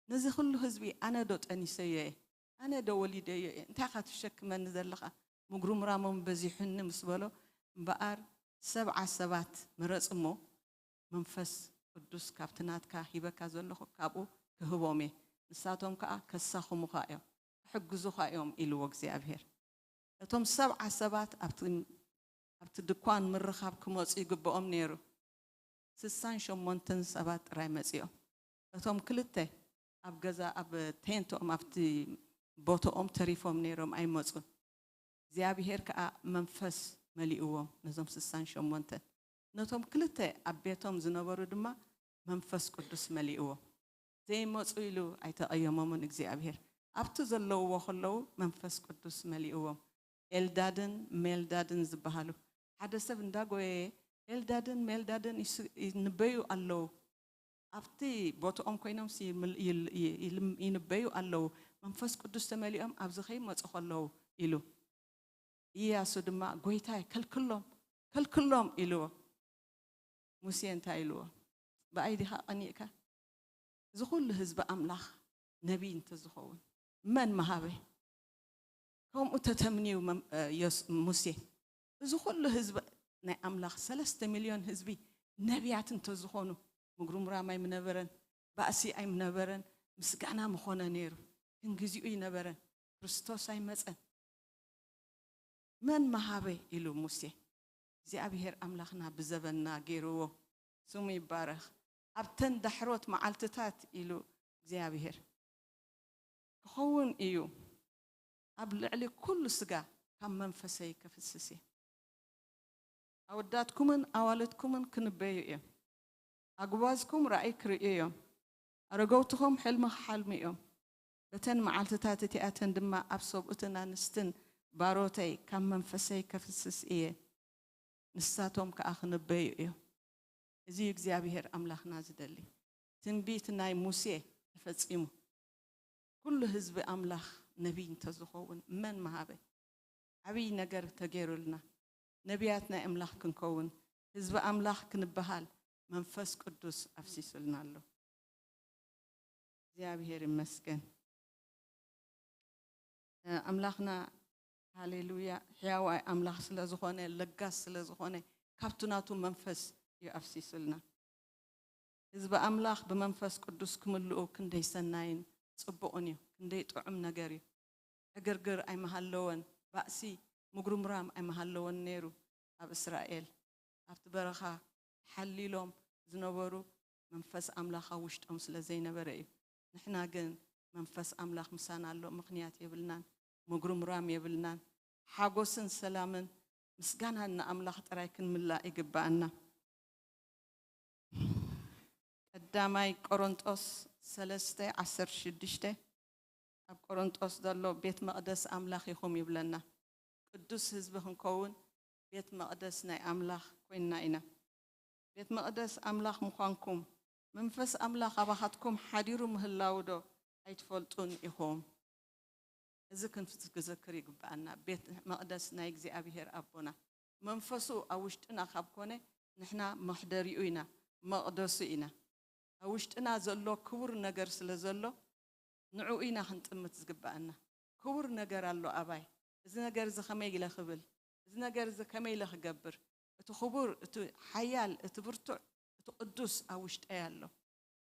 ነዚ ኹሉ ህዝቢ ኣነ ዶ ጠኒሰዮ እየ? ኣነ ዶ ወሊደዮ እየ? እንታይ ኢኻ ትሸክመኒ ዘለኻ?" ምጉርምራሞም በዚሑኒ ምስ በሎ፣ እምበኣር ሰብዓ ሰባት ምረጽ እሞ፣ መንፈስ ቅዱስ ካብቲ ናትካ ሂበካ ዘለኹ ካብኡ ክህቦም እየ። ንሳቶም ከኣ ከሳኹሙኻ እዮም፣ ክሕግዙኻ እዮም ኢልዎ እግዚኣብሔር። እቶም ሰብዓ ሰባት ኣብቲ ኣብቲ ድኳን ምርኻብ ክመጹ ይግብኦም ነይሩ። ስሳን ሸሞንተን ሰባት ጥራይ መጺኦም። እቶም ክልተ ኣብ ገዛ ኣብ ቴንትኦም ኣብቲ ቦታኦም ተሪፎም ነይሮም ኣይመጹን። እግዚኣብሔር ከኣ መንፈስ መሊእዎም ነዞም ስሳን ሸሞንተን። ነቶም ክልተ ኣብ ቤቶም ዝነበሩ ድማ መንፈስ ቅዱስ መሊእዎም። ዘይመጹ ኢሉ ኣይተቐየሞምን እግዚኣብሔር። ኣብቲ ዘለውዎ ከለዉ መንፈስ ቅዱስ መሊእዎም። ኤልዳድን ሜልዳድን ዝበሃሉ ሓደ ሰብ እንዳጎየየ ኤልዳድን ሜልዳድን ይስ- ይንበዩ ኣለዉ። ኣብቲ ቦትኦም ኮይኖም ሲ- ይል- ይል- ይል- ይንበዩ ኣለዉ። መንፈስ ቅዱስ ተመሊኦም ኣብዚ ከይመጹ ከለዉ ኢሉ። ኢያሱ ድማ ጎይታይ ከልክሎም ከልክሎም ኢልዎ። ሙሴ እንታይ ኢልዎ? ብኣይ ዲኻ ቀኒእካ? እዚ ኩሉ ህዝቢ ኣምላኽ ነቢይ እንተዝኸውን መን መሃበ? ከምኡ ተተምንዩ መም- እ፣ ዮስ- ሙሴ። እዚ ኩሉ ህዝቢ ናይ ኣምላኽ ሰለስተ ሚልዮን ህዝቢ ነቢያት እንተዝኾኑ ምጉርምራም ኣይምነበረን፣ ባእሲ ኣይምነበረን፣ ምስጋና ምኾነ ነይሩ። ግን ግዚኡ ይነበረን፣ ክርስቶስ ኣይመጸን። መን መሃበ ኢሉ ሙሴ እግዚኣብሔር ኣምላኽና ብዘበና ገይርዎ ስሙ ይባረኽ። ኣብተን ዳሕሮት መዓልትታት ኢሉ እግዚኣብሔር ክኸውን እዩ ኣብ ልዕሊ ኩሉ ስጋ ካብ መንፈሰይ ከፍስስ እየ። ኣወዳትኩምን ኣዋልድኩምን ክንበዩ እዮም። ኣጉባዝኩም ራእይ ክርእዩ እዮም። ኣረገውትኹም ሕልሚ ክሓልሙ እዮም። በተን መዓልትታት እቲኣተን ድማ ኣብ ሰብኡትን ኣንስትን ባሮተይ ካብ መንፈሰይ ከፍስስ እየ። ንሳቶም ከኣ ክንበዩ እዮም። እዚ እዩ እግዚኣብሔር ኣምላኽና ዝደሊ። ትንቢት ናይ ሙሴ ተፈጺሙ። ኩሉ ህዝቢ ኣምላኽ ነቢይ እንተዝኸውን መን መሃበ? ዓብይ ነገር ተገይሩልና። ነቢያት ናይ ኣምላኽ ክንከውን፣ ህዝቢ ኣምላኽ ክንበሃል መንፈስ ቅዱስ ኣፍሲሱልና ኣሎ። እግዚኣብሔር ይመስገን። ኣምላኽና ሃሌሉያ ሕያዋይ ኣምላኽ ስለ ዝኾነ፣ ለጋስ ስለ ዝኾነ፣ ካብቲ ናቱ መንፈስ እዩ ኣፍሲሱልና። ህዝቢ ኣምላኽ ብመንፈስ ቅዱስ ክምልኡ ክንደይ ሰናይን ጽቡቕን እዩ፣ ክንደይ ጥዑም ነገር እዩ። ዕግርግር ኣይመሃለወን፣ ባእሲ ምጉርምራም ኣይመሃለወን ነይሩ ኣብ እስራኤል። ኣብቲ በረኻ ሓሊሎም ዝነበሩ መንፈስ ኣምላኽ ኣብ ውሽጦም ስለ ዘይነበረ እዩ። ንሕና ግን መንፈስ ኣምላኽ ምሳና ኣሎ፣ ምኽንያት የብልናን፣ ምጉርምራም የብልናን። ሓጎስን ሰላምን ምስጋናን ንኣምላኽ ጥራይ ክንምላእ ይግብኣና። ቀዳማይ ቆሮንጦስ ሰለስተ ዓሰርተ ሽዱሽተ ኣብ ቆሮንጦስ ዘሎ ቤት መቕደስ ኣምላኽ ኢኹም ይብለና። ቅዱስ ህዝቢ ክንከውን ቤት መቕደስ ናይ ኣምላኽ ኮይንና ኢና። ቤት መቕደስ ኣምላኽ ምዃንኩም መንፈስ ኣምላኽ ኣባኻትኩም ሓዲሩ ምህላው ዶ ኣይትፈልጡን ኢኹም? እዚ ክንዝክር ይግብኣና። ቤት መቕደስ ናይ እግዚኣብሔር ኣቦና መንፈሱ ኣብ ውሽጥና ካብ ኮነ ንሕና መሕደሪኡ ኢና፣ መቕደሱ ኢና። ኣብ ውሽጥና ዘሎ ክቡር ነገር ስለ ዘሎ ንዕኡ ኢና ክንጥምት ዝግብኣና። ክቡር ነገር ኣሎ ኣባይ፣ እዚ ነገር እዚ ከመይ ኢለ ክብል፣ እዚ ነገር እዚ ከመይ ኢለ ክገብር? እቲ ክቡር፣ እቲ ሓያል፣ እቲ ብርቱዕ፣ እቲ ቅዱስ ኣብ ውሽጠይ ኣሎ።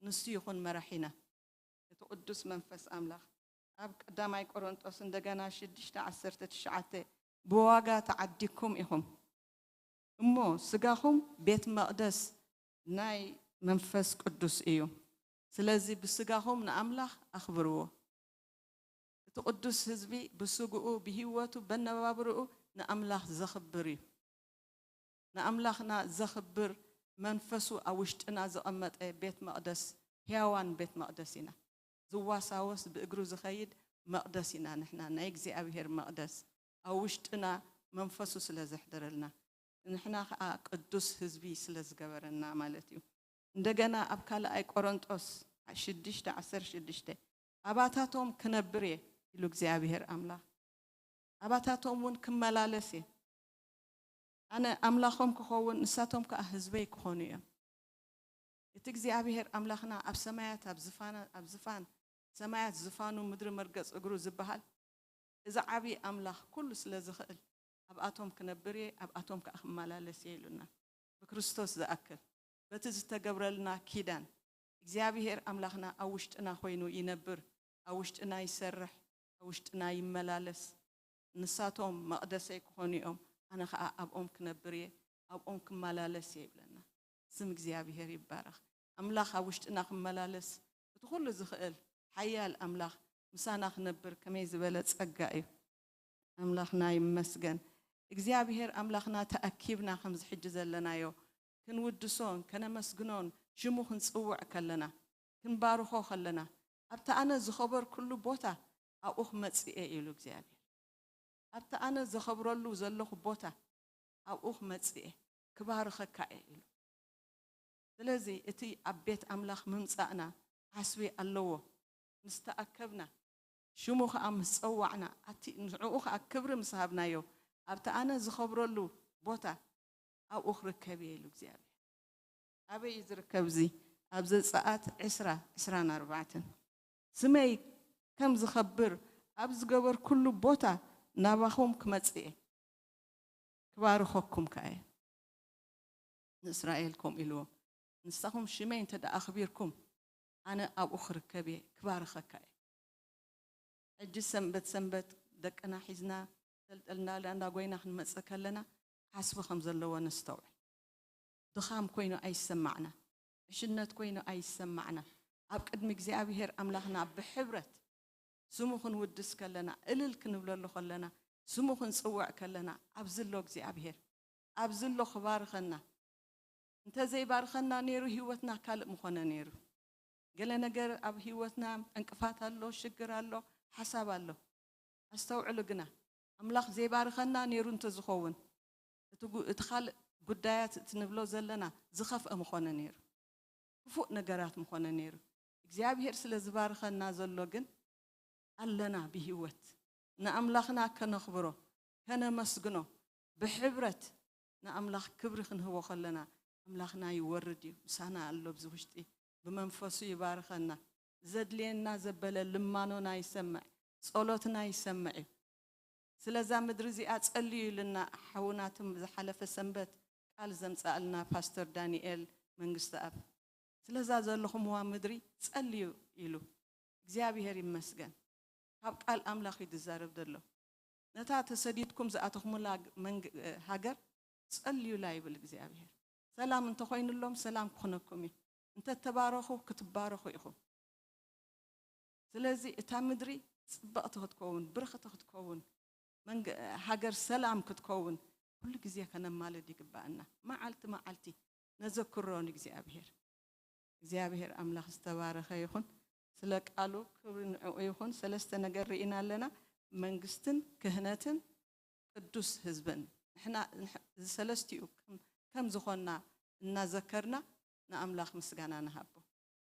ንሱ ይኹን መራሒና፣ እቲ ቅዱስ መንፈስ ኣምላኽ። ኣብ ቀዳማይ ቆሮንጦስ እንደገና ሽዱሽተ ዓሰርተ ትሽዓተ ብዋጋ ተዓዲግኩም ኢኹም እሞ ስጋኹም ቤት መቕደስ ናይ መንፈስ ቅዱስ እዩ። ስለዚ ብስጋኹም ንኣምላኽ ኣኽብርዎ። እቲ ቅዱስ ህዝቢ ብስግኡ ብህይወቱ በነባብርኡ ንኣምላኽ ዘኽብር እዩ። ንኣምላኽና ዘኽብር መንፈሱ ኣብ ውሽጥና ዘቐመጠ ቤት መቕደስ ሕያዋን ቤት መቕደስ ኢና። ዝዋሳወስ ብእግሩ ዝኸይድ መቕደስ ኢና ንሕና ናይ እግዚኣብሔር መቕደስ። ኣብ ውሽጥና መንፈሱ ስለ ዘሕደረልና ንሕና ከዓ ቅዱስ ህዝቢ ስለ ዝገበረና ማለት እዩ። እንደገና ኣብ ካልኣይ ቆሮንጦስ ሽዱሽተ ዓሰርተ ሽዱሽተ ኣባታቶም ክነብር እየ ኢሉ እግዚኣብሔር ኣምላኽ ኣባታቶም እውን ክመላለስ እየ። ኣነ ኣምላኾም ክኸውን ንሳቶም ከዓ ህዝበይ ክኾኑ እዮም። እቲ እግዚኣብሔር ኣምላኽና ኣብ ሰማያት ኣብ ዝፋና ኣብ ዝፋን ሰማያት ዝፋኑ ምድሪ መርገፅ እግሩ ዝበሃል እዚ ዓብዪ ኣምላኽ ኩሉ ስለ ዝኽእል ኣብኣቶም ክነብር እየ ኣብኣቶም ከዓ ክመላለስ እየ ኢሉና። ብክርስቶስ ዝኣክል በቲ ዝተገብረልና ኪዳን እግዚኣብሔር ኣምላኽና ኣብ ውሽጥና ኮይኑ ይነብር፣ ኣብ ውሽጥና ይሰርሕ፣ ኣብ ውሽጥና ይመላለስ። ንሳቶም መቕደሰይ ክኾኑ እዮም፣ ኣነ ኸኣ ኣብኦም ክነብር እየ፣ ኣብኦም ክመላለስ እየ ይብለና። ስም እግዚኣብሔር ይባረኽ። ኣምላኽ ኣብ ውሽጥና ክመላለስ እቲ ኩሉ ዝኽእል ሓያል ኣምላኽ ምሳና ክነብር ከመይ ዝበለ ጸጋ እዩ። ኣምላኽና ይመስገን። እግዚኣብሔር ኣምላኽና ተኣኪብና ከምዚ ሕጂ ዘለናዮ ክንውድሶን ከነመስግኖን ሽሙ ክንጽውዕ ከለና ክንባርኾ ከለና ኣብቲ ኣነ ዝኸበርኩሉ ቦታ ኣብኡ ክመጽእ እየ ኢሉ እግዚኣብሔር። ኣብቲ ኣነ ዘኸብረሉ ዘለኹ ቦታ ኣብኡ ክመጽእ እየ ክባርኸካ እየ ኢሉ። ስለዚ እቲ ኣብ ቤት ኣምላኽ ምምጻእና ዓስቢ ኣለዎ። ምስ ተኣከብና ሽሙ ኸኣ ምስ ጸዋዕና ኣቲ ንዕኡ ኸኣ ክብሪ ምስ ሃብናዮ ኣብቲ ኣነ ዝኸብረሉ ቦታ ኣብኡ ክርከብ እየ ኢሉ እግዚኣብሔር። ኣበይ እዩ ዝርከብ እዚ? ኣብ ዘጸኣት ዕስራ ዕስራን ኣርባዕተን ስመይ ከም ዝኸብር ኣብ ዝገበርኩሉ ቦታ ናባኹም ክመጽእ እየ ክባርኸኩም ከኣ እየ። ንእስራኤል ከምኡ ኢልዎም፣ ንሳኹም ሽመይ እንተ ደኣ ኣኽቢርኩም ኣነ ኣብኡ ክርከብ እየ ክባርኸካ እየ። ሕጂ ሰንበት ሰንበት ደቅና ሒዝና ተልጠልና እንዳጎይና ክንመጽእ ከለና ዓስቢ ከም ዘለዎ ነስተውዕል። ድኻም ኮይኑ ኣይሰማዕና፣ ዕሽነት ኮይኑ ኣይሰማዕና። ኣብ ቅድሚ እግዚኣብሔር ኣምላኽና ብሕብረት ስሙ ክንውድስ ከለና፣ እልል ክንብለሉ ከለና፣ ስሙ ክንጽውዕ ከለና ኣብዚ ኣሎ እግዚኣብሔር፣ ኣብዚ ኣሎ ክባርኸና። እንተ ዘይባርኸና ነይሩ ህይወትና ካልእ ምኾነ ነይሩ። ገለ ነገር ኣብ ህይወትና ዕንቅፋት ኣሎ፣ ሽግር ኣሎ፣ ሓሳብ ኣሎ። ኣስተውዕሉ ግና ኣምላኽ ዘይባርኸና ነይሩ እንተዝኸውን እቲ ካልእ ጉዳያት እቲ ንብሎ ዘለና ዝኸፍአ ምኾነ ነይሩ። ክፉእ ነገራት ምኾነ ነይሩ። እግዚኣብሔር ስለ ዝባርኸና ዘሎ ግን ኣለና ብህይወት ንኣምላኽና ከነኽብሮ ከነመስግኖ ብሕብረት ንኣምላኽ ክብሪ ክንህቦ ከለና ኣምላኽና ይወርድ እዩ ምሳና ኣሎ ኣብዚ ውሽጢ ብመንፈሱ ይባርኸና ዘድልየና ዘበለ ልማኖና ይሰምዕ ጸሎትና ይሰምዕ እዩ ስለዛ ምድሪ እዚኣ ጸልዩ ኢልና ሓውናትም ዝሓለፈ ሰንበት ቃል ዘምጻእልና ፓስተር ዳንኤል መንግስቲ ኣብ ስለዛ ዘለኹምዋ ምድሪ ጸልዩ ኢሉ እግዚኣብሔር ይመስገን ካብ ቃል ኣምላኽ እዩ ዝዛረብ ዘሎ ነታ ተሰዲድኩም ዝኣተኹምላ ሃገር ጸልዩላ ይብል እግዚኣብሔር ሰላም እንተኾይኑሎም ሰላም ክኾነኩም እዩ እንተተባረኹ ክትባረኹ ኢኹም ስለዚ እታ ምድሪ ጽብቕቲ ክትከውን ብርኽቲ ክትከውን ሃገር ሰላም ክትከውን ኩሉ ግዜ ከነማልድ ይግባኣና መዓልቲ መዓልቲ ነዘክሮ ንእግዚኣብሔር እግዚኣብሔር ኣምላኽ ዝተባረኸ ይኹን ስለ ቃሉ ክብሪ ንዕኡ ይኹን ሰለስተ ነገር ርኢና ኣለና መንግስትን ክህነትን ቅዱስ ህዝብን ንሕና ዝሰለስቲኡ ከም ዝኾንና እናዘከርና ንኣምላኽ ምስጋና ንሃቦ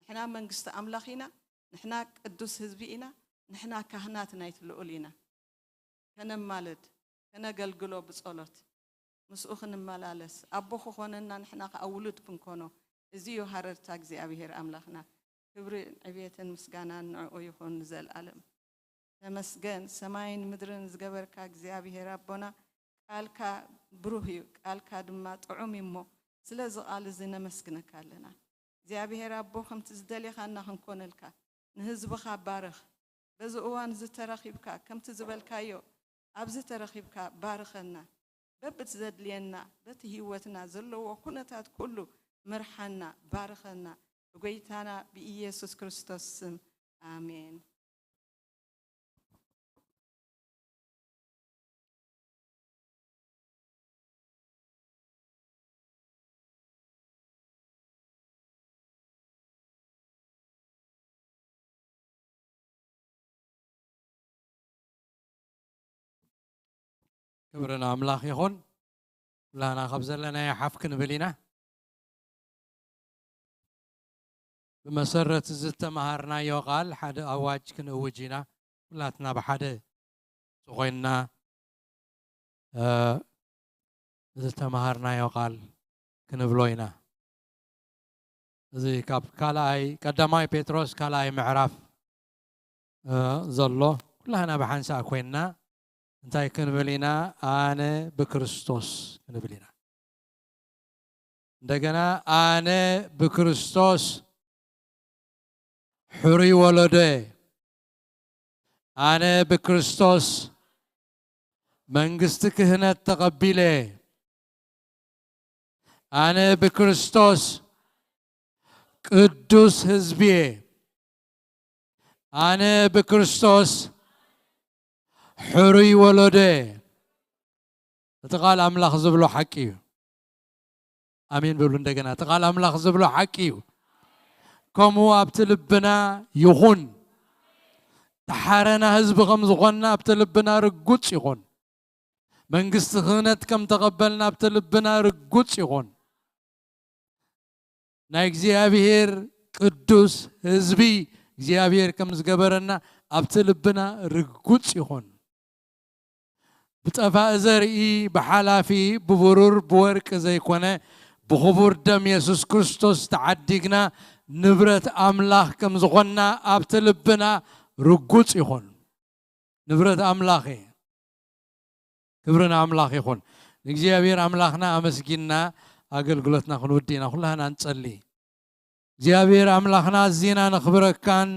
ንሕና መንግስቲ ኣምላኽ ኢና ንሕና ቅዱስ ህዝቢ ኢና ንሕና ካህናት ናይቲ ልኡል ኢና ከነማልድ ከነገልግሎ ብጸሎት ምስኡ ክንመላለስ ኣቦ ክኾነና ንሕና ከዓ ውሉድ ክንኮኖ እዚ እዩ ሃረርታ እግዚኣብሔር ኣምላኽና ክብሪ ዕቤትን ምስጋናን ንዕኡ ይኹን ንዘለኣለም ተመስገን ሰማይን ምድርን ዝገበርካ እግዚኣብሔር ኣቦና ቃልካ ብሩህ እዩ ቃልካ ድማ ጥዑም እዩ እሞ ስለዚ ቃል እዚ ነመስግነካ ኣለና እግዚኣብሔር ኣቦ ከምቲ ዝደሌኻና ክንኮነልካ ንህዝብኻ ባርኽ በዚ እዋን እዚ ተረኺብካ ከምቲ ዝበልካዮ ኣብዚ ተረኺብካ ባርኸና በብቲ ዘድልየና በቲ ህይወትና ዘለዎ ኩነታት ኩሉ ምርሓና ባርኸና ብጎይታና ብኢየሱስ ክርስቶስ ስም ኣሜን ክብሪ ንኣምላኽ ይኹን። ኩላና ካብ ዘለናዮ ሓፍ ክንብል ኢና። ብመሰረት ዝተምሃርናዮ ቃል ሓደ ኣዋጅ ክንእውጅ ኢና። ኩላትና ብሓደ ዝኾይንና ዝተምሃርናዮ ቃል ክንብሎ ኢና። እዚ ካብ ካልኣይ ቀዳማይ ጴጥሮስ ካልኣይ ምዕራፍ ዘሎ ኩላህና ብሓንሳእ ኮይንና እንታይ ክንብል ኢና? ኣነ ብክርስቶስ ክንብል ኢና። እንደገና ኣነ ብክርስቶስ ሕሩይ ወለዶ እየ። ኣነ ብክርስቶስ መንግስቲ ክህነት ተቐቢለ እየ። ኣነ ብክርስቶስ ቅዱስ ህዝቢ እየ። ኣነ ብክርስቶስ ሕሩይ ወለዶ እየ። እቲ ቃል ኣምላኽ ዝብሎ ሓቂ እዩ። ኣሜን በሉ እንደገና። እቲ ቃል ኣምላኽ ዝብሎ ሓቂ እዩ። ከምኡ ኣብቲ ልብና ይኹን። ተሓረና ህዝቢ ከም ዝኾንና ኣብቲ ልብና ርጉጽ ይኹን። መንግስቲ ክህነት ከም ተቐበልና ኣብቲ ልብና ርጉጽ ይኹን። ናይ እግዚኣብሔር ቅዱስ ህዝቢ እግዚኣብሔር ከም ዝገበረና ኣብቲ ልብና ርጉጽ ይኹን። ብጠፋእ ዘርኢ፣ ብሓላፊ፣ ብብሩር፣ ብወርቂ ዘይኮነ፣ ብኽቡር ደም የሱስ ክርስቶስ ተዓዲግና ንብረት ኣምላኽ ከም ዝኾንና ኣብቲ ልብና ርጉጽ ይኹን። ንብረት ኣምላኽ እየ። ክብሪ ንኣምላኽ ይኹን። ንእግዚኣብሔር ኣምላኽና ኣመስጊንና ኣገልግሎትና ክንውዲ ኢና። ኩላህና ንጸሊ። እግዚኣብሔር ኣምላኽና ኣዚና ነኽብረካን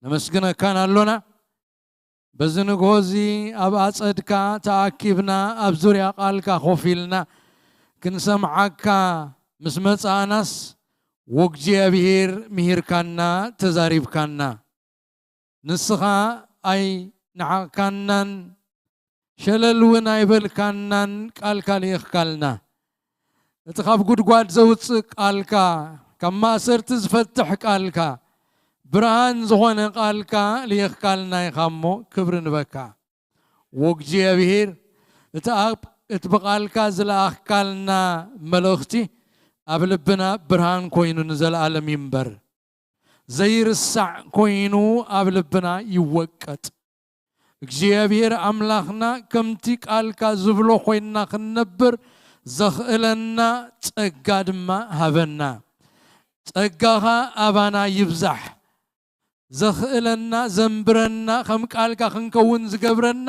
ነመስግነካን ኣሎና። በዚ ንግሆ እዚ ኣብ ኣጸድካ ተኣኪብና ኣብ ዙርያ ቃልካ ኮፍ ኢልና ክንሰምዓካ ምስ መጻእናስ፣ ወእግዚኣብሔር ምሂርካና፣ ተዛሪብካና። ንስኻ ኣይነዓቕካናን፣ ሸለል እውን ኣይበልካናን፣ ቃልካ ልኢኽካልና። እቲ ካብ ጉድጓድ ዘውጽእ ቃልካ፣ ካብ ማእሰርቲ ዝፈትሕ ቃልካ፣ ብርሃን ዝኾነ ቃልካ ልኢኽካልና ኢኻ እሞ፣ ክብሪ ንበካ። ወእግዚኣብሔር፣ እቲ ኣብ፣ እቲ ብቃልካ ዝለኣኽካልና መልእኽቲ፣ ኣብ ልብና ብርሃን ኮይኑ ንዘለኣለም ይንበር። ዘይርሳዕ ኮይኑ ኣብ ልብና ይወቀጥ። እግዚኣብሔር ኣምላኽና፣ ከምቲ ቃልካ ዝብሎ ኮይንና ክንነብር ዘኽእለና ጸጋ ድማ ሃበና። ጸጋኻ ኣባና ይብዛሕ። ዘኽእለና፣ ዘንብረና፣ ከም ቃልካ ክንከውን ዝገብረና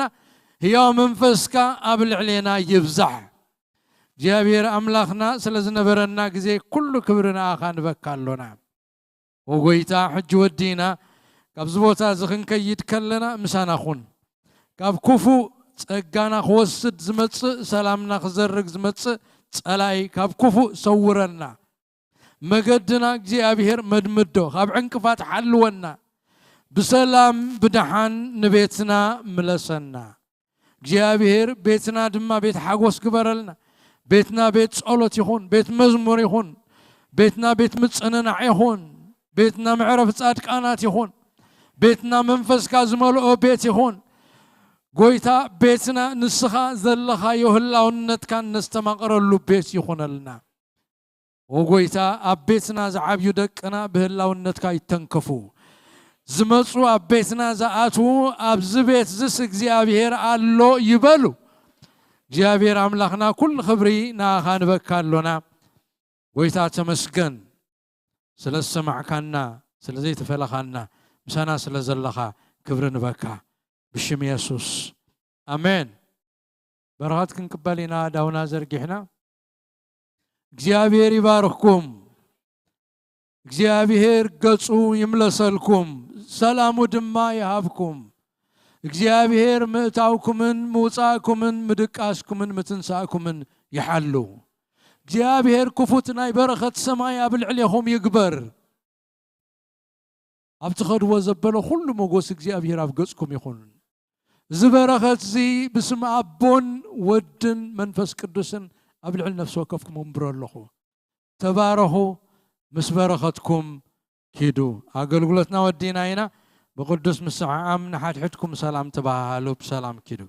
ህያው መንፈስካ ኣብ ልዕሌና ይብዛሕ። እግዚኣብሔር ኣምላኽና፣ ስለ ዝነበረና ግዜ ኩሉ ክብሪ ንኣኻ ንበካ ኣሎና። ኦ ጎይታ፣ ሕጂ ወዲና ካብዚ ቦታ እዚ ክንከይድ ከለና ምሳና ኩን። ካብ ክፉእ ጸጋና ክወስድ ዝመጽእ፣ ሰላምና ክዘርግ ዝመጽእ ጸላኢ ካብ ክፉእ ሰውረና። መገድና እግዚኣብሔር መድምዶ፣ ካብ ዕንቅፋት ሓልወና። ብሰላም ብደሓን ንቤትና ምለሰና። እግዚኣብሔር ቤትና ድማ ቤት ሓጎስ ግበረልና። ቤትና ቤት ጸሎት ይኹን፣ ቤት መዝሙር ይኹን፣ ቤትና ቤት ምጽንናዕ ይኹን፣ ቤትና መዕረፍ ጻድቃናት ይኹን፣ ቤትና መንፈስካ ዝመልኦ ቤት ይኹን። ጎይታ፣ ቤትና ንስኻ ዘለኻዮ ህላውነትካን ነስተማቕረሉ ቤት ይኹነልና። ኦ ጎይታ፣ ኣብ ቤትና ዝዓብዩ ደቅና ብህላውነትካ ይተንከፉ። ዝመጹ ኣብ ቤትና ዝኣትዉ፣ ኣብዚ ቤት ዝስ እግዚኣብሔር ኣሎ ይበሉ። እግዚኣብሔር ኣምላኽና፣ ኩሉ ክብሪ ንኣኻ ንበካ ኣሎና። ጎይታ ተመስገን፣ ስለ ዝሰማዕካና፣ ስለ ዘይተፈለኻና፣ ምሳና ስለ ዘለኻ ክብሪ ንበካ። ብሽም የሱስ፣ ኣሜን። በረኸት ክንቅበል ኢና፣ ዳውና ዘርጊሕና። እግዚኣብሔር ይባርኽኩም። እግዚኣብሔር ገጹ ይምለሰልኩም፣ ሰላሙ ድማ ይሃብኩም። እግዚኣብሔር ምእታውኩምን ምውጻእኩምን ምድቃስኩምን ምትንሳእኩምን ይሓሉ። እግዚኣብሔር ክፉት ናይ በረኸት ሰማይ ኣብ ልዕሌኹም ይግበር። ኣብ ትኸድዎ ዘበለ ኩሉ ሞጎስ እግዚኣብሔር ኣብ ገጽኩም ይኹን። እዚ በረኸት እዚ ብስም ኣቦን ወድን መንፈስ ቅዱስን ኣብ ልዕሊ ነፍሲ ወከፍኩም እምብሮ ኣለኹ። ተባረኹ፣ ምስ በረኸትኩም ኪዱ። ኣገልግሎትና ወዲና ኢና። ብቅዱስ ምስዓዓም ንሓድሕድኩም ሰላም ተባሃሃሉ፣ ብሰላም ኪዱ።